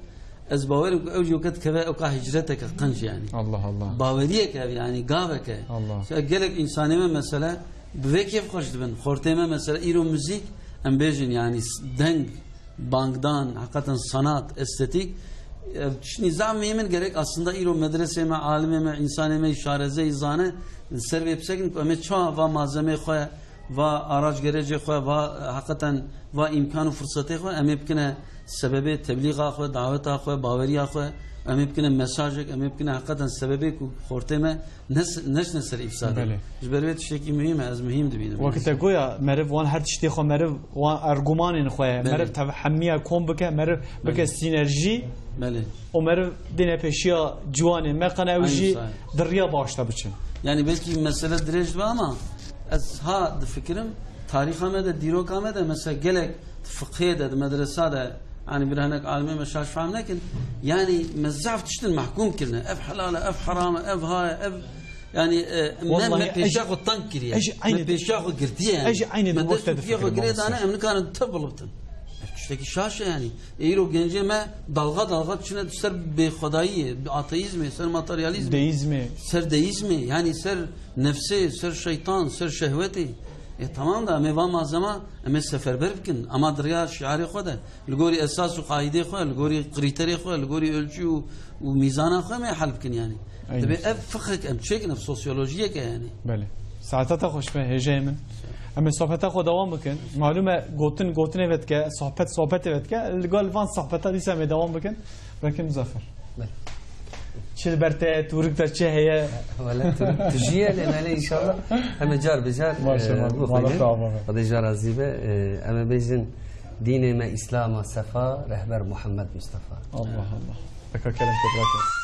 ez bawerim ku ew jî weke dikeve ewka hicreteke qenc, yanî. Allah Allah. Baweriyeke ev, yanî gaveke. Allah. Mesela gelek însanê me mesela bi vê kêfxweş dibin. Xortê me mesela îro muzîk, em bêjin, yanî s-, deng, bangdan, heqeten sanat, estetîk, e, tiştî zaf muhîm in, gerek aslında îro medresê me, alimê me, însanê me, şarezeyî zane, li ser vê bisekin ku em ê çawa va malzemeyê xwe, va araç gerecê xwe, va, e, heqeten va îmkan û firsetê xwe, em ê bikine sebebê teblîxa xwe, daweta xwe, baweriya xwe, em ê bikine mesajek, em ê bikine heqeten sebebê ku xortê me nes-, neşne ser îfsadê. Belê. Ji ber vê tiştekî muhîm e, ez muhîm dibînim. Wekî te goya meriv wan her tiştê xwe, meriv wan ergumanên xwe, Belê. Meriv tev-, hemiya kom bike, meriv bike Belê. Sînerjî Belê. Û meriv dîne pêşiya ciwanê me qene ew Aynı jî say. Di riya baş de biçin. Yani belkî mesele dirêj be ama ez ha difikirim, tarîxa me de, dîroka me de mesela gelek fiqhê de, di medresa de, Yanî bir hinek alimê me şaş fehm nekin. Yanî me zaf tiştin mehkûm kirine. Ev helal e, ev heram e, ev ha ye, ev, yanî, e, me, Wallahî, me pêşiya ez jî, xwe teng kiriye. Ez jî Me eynî pêşiya xwe girtiye, yanî. Ez jî eynî Me dest û piyê xwe girê dane, em nikarin tev bilibtin. Ev tiştekî şaş e, yanî. Îro gencê me dalga dalga diçine ser bêxwedayiyê, ateîzmê, ser materyalîzmê. Deîzmê. Ser deîzmê, yanî ser nefsê, ser şeytan, ser şehwetê. E, tamam da, em ê va malzema, em ê seferber bikin. Ama di riya şiarê xwe de. Li gorî esas û qaîdê xwe, li gorî krîterê xwe, li gorî ölçü û, û mîzana xwe me hel bikin yanî. Aynen. Dibê ev fiqhek em çêkin, ev sosyolojiyek e yanî. Belê. Saeta te xweş be, hêjeyê min. Em ê sohbeta xwe dewam bikin. Malûm e, gotin, gotinê vedike, sohbet, sohbetê vedike. Li gel van sohbeta dîsa em ê dewam bikin. Belkî Muzaffer. Belê. Çi li ber te, tûrik te çi heye? Wele tu, tu jî ye, lê belê înşallah. Em ê car bi car, Maşallah, e, bixwînin. Mala te ava be. Xwedê ji we razî be. E, em ê bêjin, Dînê me Îslama sefa, rehber Muhammed Mustafa. Allah Allah. Eka kerem te birakim.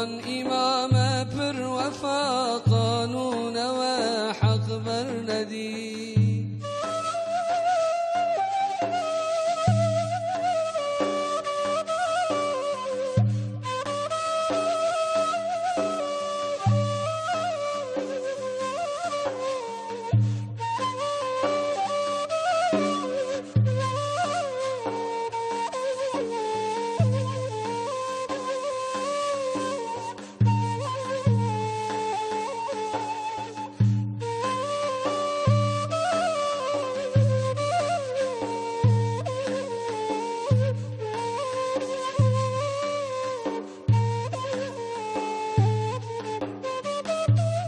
Îmame pir wefa, qanûne we heq bernedî.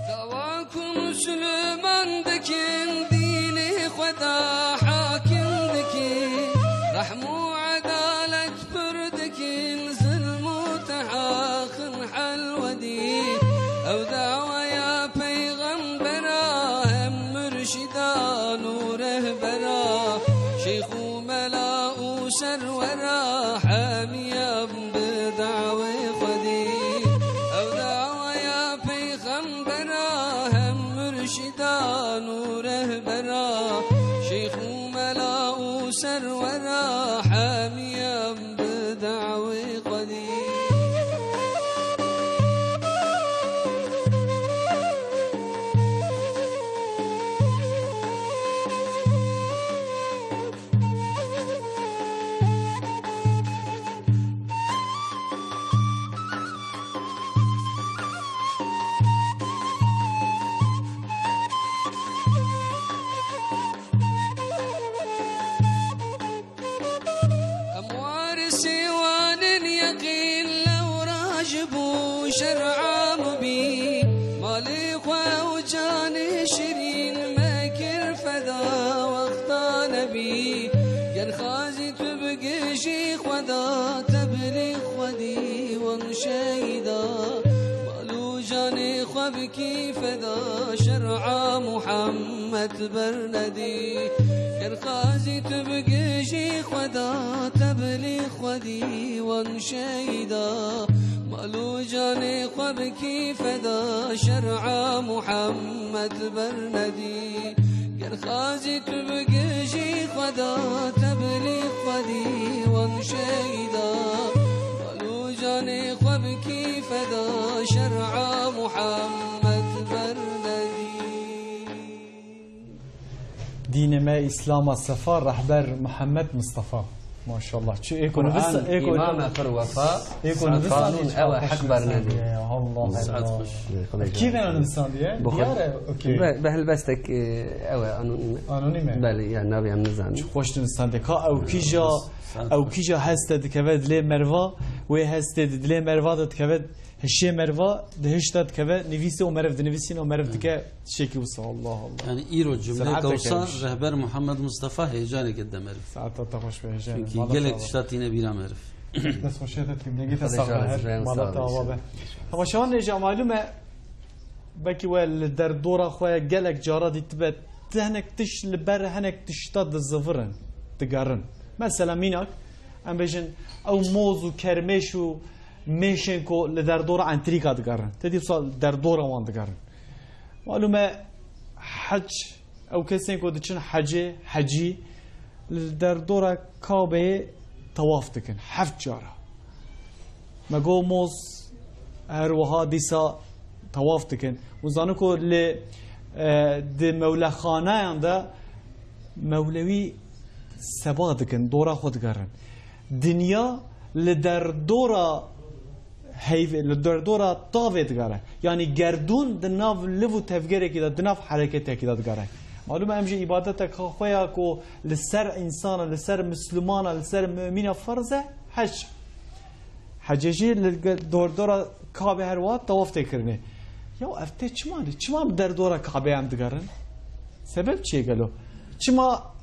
Dawa ku Musliman dikin, dînê Xweda hakim dikin, rehm û edalet pir dikin, zilm û tehaxin helwedî. Ew daweya peyxembera, hem murşidan û rehbera, şeyx û mela û serwera, hemiyan bi dawê Xwedî. Ew daweya peyxembera, hem murşidan û rehbera, şeyx û mela û serwera, hemiyan bi dawê Xwedî. Em warisê wan in yeqîn, lewra ji bo şer'a mubîn. Malê xwe û canê şirîn me kir feda wexta nebî. Ger xazî tu bigihîjî Xweda, te bilî Xwedî wan şehîda. Mal û canê xwe bikî feda, şer'a Muhammed bernedî. Ger xazî tu bigihîjî Xweda, te bilî Xwedî wan şehîda. Mal û canê xwe bikî feda, şer'a Muhammed bernedî. Ger xazî tu bigihîjî Xweda, te bilî Xwedî wan şehîda. Mal û canê xwe bikî feda, şer'a Muhammed bernedî. Dînê me Îslama sefa, rehber Muhammed Mustafa. Maşallah. Çi êko Kur'an, nivîsa, êko îmame pir wefa, êko nivîsa qanûn ew e, heq bernedî. Allah Allah. Saet xweş. Kî vena nivîsandiye? Diyar e? Okey. Be, be helbestek, e, ew e, anonîm e. Anonîm e? Belê, ya navê em nizanin. Çi xweş nivîsandiye. Ka ew kîja, ew kîja heste dikeve dilê merva, wê hestê di dilê merva de dikeve. Hişê merva di hişta dikeve, nivîsê û meriv dinivîsîne û meriv dike tiştekî wisa. Allah Allah. Yani îro cumleyeke wisa, rehber Muhammed Mustafa heyecaneke dide meriv. Saeta te xweş be, heyecan. Çünkü gelek tişta tîne bîra meriv. Dest xweşiya te tîm, dengê te sax be, her mala te ava be. Temaşevan hêja malûm e, belkî we li derdora xwe gelek cara dîtibe, ti hinek tişt li ber hinek tişta dizivirin, digerin. Mesela mînak, em bêjin, ew moz û kermêş û mêşên ku li derdora entrîka digerin. Te dî wisa derdora wan digerin. Malûm e hec, ew kesên ku diçin hecê, hecî, li derdora Kabeyê tewaf dikin. Heft cara. Me got moz her wiha dîsa tewaf dikin. Hûn zanin ku li, e, di mewlexaneyan de mewlewî seba dikin, dora xwe digerin. Dinya li derdora heyvê, li derdora tavê digere. Yanî gerdûn di nav liv û tevgerekî de, di nav hereketekî de digere. Malûm e, em jî îbadeteka xwe ya ku li ser însana, li ser mislumana, li ser mumîna ferz e, hec. Hecê jî li ge-, dordora Kabê her wiha tewaf tê kirinê. Ya ev tê çima ne? Çima em derdora Kabê em digerin? Sebeb çi ye gelo? Çima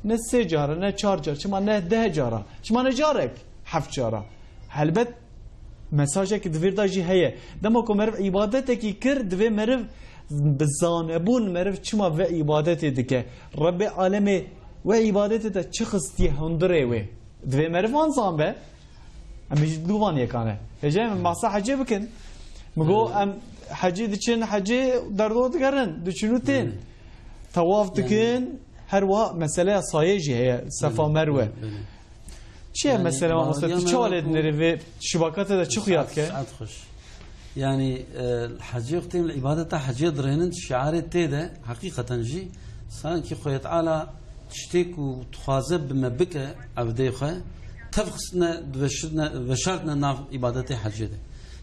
ne sê car, ne çar car, çima ne deh cara, çima ne carek heft cara? Helbet mesajekî di vîr de jî heye. Dema ku meriv îbadetekî kir, divê meriv bi zanebûn meriv çima vê îbadetê dike. Rebbê alemê wê îbadetê de çi xistiye hundirê wê. Divê meriv wan zanbe. Em ê ji dû van yekan e. Hêjê em masa hecê bikin. Min got, Evet. em hecê diçin, hecê derdo digerin, diçin û tên. Evet. Tewaf Yani dikin, her wiha meseleya sayê jî heye, Sefa Evet, Merwe. evet, evet. Çi ye Yani, mesela, mamoste? bawerîya Tu me çawa wa lê ku dinêrî vê şibakatê de çi xuya Saet, dike? saet xweş. Yani, e, hecê wextê li îbadeta hecê dirênin, şiarê tê de, heqîqeten jî, sankî Xwedê Teala tiştê ku dixwaze bi me bike, evdê xwe, tev xistine, diveşirtine, veşartine nav îbadetê hecê de.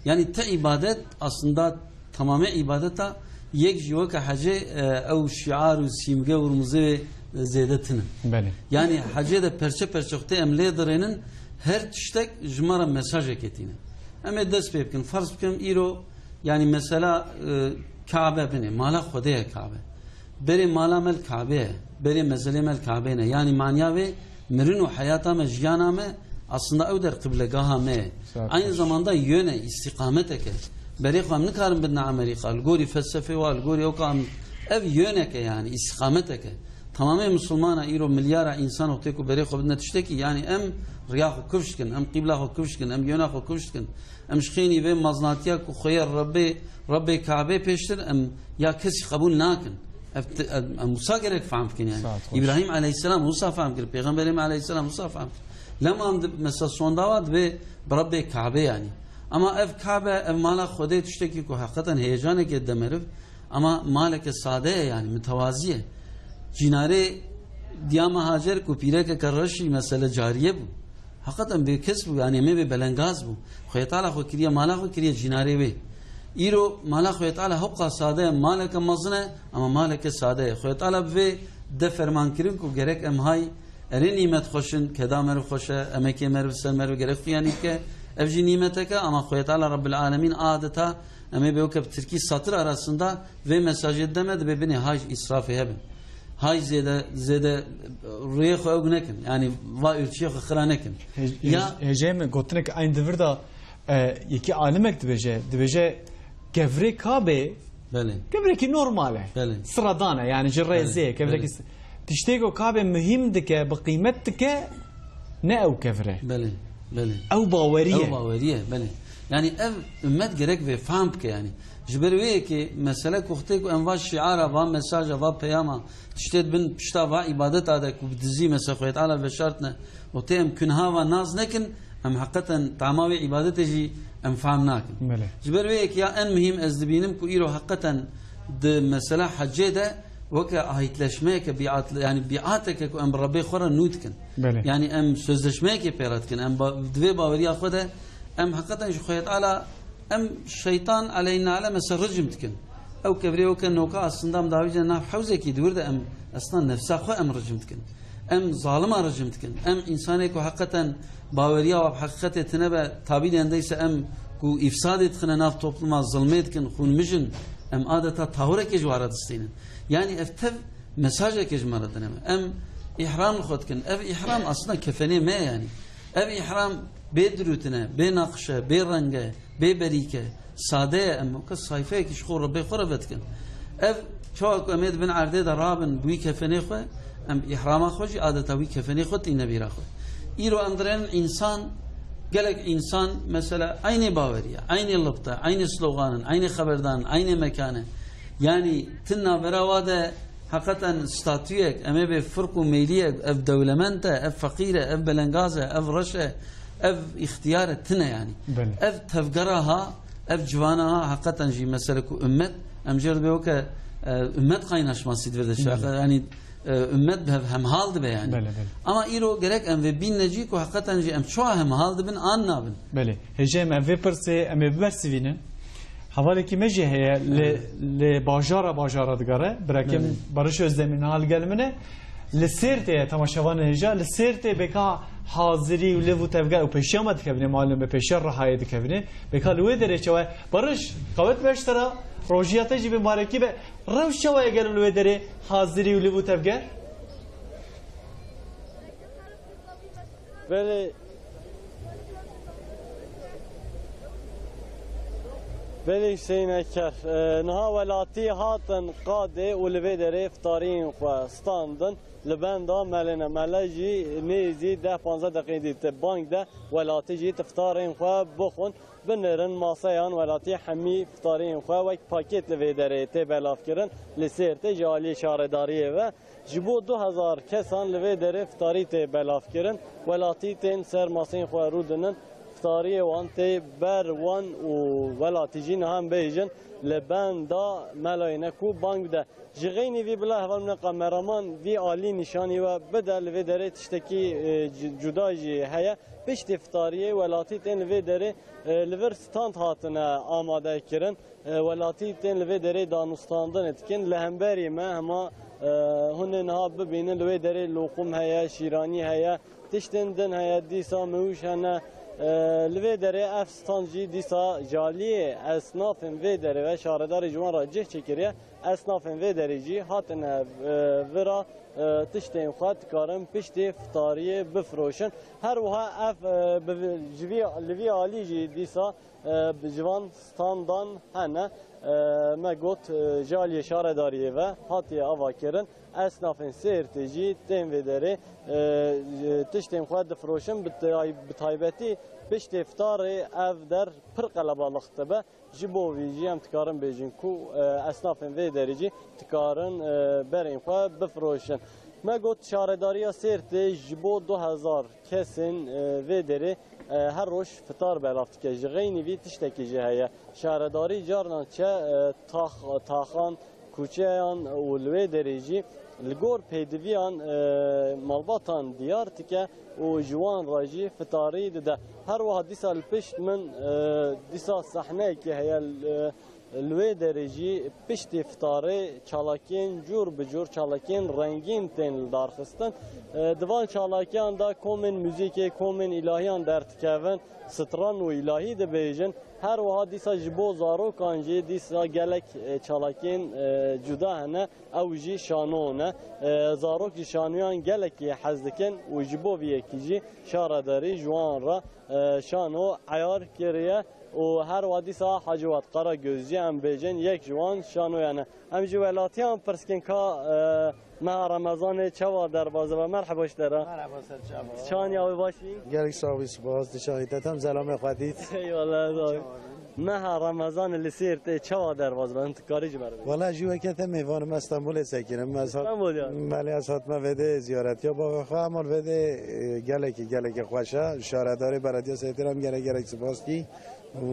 Yani te îbadet aslında Tamamê îbadeta yek jî weke hecê, e, ew şiar û sîmge û rmûzê wê zêde tune. Belê. Yanî hecê de perçe perçe xwe tê em lê dirênin, her tiştek ji me re mesajekê tîne. Em ê dest pê bikin. Ferz bikim îro, yanî mesela, e, Kabe binê, mala Xwedê ye Kabe. Berê mala me li Kabe ye, berê mezelê me li Kabe ne. Yanî manya wê mirin û heyata me, jiyana me, aslında ew der qiblegaha me ye. Saat Aynı beş. zamanda yöne, îstîqameteke. Berê xwe em nikarin bidine Amerîka. Li gorî felsefê wa, li gorî ew ka em, ev yöneke yani, îstîqameteke. Tamamê misilmana îro milyara însan wextê ku berê xwe bidine tiştekî, yani em riya xwe kifş dikin, em qîbla xwe kifş dikin, em yöna xwe kifş dikin. Em ji xênî vê maznatiya ku xwe ye Rebbê, Rebbê Kabê pêştir, em ya kesî qebûl nakin. Ev ti-, em, em wisa gerek fehm bikin yani. Saat xweş. Îbrahîm aleyhisselam wisa fehm kir, Pêxemberê me aleyhisselam wisa fehm kir. Lema em di, mesela sonda wa dibê bi Rebbê Kabê yani. Ama ev Kabe, ev mala Xwedê tiştekî ku heqeten heyecanekê dide meriv, ama maleke sade ye yani, mitewazî ye. Cînarê diya me Hacer ku pîrekeke reşî mesele cariye bû. Heqeten bêkes bû, yani em ê bê belengaz bû. Xwedê Teala xwe kiriye, mala xwe kiriye cînarê wê. Îro mala Xwedê Teala hewqa sade ye, maleke mezin e, ama maleke sade ye. Xwedê Teala bi vê de ferman kirin ku gerek em hay, erê nîmet xweş in, keda meriv xweş e, emekê meriv ser meriv gerek xuyanî bike. Ev jî nîmeteke, ama Xwedê Teala Rabbil Alemîn adeta Em ê bê weke bi tirkî satır arasında vê mesajê dide me, dibê binê hay îsrafê hebin. Hay zêde, zêde rûyê xwe ew nekin. Yani va ûrçiyê xwe xira nekin. He-, Ya he-, hêjê min gotinek eyn di vir de, e, yekî alimek dibêje, dibêje kevirê Kabê, Belê. kevirekî normal e. Belê. Sıradan e, yani ji rêzê, Belê, kevirekî belê. s-, tiştê ku Kabê muhîm dike, bi qîmet dike, ne ew kevir e. Belê, belê. Ew bawerî Ew ye. bawerî ye, belê. Yani ev ümmet gerek vê fehm bike yani. Ji ber wê yekê mesele ku xitê ku em va şiara, va mesaja, va peyama, tiştê di bin pişta va îbadeta de ku bi dizî mesela Xwedê Teala veşartine, û tê em kunha va nas nekin, em heqeten tama wê îbadetê jî em fehm nakin. Belê. Ji ber wê yekê ya en muhîm ez dibînim ku îro heqeten di mesela hecê de weke ahîtleşmeyeke, biat, yani biateke ku em bi Rebbê xwe re nû dikin. Belê. Yani em sözleşmeyekê pê re dikin. Em ba-, di vê baweriya xwe de em heqeten ji Xwedê Teala, em şeytan aleyhînale mesela ricm dikin. Ew kevirê weke noka aslında em davîce nav hewzekî di wir de em aslında nefsa xwe em ricm dikin. Em zalima ricm dikin. Em însanê ku heqeten baweriya wa bi heqîqetê tine be, tabî de endeyse em ku îfsadê dixine nav topluma, zilmê dikin, xûn mijin, em adeta tahurekê ji wa re distînin. Yani ev tev mesajekê ji me re dine me. Em îhram li xwe dikin. Ev îhram aslında kefenê me ye yani. Ev îhram bê dirûtine, bê naqşe, bê renge, bê berîke, sade ye. Em weke sayfeyekî ji xwe Rebbê xwe re vedikin. Ev çawa ku em ê di bin erdê de rabin bi wî kefenê xwe, em îhrama xwe jî adeta wî kefenê xwe tîne bîra xwe. Îro em dirênin însan, gelek însan mesela eynê baweriye, eynê libte, eynê sloganin, eynê xeberdanin, eynê mekane. Yani ti navbera wa de heqeten statuyek, em ê bê firq û meyliyek, ev dewlemend e, ev feqîr e, ev belengaz e, ev reş e, ev îxtiyar e, tine yani. Belê. Ev tevgera ha, ev civana ha, heqeten jî mesele ku ümmet, em jê re dibê weke, e, ümmet kaynaşması di vir de çaxe, Belê. yani, e, ümmet bi hev hemhal dibe yani. Belê, belê. Ama îro gerek em vê bînne cî ku heqeten jî em çawa hemhal dibin an nabin. Belê. Hêjê me vê pirsê em ê bibersivînin. Hevalekî me jî heye li, Evet. li bajara bajara digere. Birakim Evet. Barış Özdemir niha li gel min e. Li Sêrtê ye temaşevanê hêja. Li Sêrtê bêka hazirî û liv û tevger û pêşiya me dikevine, malum be pêşiya Rihayê dikevine. Bêka li wê derê çawa ye? Barış, qewet be ji te re, rojiya te jî bi mubarekî be. Rewş çawa ye gelo li wê derê hazirî û liv û tevger? Belê. Belê Hüseyin Eker, e, niha welatî hatin qadê û li vê derê fitariyên xwe standin. Li benda melê ne. Mele jî nêzî deh panzdeh deqeyên dî ti bang de welatî jî ti fitarên xwe bixwin. Binêrin maseyan welatî hemî fitariyên xwe wek pakêt li vê derê tê belavkirin. Li Sêrtê ji aliyê şaredariyê ve ji bo du hezar kesan li vê derê fitarî tê belavkirin. Welatî tên ser maseyên xwe rûdinin. Fitariyê wan tê ber wan û welatî jî niha em bêjin li benda melayê ne ku bang bide. Ji xeynî vî bila heval min kameraman vî alî nîşanî we bide, li vê derê tiştekî, e, cu-, cuda jî heye. Piştî fitariyê welatî tên li vê derê, e, li vir stand hatine amade kirin. E, welatî tên li vê derê danûstandinê dikin. Li hemberî me hema, e, hûn ê niha bibînin, li wê derê loqum heye, şîranî heye, tiştên din heye, dîsa miwîş hene. E, li vê derê ev stand jî dîsa ji aliyê esnafên vê derê ve şaredarî ji wan re cih çêkiriye. Esnafên vê derê jî hatine, e, vira, e, tiştên xwe dikarin piştî fitariyê bifroşin. Her wiha ev, e, bi, ji vî, li vî alî jî dîsa, e, bi ji van standan hene. E, me got, e, ji aliyê şaredariyê ve hatiye avakirin. Esnafên Sêrtê jî tên vê derê, e, tiştên xwe difroşin. Bi tay-, bi taybetî piştê fitarê ev der pir qelebalix dibe. Ji bo vî jî em dikarin bêjin ku, e, esnafên vê derê jî dikarin, e, berên xwe bifroşin. Me got şaredariya Sêrtê ji bo du hezar kesên, e, vê derê, e, her roj fitar belav dike. Ji xeynî vî tiştekî jî heye. Şaredarî carnan çe, e, tax-, taxan, kuçeyan û li wê derê jî li gor pêdiviyan, e, malbatan diyar dike û ji wan re jî fitarî dide. Her wiha dîsa li pişt min, e, dîsa sahneyekê heye, e, li wê derê jî piştî fitarê çalakiyên cûr bi cûr, çalakiyên rengîn tên lidarxistin. E, di van çalakiyan de komên muzîkê, komên îlahiyan derdikevin, stran û îlahî dibêjin. Her wiha dîsa ji bo zarokan jî dîsa gelek, e, çalakiyên, e, cuda hene. Ew jî şano ne. E, zarok ji şanoyan gelekî hez dikin û ji bo vî yekî jî şaredarî ji wan re, e, şano eyar kiriye û her wiha dîsa Hacî Wat Karagöz jî em bêjin yek ji wan şanoyan e. Em ji welatiyan pirs kin ka, e, Meha Remezanê çawa derbas dibe? Merheba ji te re. Merhaba, ser çava. Çawan ya wê baş î? Gelek sax bî, spas. Dişahî te tem zelamê xwe dît. Eyvallah, sağ ol. Meha Remezanê li Sêrtê çawa derbas dibe? Hûn dikarî ji me re bêjî? Wala jî weke te mêvan im, ez Stenbolê sekinim. Ez hat-, Stenbol ya? Belê, ez hatime vê dê ziyaretiya baxa xwe, ama vê dê, e, gelekî, gelekî xweş e. Şaredarê Belediya Sêrtê re em gelek, gelek spas dî. Û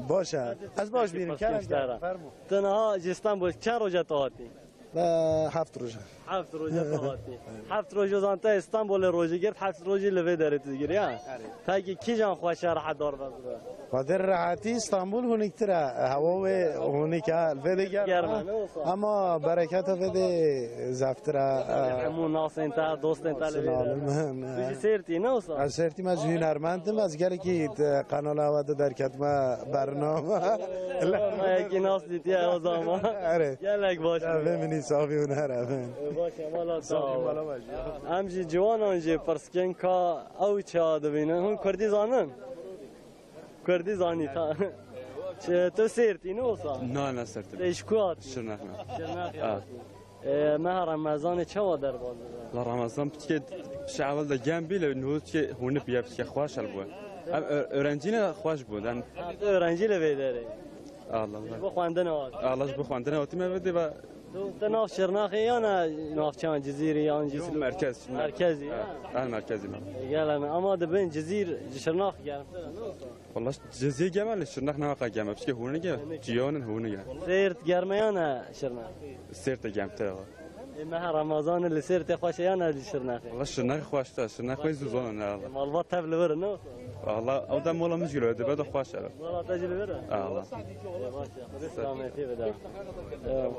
baş e. Ez baş bînim, kerem, kerem. Fermo. Tu niha ji Stenbol çend roj e tu hatî? Be, heft roj e. Heft roj e tu hatî. Heft roj o zaman te Stenbolê rojî girt, heft rojî li vê derê tu digirî, ha? Erê. Pekî kîjan xweş e, rehet derbas dibe? Xwedê rehetî Stenbol hûniktir e. Hewa wê hûnik e. Vê dê germ e. Germ e, ne wisa? Ama bereketa vê dê zeftir e. Hemû nasên te, dostên te li vê de. Sağ olun. Tu jî Sêrtî, ne wisa? Ez Sêrtî me, ez hunermend im, ez gelekî di kanala we de derketime bername. Ma yekî nas dîtiye o zaman. Erê. Gelek baş. Ya, vê minî sax bî, huner e, vê. Baş e, mala sağ ol. Em jî ciwanan jî pirs kin ka ew çawa dibînin. Hûn kurdî zanin? Kurdî zanî, ta. Çi, tu Sêrtî ne wisa? Na, na Sêrtî. Te ji ku hatî? Şirnex me. Şirnex. Ha. E, meha Remezanê çawa derbas dibe? La Remezan piçke şewal de gem bî, lê nû piçke hûnip ye, piçke xweş el bû. Em ö-, öğrencî ne xweş bû, den. Ha, tu öğrencî li vê derê. Allah Allah. Ji bo xwendina hatî. Allah ji bo xwendina hatî me vê dê ve. Tu, tu nav Şirnexê ya ne navçeyan Cizîrî yan jî Yo, Silû-, merkez, merkez. Merkezî, ha, ha. En merkezî me. Gel em, ama dibin Cizîr ji Şirnex germtir e, ne wisa? Wala Cizîr germ e, lê Şirnex ne weka germ e. Piçke hûnik e. Hûnik e. Ciyanin hûnik e. Sêrt germ e ya ne Şirnex? Sêrt e germtir e. Ê, meha Remezanê li Sêrtê xweş e ya ne li Şirnexê? Wala Şirnex xweş e. Şirnex wê zû zonan e, wala. Malbat tev li vir e, ne wisa? Wala, ew de mola min jî li vir e, dibe de xweş e. Mola te jî li vir e? Ha, wala. Ê, baş e. Xwedê selametî bide. Ê,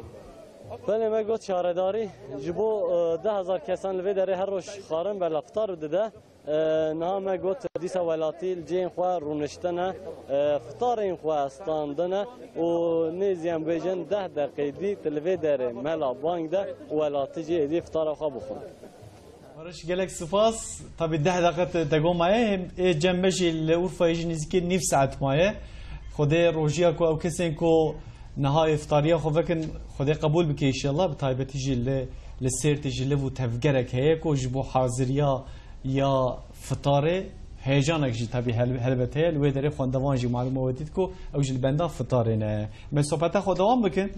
belê me got şaredarî ji bo, e, deh hezar kesan li vê derê her roj xwarin belav, fitar dide. E, niha me got dîsa welatî li cihên xwe rûniştine, e, fitarên xwe standine û nêzî em bêjin deh deqê dî tu li vê derê mela bang de û welatî jî êdî fitara xwe bixwin. Barış, gelek spas. Tabii deh deqe te, te go maye. Hem ê cem me jî li Urfayê jî nêzîkî nîv saet maye. Xwedê rojiya ku ew kesên ku niha îftariya xwe vekin, Xwedê qebûl bike înşellah, bi taybetî jî li, li Sêrtê jî liv û tevgerek heye ku ji bo haziriya ya fitarê heyecanek jî tabî hel-, helbet heye. Li wê derê xwendevan jî malûm e wê dît ku ew jî li benda fitarê ne. Me sohbeta xwe dewam bikin.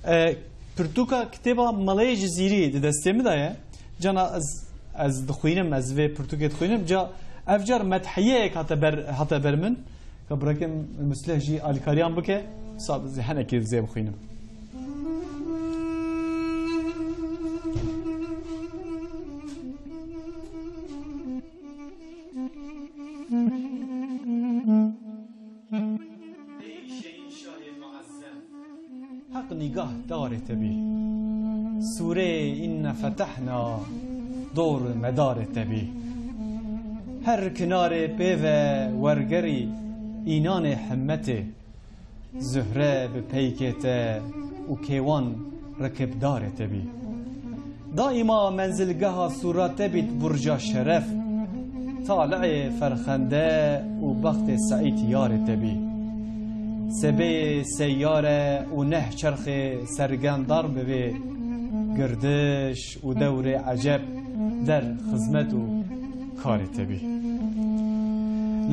E, pirtûka kitêba Meleyê Cizîrî di destê min de ye. Cana ez, ez dixwînim, ez vê pirtûkê dixwînim. Ca, ev car methiyeyek hate ber, hate ber min. Ka birakim Musleh jî alîkariyan bike, sa ez ê henekê zê bixwînim. Heq nîgahdarê te bî. Sûreyê Înne fetehna dor medarê te bî. Her kinarê pê ve wergerî înanê himmetê. Zuhre bi peykê te û kêwan rikibdarê te bî. Daîma menzilgeha sûra te bît burca şeref, taliê ferxende û bextê seîd yarê te bî. Sebeyê seyare û neh çerxê sergendar bibê, girdiş û dewrê eceb der xizmet û karê te bî.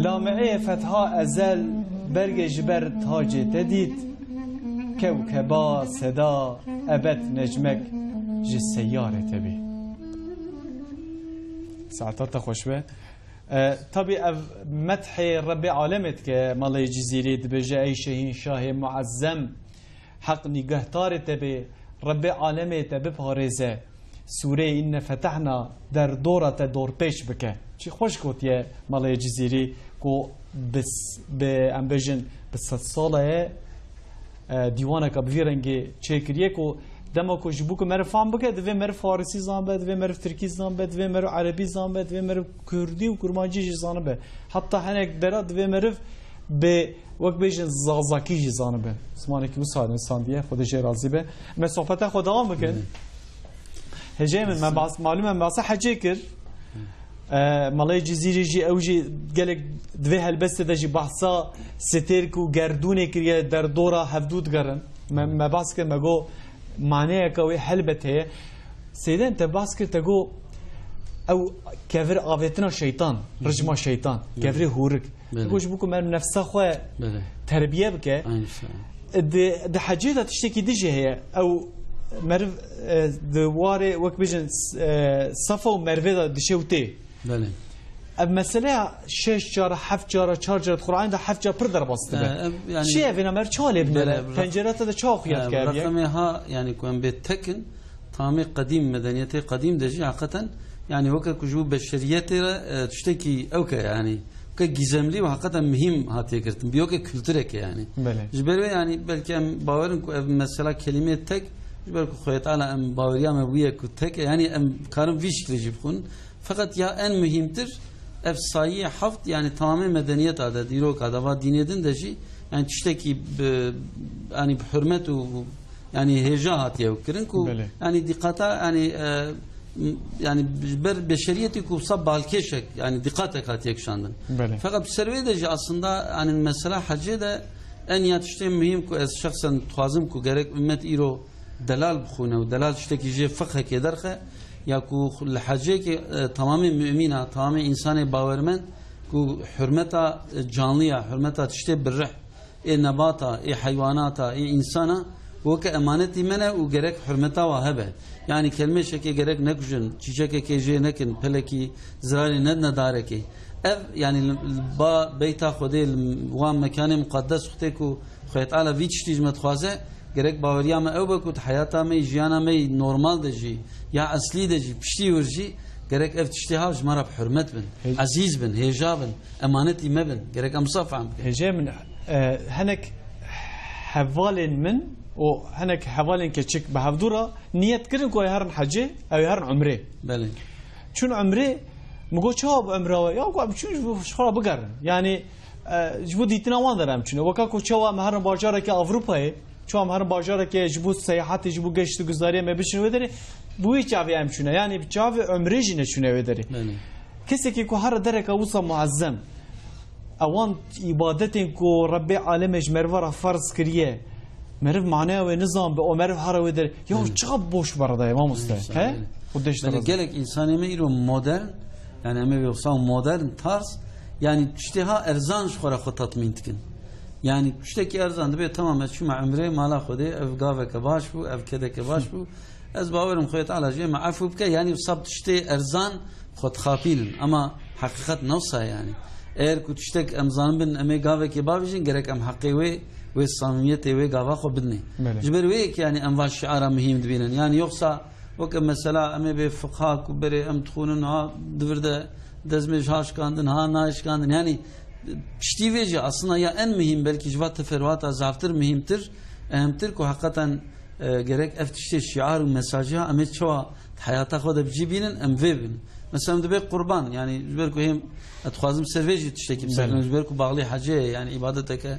Lameê fetha ezel bergê ji ber tacê te dît, kewkeba seda ebed necmek ji seyarê te bî. Saeta te xweş be. E, tabî ev methê Rebbê Alemê dike, Malê Cizîrî dibêje, ey Şehîn Şahê Muezzem, Heq nîgehdarê te bê, Rebbê Alemê te biparêze, Sûreyê Înne Fetehna derdora te dorpêç bike. Çi xweş gotiye Malê Cizîrî ku bi s-, bi, em bêjin, bi sedsala ye, e, dîwaneka bi vî rengê çêkiriye ku dema ku ji bo ku meriv fam bike, divê meriv farisî zanibe, divê meriv tirkî zanibe, divê meriv erebî zanibe, divê meriv kurdî û kurmancî jî zanibe. Heta hinek dera divê meriv bi, wek bêjin, zazakî jî zanibe. Zimanekî wisa nivîsandiye, Xwedê jê razî be. Me sohbeta xwe dewam bikin. Hı. Hecê min, me bas-, malûm e, me basa hecê kir. E, Malê Cizîrî jî, ew jî gelek di vê helbestê de jî behsa stêrk û gerdûnê kiriye, derdora hevdû digerin. Me, me bas kir, me got, maneyeke wê helbet heye. Seyden te bas kir, te got, ew kevir avêtina şeytan, Hı hı. rijma şeytan, Hı. kevirê hûrik. Belê. Te got, ji bo ku meriv nefsa xwe Belê. terbiye bike. Aynı şey. Di, di hecê de tiştekî din jî heye. Ew meriv, e, di warê, wek bêjin, s-, e, Safa û Mervê de dişe û tê. Belê. Ev meseleya şeş cara, heft cara, çar cara, di Qur'anê de heft cara pir derbas dibe. E, ev, yani, Çi ye vêna meriv çawa lê binêre? Belê, ref-, Pencera te de çawa xuya e, dike ev yek? Rexemê ha, yani, ku em bê tekin, tamê qedîm, medeniyetê qedîm de jî heqeten, yani, weke ku ji bo beşeriyetê re, e, tiştekî ewke, yani, weke gizemlî û heqeten muhîm hatiye girtin. Bi weke kultureke, yani. Belê. Ji ber wê, yani, belkî em bawerin ku ev mesela kelimê tek, ji ber ku Xwedê Teala em baweriya me bûye ku tek e, yani, em karin vî şiklê jî bixwin. Feqet ya en muhîmtir, ev sayiyê heft, yani, tamamê medeniyeta de, dîroka de, va dînê din de jî, yani, tiştekî bi, yani, bi hurmet û, yani, hêja hatiye ew kirin ku, Belê. yani, dîqata, yani, e, m-, yani, ber beşeriyetî ku wisa balkêşek, yani, dîqatek hatiye kişandin. Belê. Feqet bi ser wê de jî aslında, yani, mesela hecê de en ya tiştê muhîm ku ez şexsen dixwazim ku gerek ummet îro delal bixwîne û delal tiştekî jê fiqhekê derxe, ya ku li hecêkê, e, tamamê mumîna, tamamê însanê bawermend ku hurmeta, e, canliya, hurmeta tiştê bi rih, ê nebata, ê heywanata, ê însana weke emanetî me ne û gerek hurmeta wa hebe. Yani kelmêşekê gerek nekujin, çîçekekê jê nekin, pelekî zirarê nedine darekê. Ev, yani, li, li ba beyta Xwedê, li wan mekanê muqeddes wextê ku Xwedê Teala vî tiştî ji me dixwaze, gerek baweriya me ew be ku di heyata me yî, jiyana me yî normal de jî, ya eslî de jî, piştî wir jî, gerek ev tiştê ha ji me re bi hurmet bin, He- ezîz bin, hêja bin, emanetî me bin. Gerek em wisa fehm bikin. Hêjê min, e, hinek hevalên min û hinek hevalên keçik bi hevdû re niyet kirin ku ew herin hecê, ew herin umrê. Belê. Çûn umrê, min got, "Çawa bi umra we?" Ya, got, "Em çûn ji bo ji xwe re bigerin." Yani, e, ji bo dîtina wan de re em çûne. Weka ku çawa em herin bajarekê Ewropayê, çawa em herin bajarekê ji bo seyahatê, ji bo geşt û guzdariya me biçin wê derê, bi wî çavê em çûne. Yani, bi çavê umrê jî neçûne wê derê. Belê. Kesekî ku here dereka wisa muezzem, Ewan îbadetên ku Rebbê Alemê ji meriva re ferz kiriye, meriv maneya wê nizan be, o meriv hara wê der. Ya çiqa boş berada ye, mamoste. He? Xwedê ji te Belê razî. Gelek insanê me îro modern, yani em ê wê wisa modern tarz, yani tiştê ha erzan ji xwe re xwe tatmîn dikin. Yani tiştekî erzan dibe, tamam, ez çûme emrê mala Xwedê, ev gaveke baş bû, ev kedeke baş bû. Ez bawerim Xwedê Teala jê me efû bike, yani wisa tiştê erzan xwe dixapînin. Ama heqîqet ne wisa yani. Eger ku tiştek em zanibin, em ê gavekê bavêjin, gerek em heqê wê, wê samimiyetê wê gava xwe bidinê. Belê. Ji ber wê yekê yani em va şiara muhîm dibînin. Yani yoksa weke mesela em ê bê fiqha ku berê em dixwînin ha di vir de dezmêj ha şikandin, ha nayê şikandin. Yani piştî vê jî aslında ya en muhîm belkî ji va teferuata zaftir muhîmtir, ehemtir ku heqeten e, gerek ev tiştê şiar û mesajê ha em ê çawa di heyata xwe de bi cî bînin, em vê bibin. Mesela em dibe qurban, yani ji ber ku hêm ez dixwazim ser vê jî tiştekî bisekinin, Belê. ji ber ku baxlê hecê ye, yani îbadeteke.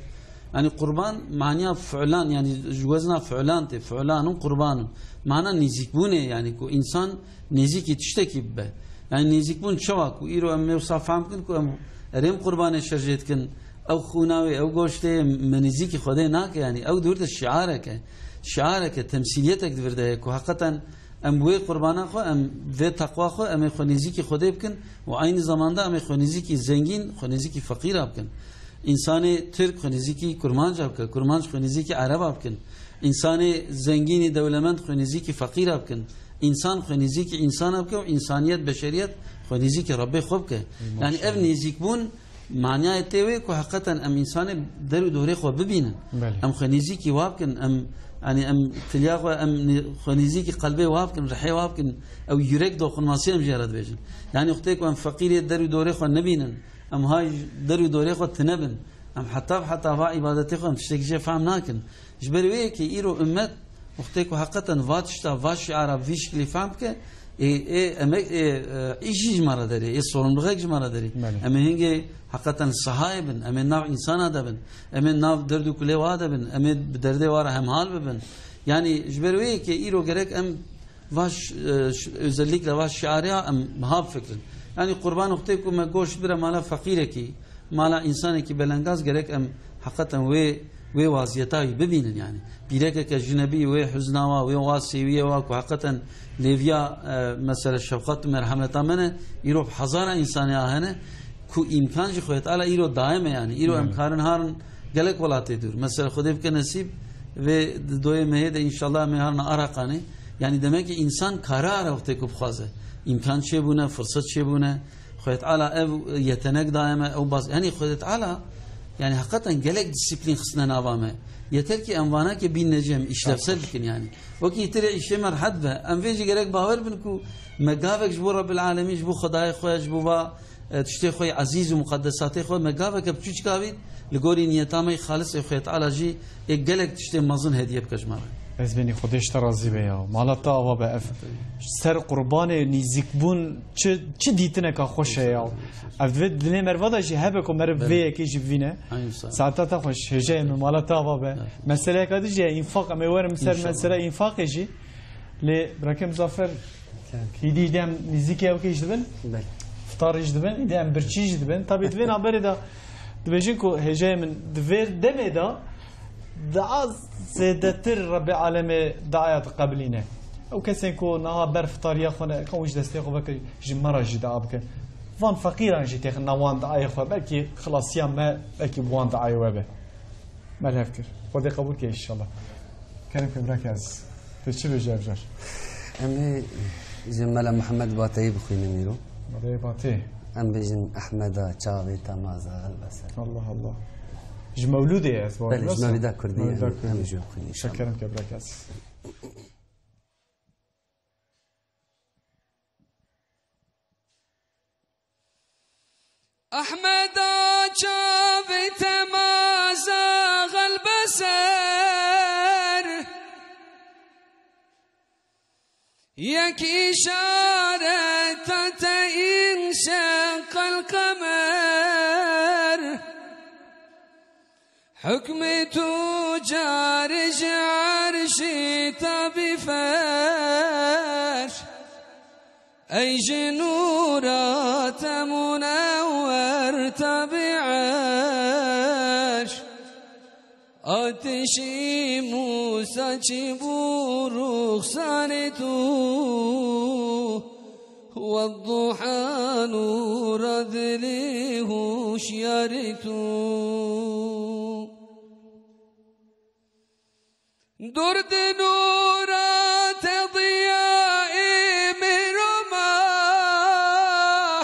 Yani qurban maniya fulan, yani ji wezna fulan tê, fulanun qurbanun. Mana nêzîkbûnê, yani ku însan nêzîkî tiştekî bibe. Yani nêzîkbûn çawa ku îro em ê wisa fehm bikin ku em erê em qurbanê şerjê dikin, ew xûna wê, ew goştê me nêzîkî Xwedê nake, yani ew di wir de şiareke. Şiareke, temsîliyetek di vir de heye ku heqeten em wê qurbana xwe, em vê teqwa xwe, em ê xwe nêzîkî Xwedê bikin û aynî zamanda em ê xwe nêzîkî zengîn, xwe nêzîkî feqîra bikin. Însanê Tirk xwe nêzîkî Kurmanca bike, Kurmanc xwe nêzîkî Ereba bikin. Însanê zengînî dewlemend xwe nêzîkî feqîra bikin. Însan xwe nêzîkî însana bike û însaniyet, beşeriyet xwe nêzîkî Rebbê xwe bike. Yani ev Maşallah. Nêzîkbûn Maniyayê tê wê ku heqeten em însanê der û dorê xwe bibînin. Belê. Em xwe nêzîkî wa bikin, em, yanî em tiliya xwe, em nê-, xwe nêzîkî qelbê wa bikin, rihê wa bikin, ew yürek dokunması em jê re dibêjin. Yanî wextê ku em feqîrê der û dorê xwe nebînin, em hay der û dorê xwe tune bin, em heta bi heta va îbadetê xwe em tiştekî jê fehm nakin. Ji ber wê yekê îro ummet wextê ku heqeten va tişta, va şiara bi vî şiklî fehm bike, ê, ê emek, ê, e, îş jî ji me re derê, ê sorumluluk ji me re derê. Belê. Em ê hingê heqeten sehayê bin, em ê nav însana de bin, em ê nav derd û kulê wa de bin, em ê bi derdê wa re hemhal bibin. Yanî ji ber wê yekê îro gerek em va ş-, e, ş-, özellikle va şiarê em ha bifikirin. Yanî qurban wextê ku me goşt bire mala feqîrekî, mala însanekî belengaz gerek em heqeten wê, wê waziyeta wî bibînin yani. Pîrekeke jinebî wê huzna wa, wê wa sêwiyê wa ku heqeten lêviya, e, mesela şefqet û merhemeta me ne, îro bi hezara însanê a hene ku îmkan jî Xwedê Teala îro daye me yani. Îro em Hmm. karin harin gelek welatê dûr. Mesela Xwedê bike nesîb vê di doyê mehê de înşallah em ê harina Araqanê. Yani demek ki însan kare are wextê ku bixwaze. Îmkan çêbûne, fırsat çêbûne. Xwedê Teala ev yetenek daye me, ew bas-, yani Xwedê Teala, yani heqeten gelek disiplîn xistine nava me. Yeter ki em vanakê bînine cem, işlevsel bikin yani. Wekî îtirê îşê me rehet be. Em vê jî gerek bawer bin ku me gavek ji bo Rebbil Alemîn, ji bo Xwedayê xwe, ji bo va, e, tiştê xwe yê ezîz û muqeddesatê xwe, me gaveke biçûçik avît, li gorî niyeta me yê xalis ê Xwedê Teala jî ê gelek tiştê mezin hediye bike ji me re. Ez benî Xwedê ji te razî be ya. Mala te ava be ev. Ser qurbanê nîzîkbûn çi, çi dîtineka xweş e ya. Ev divê dilê meriva de jî hebe ku meriv vê Belê. yekê jî bivîne. Aynen, sağ ol. Saeta te xweş, hêjayê min, mala te ava be. Evet. Meseleyeka din jî ye, înfaq, em ê werin ser İnşallah. Mesele înfaqê jî. Lê birakim Zafer, Sen. Hîdî dem nîzîkê ew kê jî dibin. Belê. Fitarî jî dibin, hîdî em birçî jî dibin. Tabii divê navberê de dibêjin ku hêjayê min di vê demê de daha zêdetir Rebê Alemê daaya diqebilîne. Ew kesên ku niha ber fitariya xwe ne, ka wî ji destê xwe veke ji me re jî dua bike. Van feqîran jî têxin nav wan daayê xwe, belkî xilasiya me, belkî bi wan daayê we be. Me li hev kir. Xwedê qebûl ke înşallah. Kerem ke birake ez. Tu çi bêjî ev car? Em ê ji Mela Mihemed Bateyî bixwînin îro. Belê Batê. Em bêjin Ehmeda çavê temaza helbese. Allah Allah. Ji Mewlûdê ye ez bawer Belê, ji nasıl? Mewlida Kurdî Mewlida em, Kurdî. Em jî bixwînin înşallah. Şekerim ke birake ez. Ehmeda çavê temaza xelbeser, yek îşareta te înşeqel qemer. Hukmê tu car ji erşî tabî fer. Ey ji nûra te munewwer tabiet. Şî Mûsa çi bû ruxsarê tu, Wedduha nûra dilê huşyarê tu. Dûr di nûra te diya ê mêr û mah.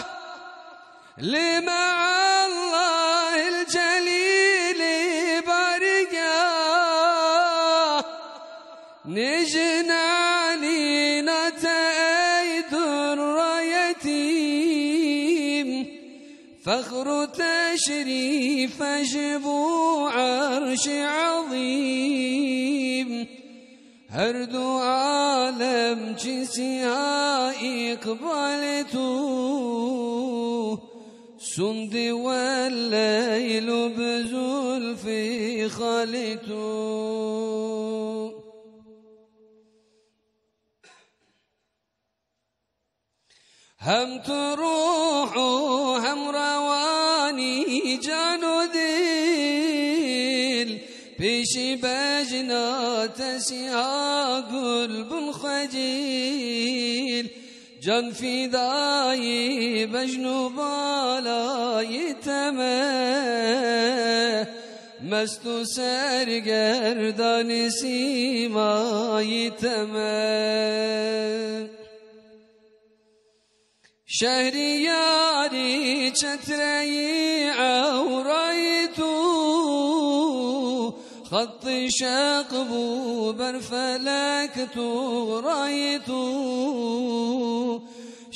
Lê me Allahil Celîlê bargah. Nêjinanîna te ey durra yetîm. Fexr û teşrîfe ji bo erşê ezîm. Her du alem çi siha îqbalê tu. Sundî we leyl û bi zulfê xalê tu. Hem tu ruh û hem rewanî, can û dil, pêşî bejna te siha gul bûn xecîl. Can fidayî bejn û balayî te me, mest û sergerdanî sîmayî te me. Şehriyarî çetreyî ewrayî tu, xettî şeq bû ber felek tu rayî tu.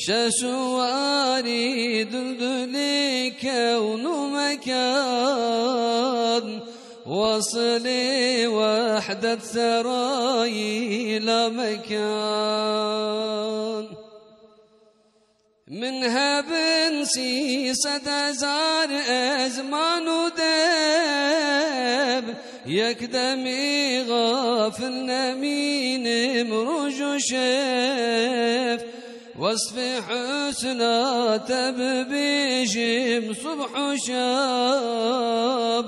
Şesuwarî duldulî kewn û mekan, wesilê wehdet serayî lamekan. Min hebin sî sed hezar ezman û deb, yek demê xafil nemînim roj û şev. Wesfê husna te bibêjim subh û şam,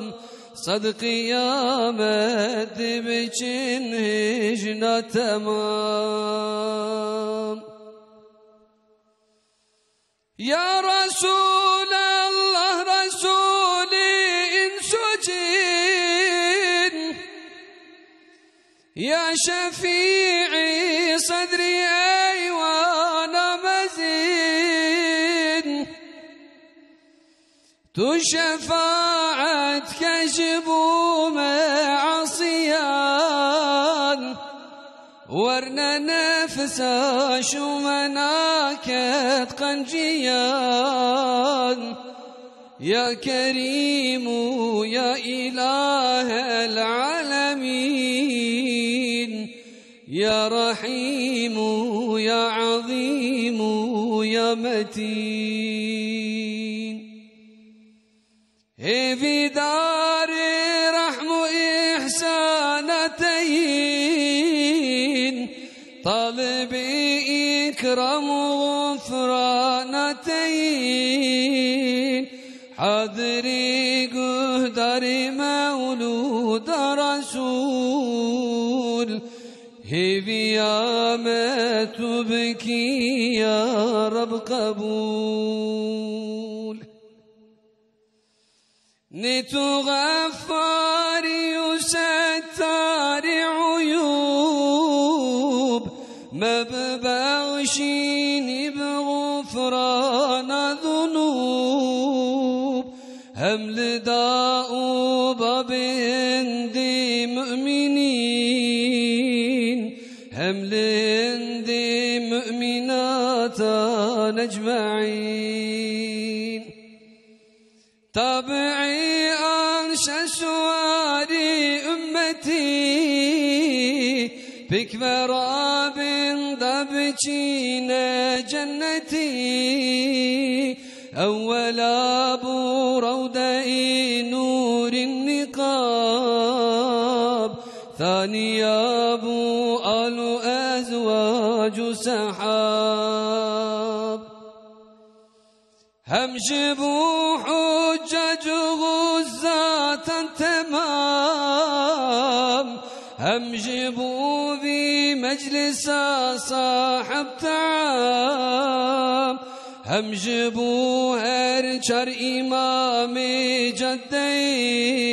sed qiyamet dê biçin hêjna temam. Ya Resûlallah, Resûlî îns û cîn, ya şefîî sedrî eywana mezîn. Tu şefaet ke ji bo me asiyan, werne nefsa şûme naket qenciyan. Ya Kerîm û ya Îlahel Alemîn, ya Rehîm û ya Ezîm û ya Metîn. Hêvîdarê rehm û îhsana te yîn, talibê îkram û xufrana te yîn, hadirî guhdarê mewlûda Resûl, hêviya me tu bikî ya Reb qebûl. Nê tu Xefarî û Settarî uyûb, me bibexşînî bi xufrana zunûb, hem li da û babê hindê mu'minîn, hem li hindê mu'minatan ecmaîn. Tabiî an şesuwarî ummetî, pêk ve rabin da biçîne cennetî. Ewwela bû rewdeyê nûrî niqab, thaniya bû al û ezwac û sehab. Hem ji bo huccac û xuzzatan temam, Hem ji bo vî meclisa sahib team, hem ji bo her çar îmamê ceddeyê,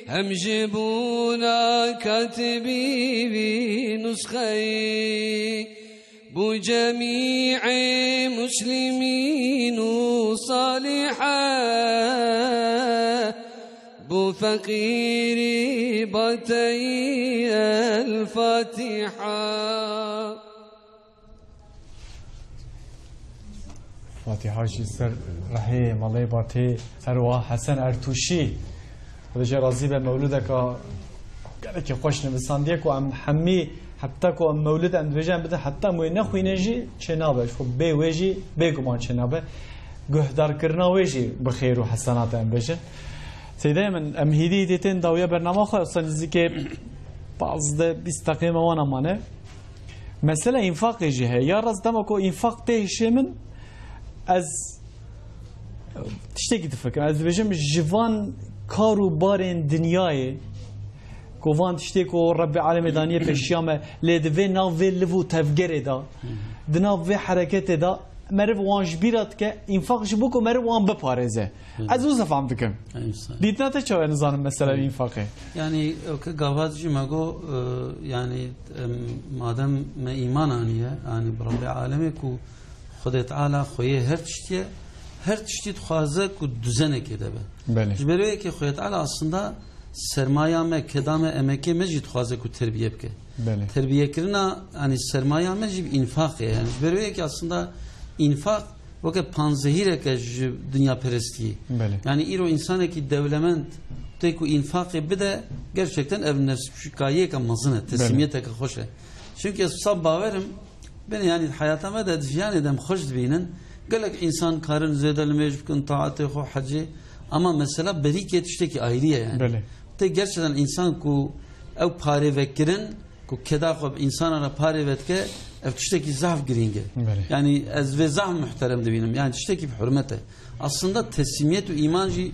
hem ji bona katibî vî nusxeyê. بو جميع مسلمين وصالحة، بو فقيري باتي الفاتحة. Fatiha jî ser rihê Malê Batê Serwa Hesen Ertûşî. Xwedê jê razî be, mewlideka gelekî xweş nivîsandiye ku em hemî heta ku em mewlid em dibêjin em bidin, heta em wê nexwînin jî çênabe. Ji xwe bê wê jî bêguman çênabe. Guhdarkirina wê jî bi xêr û hesenat em bêjin. Seydayê min, em hîdî hîdî tên dawiya bernama xwe, wisa nîzîkê pazdeh bîst deqê me wana mane. Mesela înfaqê jî heye. Ya rast dema ku înfaq tê hişê min, ez tiştekî difikirim. Ez dibêjim, ji van kar û barên dinyayê, ku van tiştê ku Rebbê Alemê daniye pêşiya me, lê di vê nav vê liv û tevgerê de, di nav vê hereketê de, meriv wan ji bîra dike, înfaq ji bo ku meriv wan biparêze. Hı. Ez wisa fam dikim. Dîtina te çawa, nizanim, mesela înfaqê? Yani, o ki gavat jî me got, e, yani, em, madem me îman aniye, yani, bi Rebbê Alemê ku Xwedê Teala xweyê her tiştî ye, her tiştî dixwaze ku duzenekê de be. Belê. Ji ber wê yekê Xwedê Teala aslında sermaya me, keda me, emekê me jî dixwaze ku terbiye bike. Belê. Terbiyekirina, yani, sermaya me jî bi înfaqê ye. Yani, ji ber wê yekê aslında înfaq weke panzehîreke ji dinyaperestiyê. Belê. Yani, îro însanekî dewlemend tê ku înfaqê bide, gerçekten ev nefsçûkayiyeke mezin e, Belê. teslimiyeteke xweş e. Çünkü ez wisa bawerim, Binê, yanî, di heyata me de, di jiyanê de em xweş dibînin. Gelek însan karin zêde nimêj bikin, taetê xwe, hecê. Ama mesela berîkê tiştekî ayrî ye, yani. Belê. Tê gerçekten însan ku ew parêvekirin, ku keda xwe bi însanan re parêve dike, ev tiştekî zaf girîng e. Belê. Yani, ez vê zaf muhterem dibînim. Yani, tiştekî bi hurmet e. Aslında teslimiyet û îman jî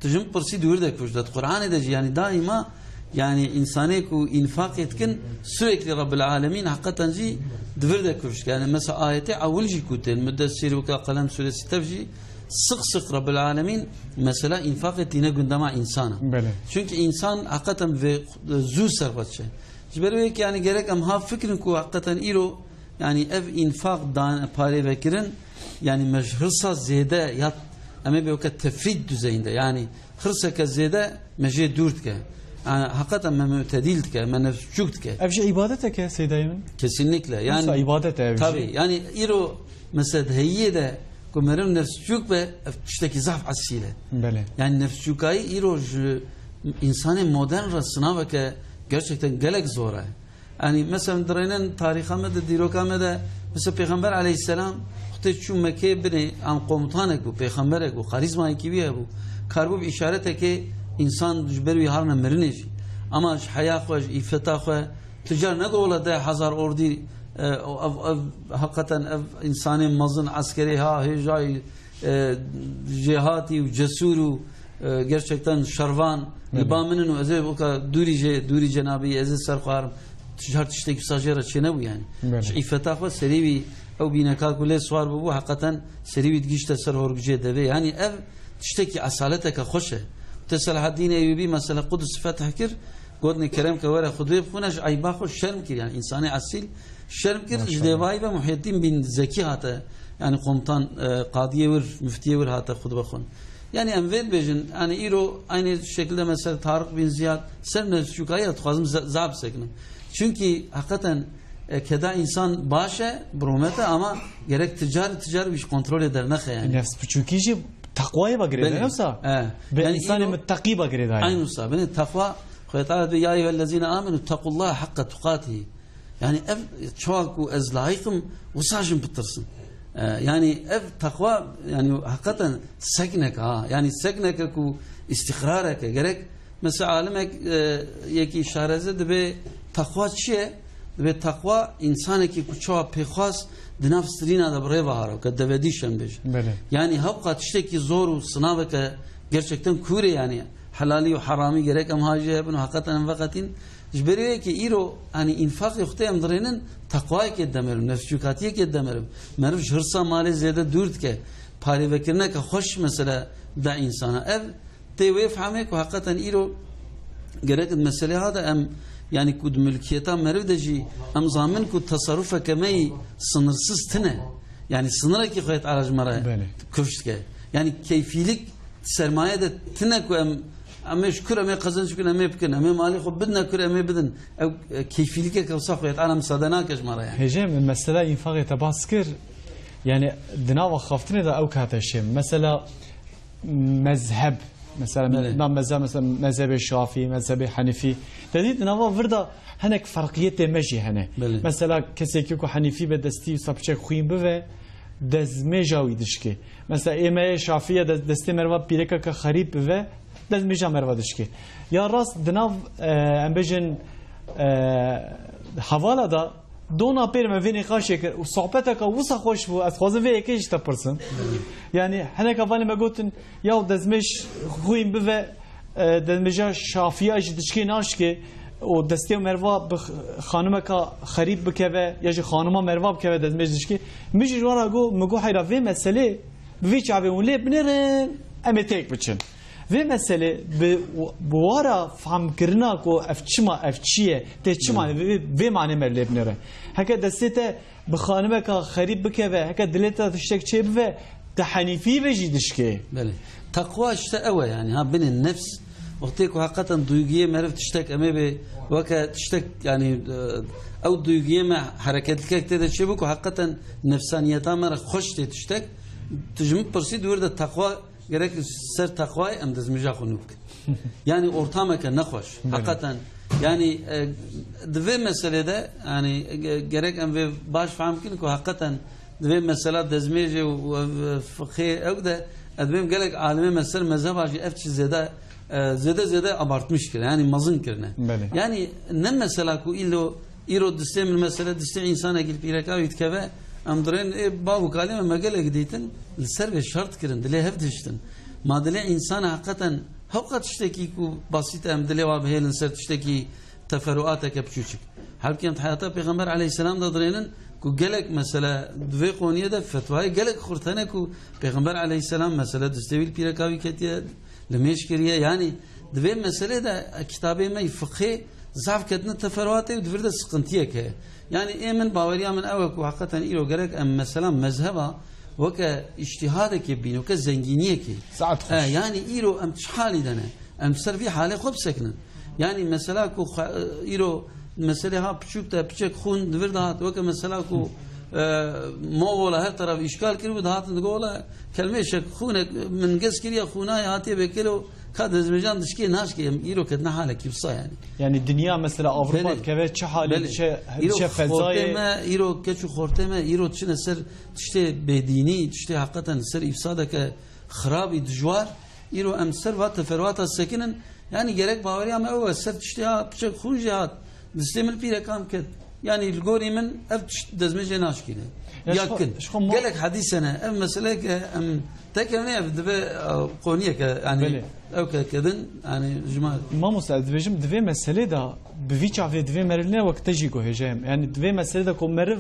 Tu ji min pirsî, di wir de kuşt. Di Qur'anê de jî, yani, daîma, yani, însanê ku înfaqê dikin, sürekli Rabbil Alemîn heqeten jî di vir de kuşt. Yani, mesela ayetê ewil jî ku tên, Müddessir weka Qelem suresî tev jî, sık sık Rabbil Alemîn mesela înfaqê tîne gündema însana. Belê. Çünkü însan heqeten vê zû ser xwe diçe. Ji ber wê yekê, yani, gerek em ha fikrin ku heqeten îro Yani ev înfaq dan, parê vekirin, yani me ji hirsa zêde ya em ê bê weke tefrît düzeyinde, yani hirseke zêde me jê dûr dike. Yani heqeten me mutedîl dike, me nefsçûk dike. Ev jî îbadetek e, Seydayê min? Kesinlikle. Yani Wisa îbadet e ev jî. Tabii. Yani îro mesela heyî de ku meriv nefsçûk be, ev tiştekî zaf esîl e. Belê. Yani nefsçûkayî îro ji însanê modern re sinaveke gerçekten gelek zor e. Yani, mesela, dirênin tarixa me de, dîroka me de, mesela, Pêxember aleyhisselam, wextê çû Mekkeyê binê, em komutanek bû, pêxemberek bû, karizmayekî wî hebû. Karibû bi îşaretekê însan ji ber wî harine mirinê jî. Ama ji heya xwe, ji îfeta xwe, tu car negot wela deh hezar ordî, e, ev, ev, heqeten ev însanê mezin, eskerê ha, hêjayî, e, jêhatî û cesûr û, e, gerçekten şervan li Belê. ba min in û ez ê weka dûrî jê, dûrî cenabî, ez ê ser xwe herim. Her tiştekî wisa jê re çênebû yani. Belê. Ji îfeta xwe serî wî ew bîneka ku lê siwar bûbû, heqeten serî wî digihîşte ser horgicê devê. Yani ev tiştekî esaleteke xweş e. Te Selahaddîn Eyyûbî mesela Qudus fetih kir, gotinê kerem ke were xutbê bixwîne, ji eyba xwe şerm kir. Yani însanê esîl şerm kir, ji Maşallah. dêvayî ve Muhyiddin bin Zekî hate, yani komutan, e, qadiyê wir, müftiyê wir hate xutbe xwin. Yani em vê dibêjin, yani îro aynı şekilde mesela Tarık bin Ziyad ser nefsçûkayî dixwazim za-, zaf bisekinim. Çünkü hakikaten, e, keda însan baş e, bi rûmet e ama gerek ticar ticar wî ji kontrolê dernexe yani. Nefs biçûkî jî teqwayê ve girêdayî, Belê. ne wisa? E. Bi Yani însanê îro muteqî ve girêdayî. Aynı wisa. Binê teqwa, Xwedê Teala dibe, "Ya eyyuhellezîne amenû tequllâhe haqqa tuqatihî." Yani ev çawa ku ez layiqim, wisa jin bitirsin. E, yani ev teqwa, yani hakikaten seknek ha. Yani sekneke ku îstîqrareke gerek. Mesela alimek, e, yekî şareze dibe teqwa çi ye? Dibe teqwa însanekî ku çawa pêxwas di nav sirîna de bi rê ve haro, ke devedîş em bêjin. Belê. Yani hewqa tiştekî zor û sinaveke gerçekten kûr e yani. Helalî û heramî gerek em ha jê hebin û heqeten em veqetîn. Ji ber wê yekê îro, yanî, înfaqê xwe tê em dirênin, teqwayekê demerim, nefsçûkatiyekê demerim. Meriv ji hirsa malê zêde dûr dike. Parêvekirineke xweş mesela da însana. Ev tê wê fehmê ku heqeten îro gerek di meselê ha de em, yanî, ku di milkiyeta meriv de jî em zamin ku tesarrufeke me yî sınırsız tine. Yanî sınırekî xwe Teala ji me re Belê. kifş dike. Yanî keyfîlik sermaye de tine ku em, em ê ji kur em ê qezenc bikin, em ê bikin, em ê malê xwe bidine kur, em ê bidin. Ew, e, keyfîlikeke wisa xwe Teala misade nake ji me re yani. Hêje, min mesela înfaxê te bas kir. Yani di nava xaftinê de ew kate şê. Mesela mezheb. Mesela Belê. na mezheb, mesela mezhebê Şafî, mezhebê Henîfî. Te dît di nava vir de hinek ferqiyetê me jî hene. Belê. Mesela kesekî ku Henîfî be destî wisa piçek xwîn bive, dezmêja wî dişkê. Mesela ê me yê Şafî ye de destê merva pîrekeke xerîb bive, dezmêja merva dişkê. Ya rast di nav, e, em bêjin, e, hevala da dona pêr me vê nîqaşê kir û sohbeteke wisa xweş bû. Ez xwazim vê yekê jî te pirsim. Yani hinek hevalê me gotin, ya dezmêj xwîn bive, e, dezmêja Şafiya jî dişkê naşkê û destê merva bi x-, xanimeka xerîb bikeve ya jî xanima merva bikeve dezmêj dişkê. Min jî ji wan re got, min got heyra vê meselê bi vî çavê hûn lê binêrin, em ê têk biçin. Vê meselê bi, bi wara famkirina ku ev çima, ev çi ye, tê çima, Hı. vê, vê manê me lê binêre. Heke destê te bi xanimeka xerîb bikeve, heke dilê te tiştek çê bive, te Henîfî ve jî dişkê. Belê. Teqwa işte ew e yani, ha, binê nefs. Wextê ku heqeten duygiyê meriv tiştek em ê bê, weke tiştek yani, e, ew duygiyê me hereketlikek tê de çê bû ku heqeten nefsaniyeta me re xweş tê tiştek. Tu ji min pirsî di wir de teqwa Gerek li ser teqwayê em dizmêja xwe nû bikin. Yani ortameke nexweş. Belê. Heqeten. Yani, e, di vê meselê de, yani, ge-, gerek em vê baş fehm bikin ku heqeten di vê mesela dezmêjê û, û, e, fiqhê ew de, ez dibêm gelek alimê me ser mezheba jî ev çi zêde, e, zêde zêde abartmiş kirine. Yani mezin kirine. Belê. Yani ne mesela ku îlo Îro distê min mesele, distê însanekî li pîreka wî dikeve, em dirên, ê bav û kalê me, me gelek dîtin, li ser vê şert kirin, dilê hev diştin. Ma dilê însana heqeten hewqa tiştekî ku basît e, em dilê wa bihêlin ser tiştekî teferuateke piçûçik. Halbukî em di heyata Pêxember aleyhisselam de dirênin ku gelek mesele di vê qoniyê de fetwayê gelek xurt hene ku Pêxember aleyhisselam mesele distê wî li pîreka wî ketiye, li mêj kiriye. Yanî di vê meselê de kitabê me yî fiqhê zaf ketine teferuatê û di vir de sıkıntıyek heye. Yani ê min, baweriya min ew e ku heqeten îro gerek em mesela mezheba weke îctihadekê bîn, weke zengîniyekê. Saet xweş. E, yani îro em çi halî de ne? Em ser vî halê xwe bisekinin. Yani mesela ku xwe, îro meselê ha piçûk de piçek xûn di vir de hat, weke mesela ku, e, Moğola her taraf îşgal kiribû, dihatin digo wela kelmeyşek xûnek min gez kiriye, xûnayê hatiye bêkelo, ka dezmêjan dişkê naşkê, em îro ketine halekî wisa yani. Yani dinya mesela Avrupa Belê. dikeve çi halê Belê. diçe, Îro diçe xortê fezayê. me, îro keç û xortê me, îro çine ser tiştê bêdînî, tiştê heqeten ser îfsadeke xirabî dijwar, îro em ser va teferuata sekinin, yani gerek baweriya me ew e, ser tiştê ha piçek xûn jî hat, distê min pîrekan ket. Yani li gorî min ev tişt dezmê jê naşkîne. Ya Ya ji xwe, kin. ji xwe mo- Gelek hedîs hene. Ev meseleyeke em tekevne ev dibe, e, qoniyeke, yani Belê. ew ke kedin, yani ji me Mamoste, ez dibêjim, di vê meselê de, bi vî çavê di vê meriv ne wek te jî guhêjeyim. Yani di vê meselê de ku meriv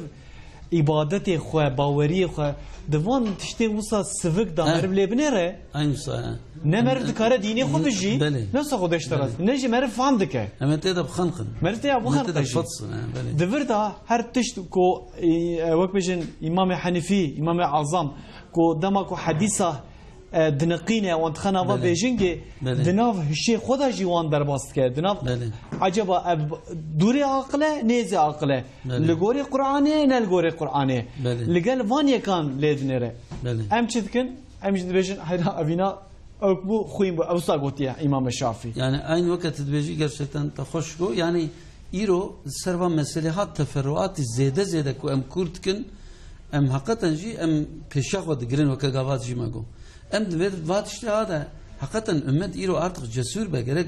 îbadetê xwe, baweriyê xwe, di van tiştê wisa sivik de He. meriv lê binêre, Aynı wisa, he. ne meriv dikare dînê xwe bijî, Belê. ne wisa xwe deşte Belê. rast. Ne jî meriv fam dike. Em ê tê de bixenqin. Meriv tê ya Em ê tê de bixenqe jî. fetsin, he, belê. Di vir de her tişt ku, e, wek bêjin Îmamê Henîfî, Îmamê Azam, ku dema ku hedîsa, e, diniqîne, wan dixena va Belê. bêjingê, Belê. di nav hişê xwe de jî wan derbas dike. Di nav Belê. Eceba ev dûrê aqil e, nêzê aqil e. Belê. Li gorî Qur'anê, ne li gorî Qur'anê. Belê. Li gel van yekan lê dinêre. Belê. Em çi dikin? Em jî dibêjin, heyra evîna ewk bû, xwîn bû. Ewsa gotiye Îmamê Şafî. Yani aynı weke tu dibêjî gerçekten te xweş got. Yani îro ser va meselê ha teferruatî zêde zêde ku em kûr dikin, em heqeten jî em pêşiya xwe digirin weke gavat jî me got. Em di vê va tiştê ha de heqeten ummet îro artık cesûr be, gerek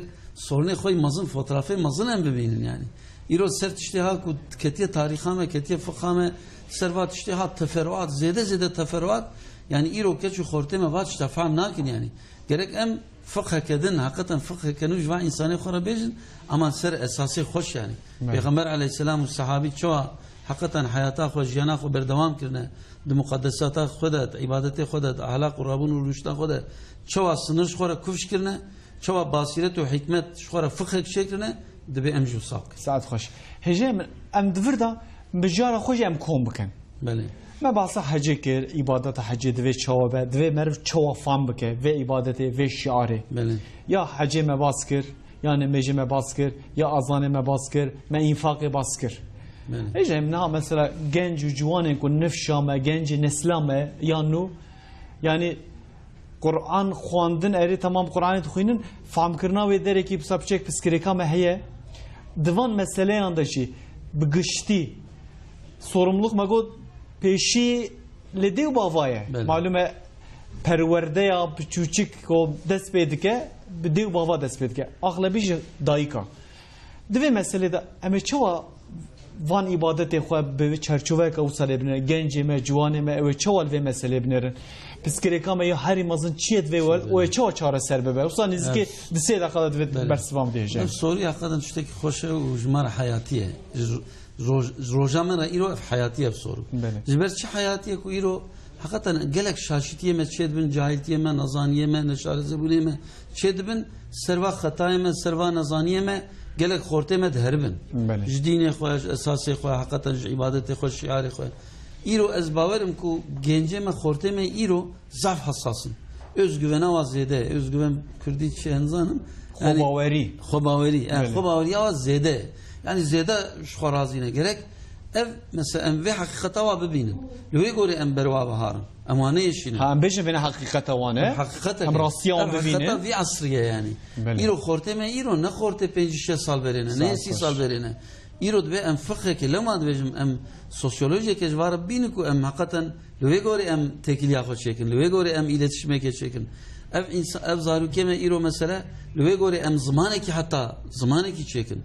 sorunê xwe yî mezin, fotrafê mezin em bibînin yani. Îro ser tiştê ha ku ketiye tarîxa me, ketiye fiqha me, ser va tiştê ha teferuat, zêde zêde teferuat, yani îro keç û xortê me va tişta fehm nakin yani. Gerek em fiqheke din, heqeten fiqheke nû ji van însanê xwe re bêjin, ama ser esasê xweş yani. Belê. Pêxember aleyhisselam û sehabî çawa heqeten heyata xwe, jiyana xwe berdewam kirine, di muqedesata xwe de, di îbadetê xwe de, di ahlaq û rabûn û rûşta xwe de, çawa sinir ji xwe re kufş kirine, çawa basîret û hikmet ji xwe re fiqhek çêkirine, dibê em jî wisa bikin. Saet xweş. Hêjayê min, em di vir de mijara xwe jî em kom bikin. Belê. Me behsa hecê kir, îbadeta hecê divê çawa be, divê meriv çawa fam bike, vê îbadetê, vê şiarê. Belê. Ya hecê me bas kir, ya nimêjê me bas kir, ya azanê me bas kir, me înfaqê bas kir. Belê. Hêjayê min, niha mesela genc û ciwanên ku nifşa me, gencê nesla me ya nû, yani Quran xwendin, erê temam Quranê dixwînin, famkirina wê derekî, wisa piçek piskirêka me heye. Di van meseleyan de jî bi giştî sorumluluk me got pêşî li dê û bava ye. Belê. Malûm e, perwerdeya piçûçik ku dest pê dike, bi dê û bava dest pê dike. Axlebî ji dayika. Di vê meselê de em ê çawa van îbadetê xwe bi çerçoveyeke wisa lê binêrin? Gencê me, ciwanê me, ew ê çawa li vê meselê binêrin? Piskirêka me ya herî mezin çi ye divê we, û ê çawa çareser bibe? Wisa nêzîkî Evet. di sê deqa de divê Evet. bersiva min dihêje. Ev sorî heqeten tiştekî xweş e û ji me re heyatî ye. Ji, ji roj-, ji roja me re îro ev heyatî ye ev soru. Belê. Ji ber çi heyatî ye ku îro heqeten gelek şaşîtiyê me çêdibin, cahiltiyê me, nezaniyê me, neşarezebûnê me çêdibin, serva xetayê me, serva nezaniyê me, gelek xortê me diheribin. Belê. Ji dînê xwe, ji esasê xwe, heqeten ji îbadetê xwe, şiarê xwe. Îro ez bawer im ku gencê me, xortê me îro zaf hesas in. Özgüvena wa zêde ye. Özgüven kurdî çi, em zanim? Yani, Xwebawerî. Xwebawerî, e, Belê. xwebaweriya wa zêde ye. Yani zêde ji xwe razî ne. Gerek ev, mesela, em vê heqîqeta wa bibînin. Li wê gorê em ber wa biharin. Em wan neyêşînin. Ha, em bêjin vêne heqîqeta wan e. Ev heqîqet e. Em rastiya wan Ev heqîqeta bibînin. vî esrî ye yani. Belê. Îro xortê me îro ne xortê pêncî şeş sal berê ne, Sağ ne ol, sî hoş. sal berê ne. Îro dibê em fiqhekê, lema dibêjim em sosyolojiyekê ji va re bînin ku em heqeten li wê gorê em têkiliya xwe çêkin, li wê gorê em îletişimekê çêkin. Ev însa-, ev zarokê me îro mesele li wê gorê em zimanekî heta zimanekî çêkin.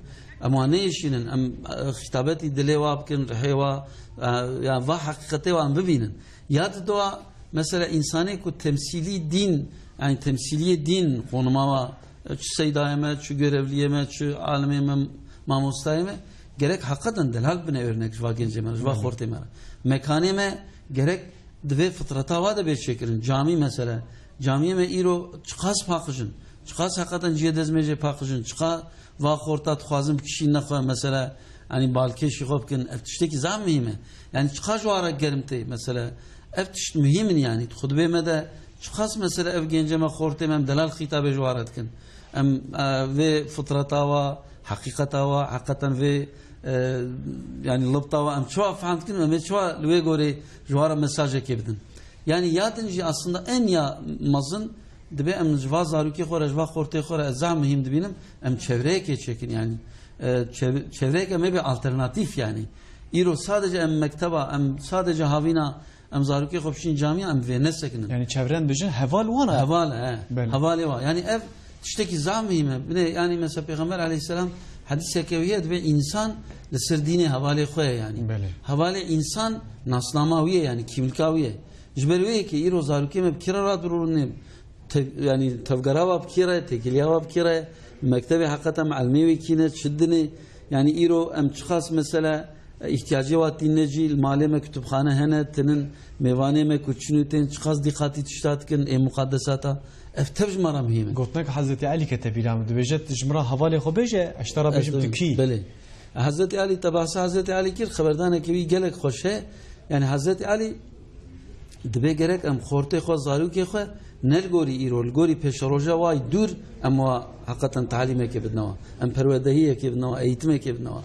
Em wan neyêşînin, em, e, xîtabetî dilê wa bikin, rihê wa, e, ya va heqîqetê wa em bibînin. Ya di doa, mesela, însanê ku temsîlî dîn, yani temsîliyê dîn, konuma wa, çi seydayê me, çi görevliyê me, çi alimê me, mamostayê me, gerek heqeten delal bine örnek ji va gencê me re, ji va Hı. xortê me re. Mekanê me gerek divê fitreta wa de bê çêkirin. Camî mesela. Camiyê me îro çiqas paqij in. Çiqas heqeten cihê dezmêjê paqij in. Çiqa va xorta dixwazin bikişîne xwe, mesela, yanî balkêşî xwe bikin. Ev tiştekî zaf muhîm e. Yanî çiqa ji wa re germ tê, mesela. Ev tişt muhîm in, yanî di xutbê me de çiqas, mesela, ev gencê me, xortê me, em delal xîtabê ji wa re dikin. Em, e, vê fitreta wa, heqîqeta wa, heqeten vê, e, yanî libta wa, em çawa fehm dikin, em ê çawa li wê gorê ji wa re mesajekê bidin. Yanî ya din jî aslında en ya mezin dibê em ji va zarokê xwe re, ji va xortê xwe re, ez zaf muhîm dibînim, em çevreyekê çêkin, yanî, e, çev-, çevreyeke me bê alternatîf, yanî. Îro sadece em mekteba, em sadece havîna, em zarokê xwe bişîn camiya, em vê nesekinin. Yanî çevren dibêjin heval wan e. Heval e, he. Belê. Hevalê wa. Yanî ev tiştekî zaf muhîm e. Binê, yanî mesela Pêxember aleyhisselam hedîseke wî ye, dibê însan li ser dînê hevalê xwe ye, yanî. Belê. Hevalê însan nasnama wî ye, yanî kîmlika wî ye. Ji ber wê yekê îro zarokê me bi kî re radibirûnê, te-, yanî tevgera wa bi kî re, têkiliya wa bi kî re, mektebê heqeta me elmê wê kî ne, çi dinê, yanî îro em çiqas mesela îhtiyacê wa tîne cî, li malê me kutubxane hene, tinin mêvanê me ku çin û tên, çiqas dîqatî tişta dikin, ê muqadesata, ev tev ji me re muhîm e. Gotineka Hezretî Elî kete bîra min, dibêje, tu ji min re hevalê xwe bêje, ez ji te re bêjim tu kî. Belê. Hezretî Elî, te behsa Hezretî Elî kir, xeberdanekî wî gelek xweş e. Yanî Hezretî Elî dibê gerek em xortê xwe, zarokê xwe ne li gorî îro, li gorî pêşeroja wa yî dûr em wa heqeten talîmekê bidine wa. Em perwerdehiyekê bidine wa, eğitimekê bidine wa.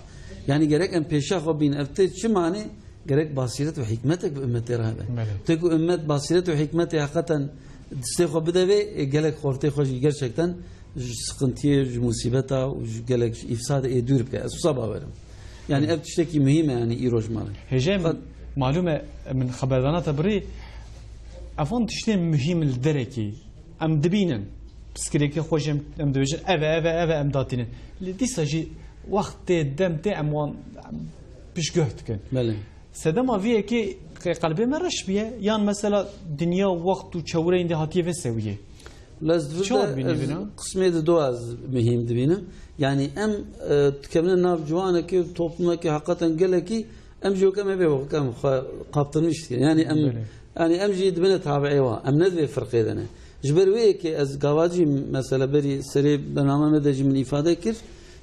Yanî gerek em pêşa xwe bînin. Ev tê çi manê? Gerek basîret û hikmetek bi ummetê re hebe. Belê. Tê ku ummet basîret û hikmetê heqeten distê xwe bide vê, ê gelek xortê xwe jî gerçekten ji sıkıntiyê, ji musîbeta û ji gelek ji îfsadê ê dûr bike. Ez wisa bawer im. Yani ev tiştekî muhîm e, yani îro ji me re. Hêjayê min, Qet- malûm e, min xeberdana te birî, evan tiştên muhîm li derekî em dibînin. Piskirêkê xwe jî em, em dibêjin, ev e, ev e, ev e, em datînin. Lê dîsa jî wext tê, dem tê, em wan, em piştguh dikin. Belê. Sedema vê yekê qe-, qelbê me reş bûye, yan mesela dinya, wext û çewreyên dê hatiye vê sewiyê? Lez di vir Çawa de dibînî ez vîna? Qismê di do ez muhîm dibînim. Yanî em, e, dikevine nav ciwanekê û toplumekê heqeten gelekî em jî weke me bê weke em xwe kaptırmış dikin. Yanî em, Belê. yanî em jî dibine tabiê wa. Em ne di vê firqê de ne. Ji ber wê yekê ez gava jî mesela berî serê bername me de jî min îfade kir.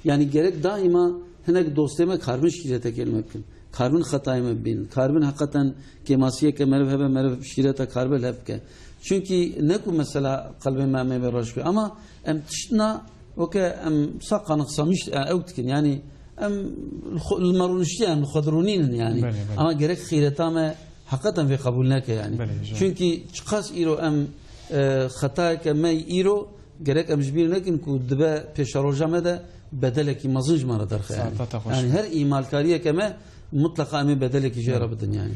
Yanî gerek daîma hinek dostê me karibin şîretekê li me bikin. Karibin xetayê me bibînin. Karibin heqeten kêmasiyeke meriv hebe, meriv şîreta karibe li hev bike. Çunkî ne ku mesela qelbê me em ê bê reş be. Ama em tiştna weke em sa qanixsamiş, e, ew dikin. Yanî em li xwe, li me rûniştiye, em li xwe dirûnînin yanî. Belê, belê. Ama gerek xîreta me heqeten vê qebûl neke yanî. Belê, ji. Çunkî çiqas îro em, e, xetayeke me îro gerek em ji bîr nekin ku dibe pêşeroja me de bedelekî mezin ji me re derxe yanî. Saeta te xweş Yanî be. her îmalkariyeke me mutleqa em ê bedelekî jê re bidin yanî.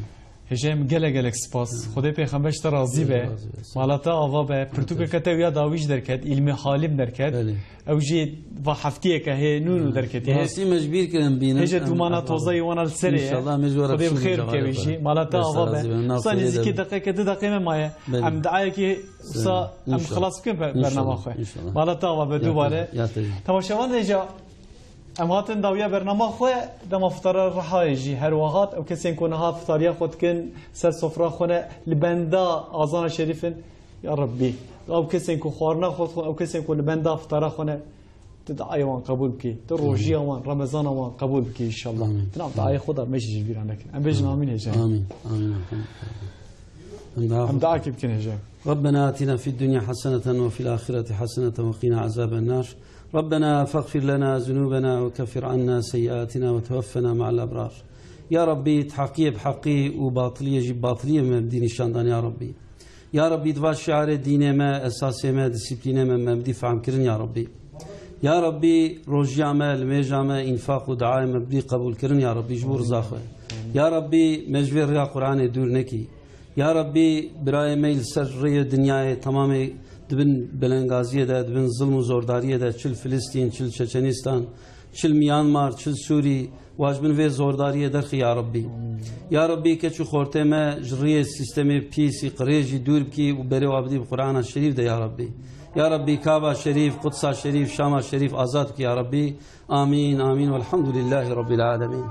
Hêjayê min gelek gelek spas. Xwedê pêxember ji te razî be. Gelek razî be. Mala te ava be. Pirtûkeke te ya dawî jî derket, îlmê halim derket. Belê. Ew jî va heftiyeke hê nû nû derketiye. Rastî me ji bîr kirin bînin. Hêje Em, dûmana em, tozayî wana li serê ye. Înşallah, em ê ji we re Xwedê bi bixşînin xêr bike wî jî. Mala te ava be. Wisa nêzîkî deqeke du deqê me maye. Belê. Em diayekî wisa em Înşallah. xilas bikin be-, bernama Înşallah. xwe. Înşallah. Mala te ava be Ya dubare. te, ya te. Temaşevan hêja em hatin dawiya bernama xwe dema fitara rihayê jî her wiha hat. Ew kesên ku niha fitariya xwe dikin ser sofra xwe ne li benda azana şerîf in. Ya Rabbî, ew kesên ku xwarina xwe dixwin, ew kesên ku li benda fitara xwe ne, tu diayê wan qebûl bikî. Tu Amîn. rojiya wan, Remezana wan qebûl bikî înşallah. Amîn. Tu nav diayê xwe de me jî ji bîra nekin. Em bêjin Amîn. amîn hêja. Amîn. Amîn. Em dua Em diakê bikin hêja. ربنا آتنا في الدنيا حسنة وفي الآخرة حسنة وقنا عذاب النار. ربنا فاغفر لنا ذنوبنا وكفر عنا سيئاتنا وتوفنا مع الأبرار. Ya Rabbî, tu heqiyê bi heqî û batiliyê jî batiliyê me bi dî nîşan dan ya Rabbî. Ya Rabbî, di va şiarê dînê me, esasê me, disiplînê me, me bi dî fehm kirin ya Rabbî. Ya Rabbî, rojiya me, limêja me, înfaq û duayê me bi dî qebûl kirin ya Rabbî, ji bo riza xwe. Ya Rabbî, me ji vê riya Qur'anê dûr nekî. Ya Rabbî, birayê me li ser rêyê dinyayê temamê di bin belengaziyê de, di bin zilm û zordariyê de, çi li Filistîn, çi li Çeçenîstan, çi li Myanmar, çi li Sûrî, wa ji bin vê zordariyê derxî ya Rabbî. Ya Rabbî, keç û xortê me ji rêyê sîstemê pîsî qirêjî dûr bikî û berê wa bidî bi Qur'ana Şerîf de ya Rabbî. Ya Rabbî, Kaba Şerîf, Qudsa Şerîf, Şama Şerîf azad bikî ya Rabbî. Amîn, amîn. Velhamdulillahî Rabbil alemin.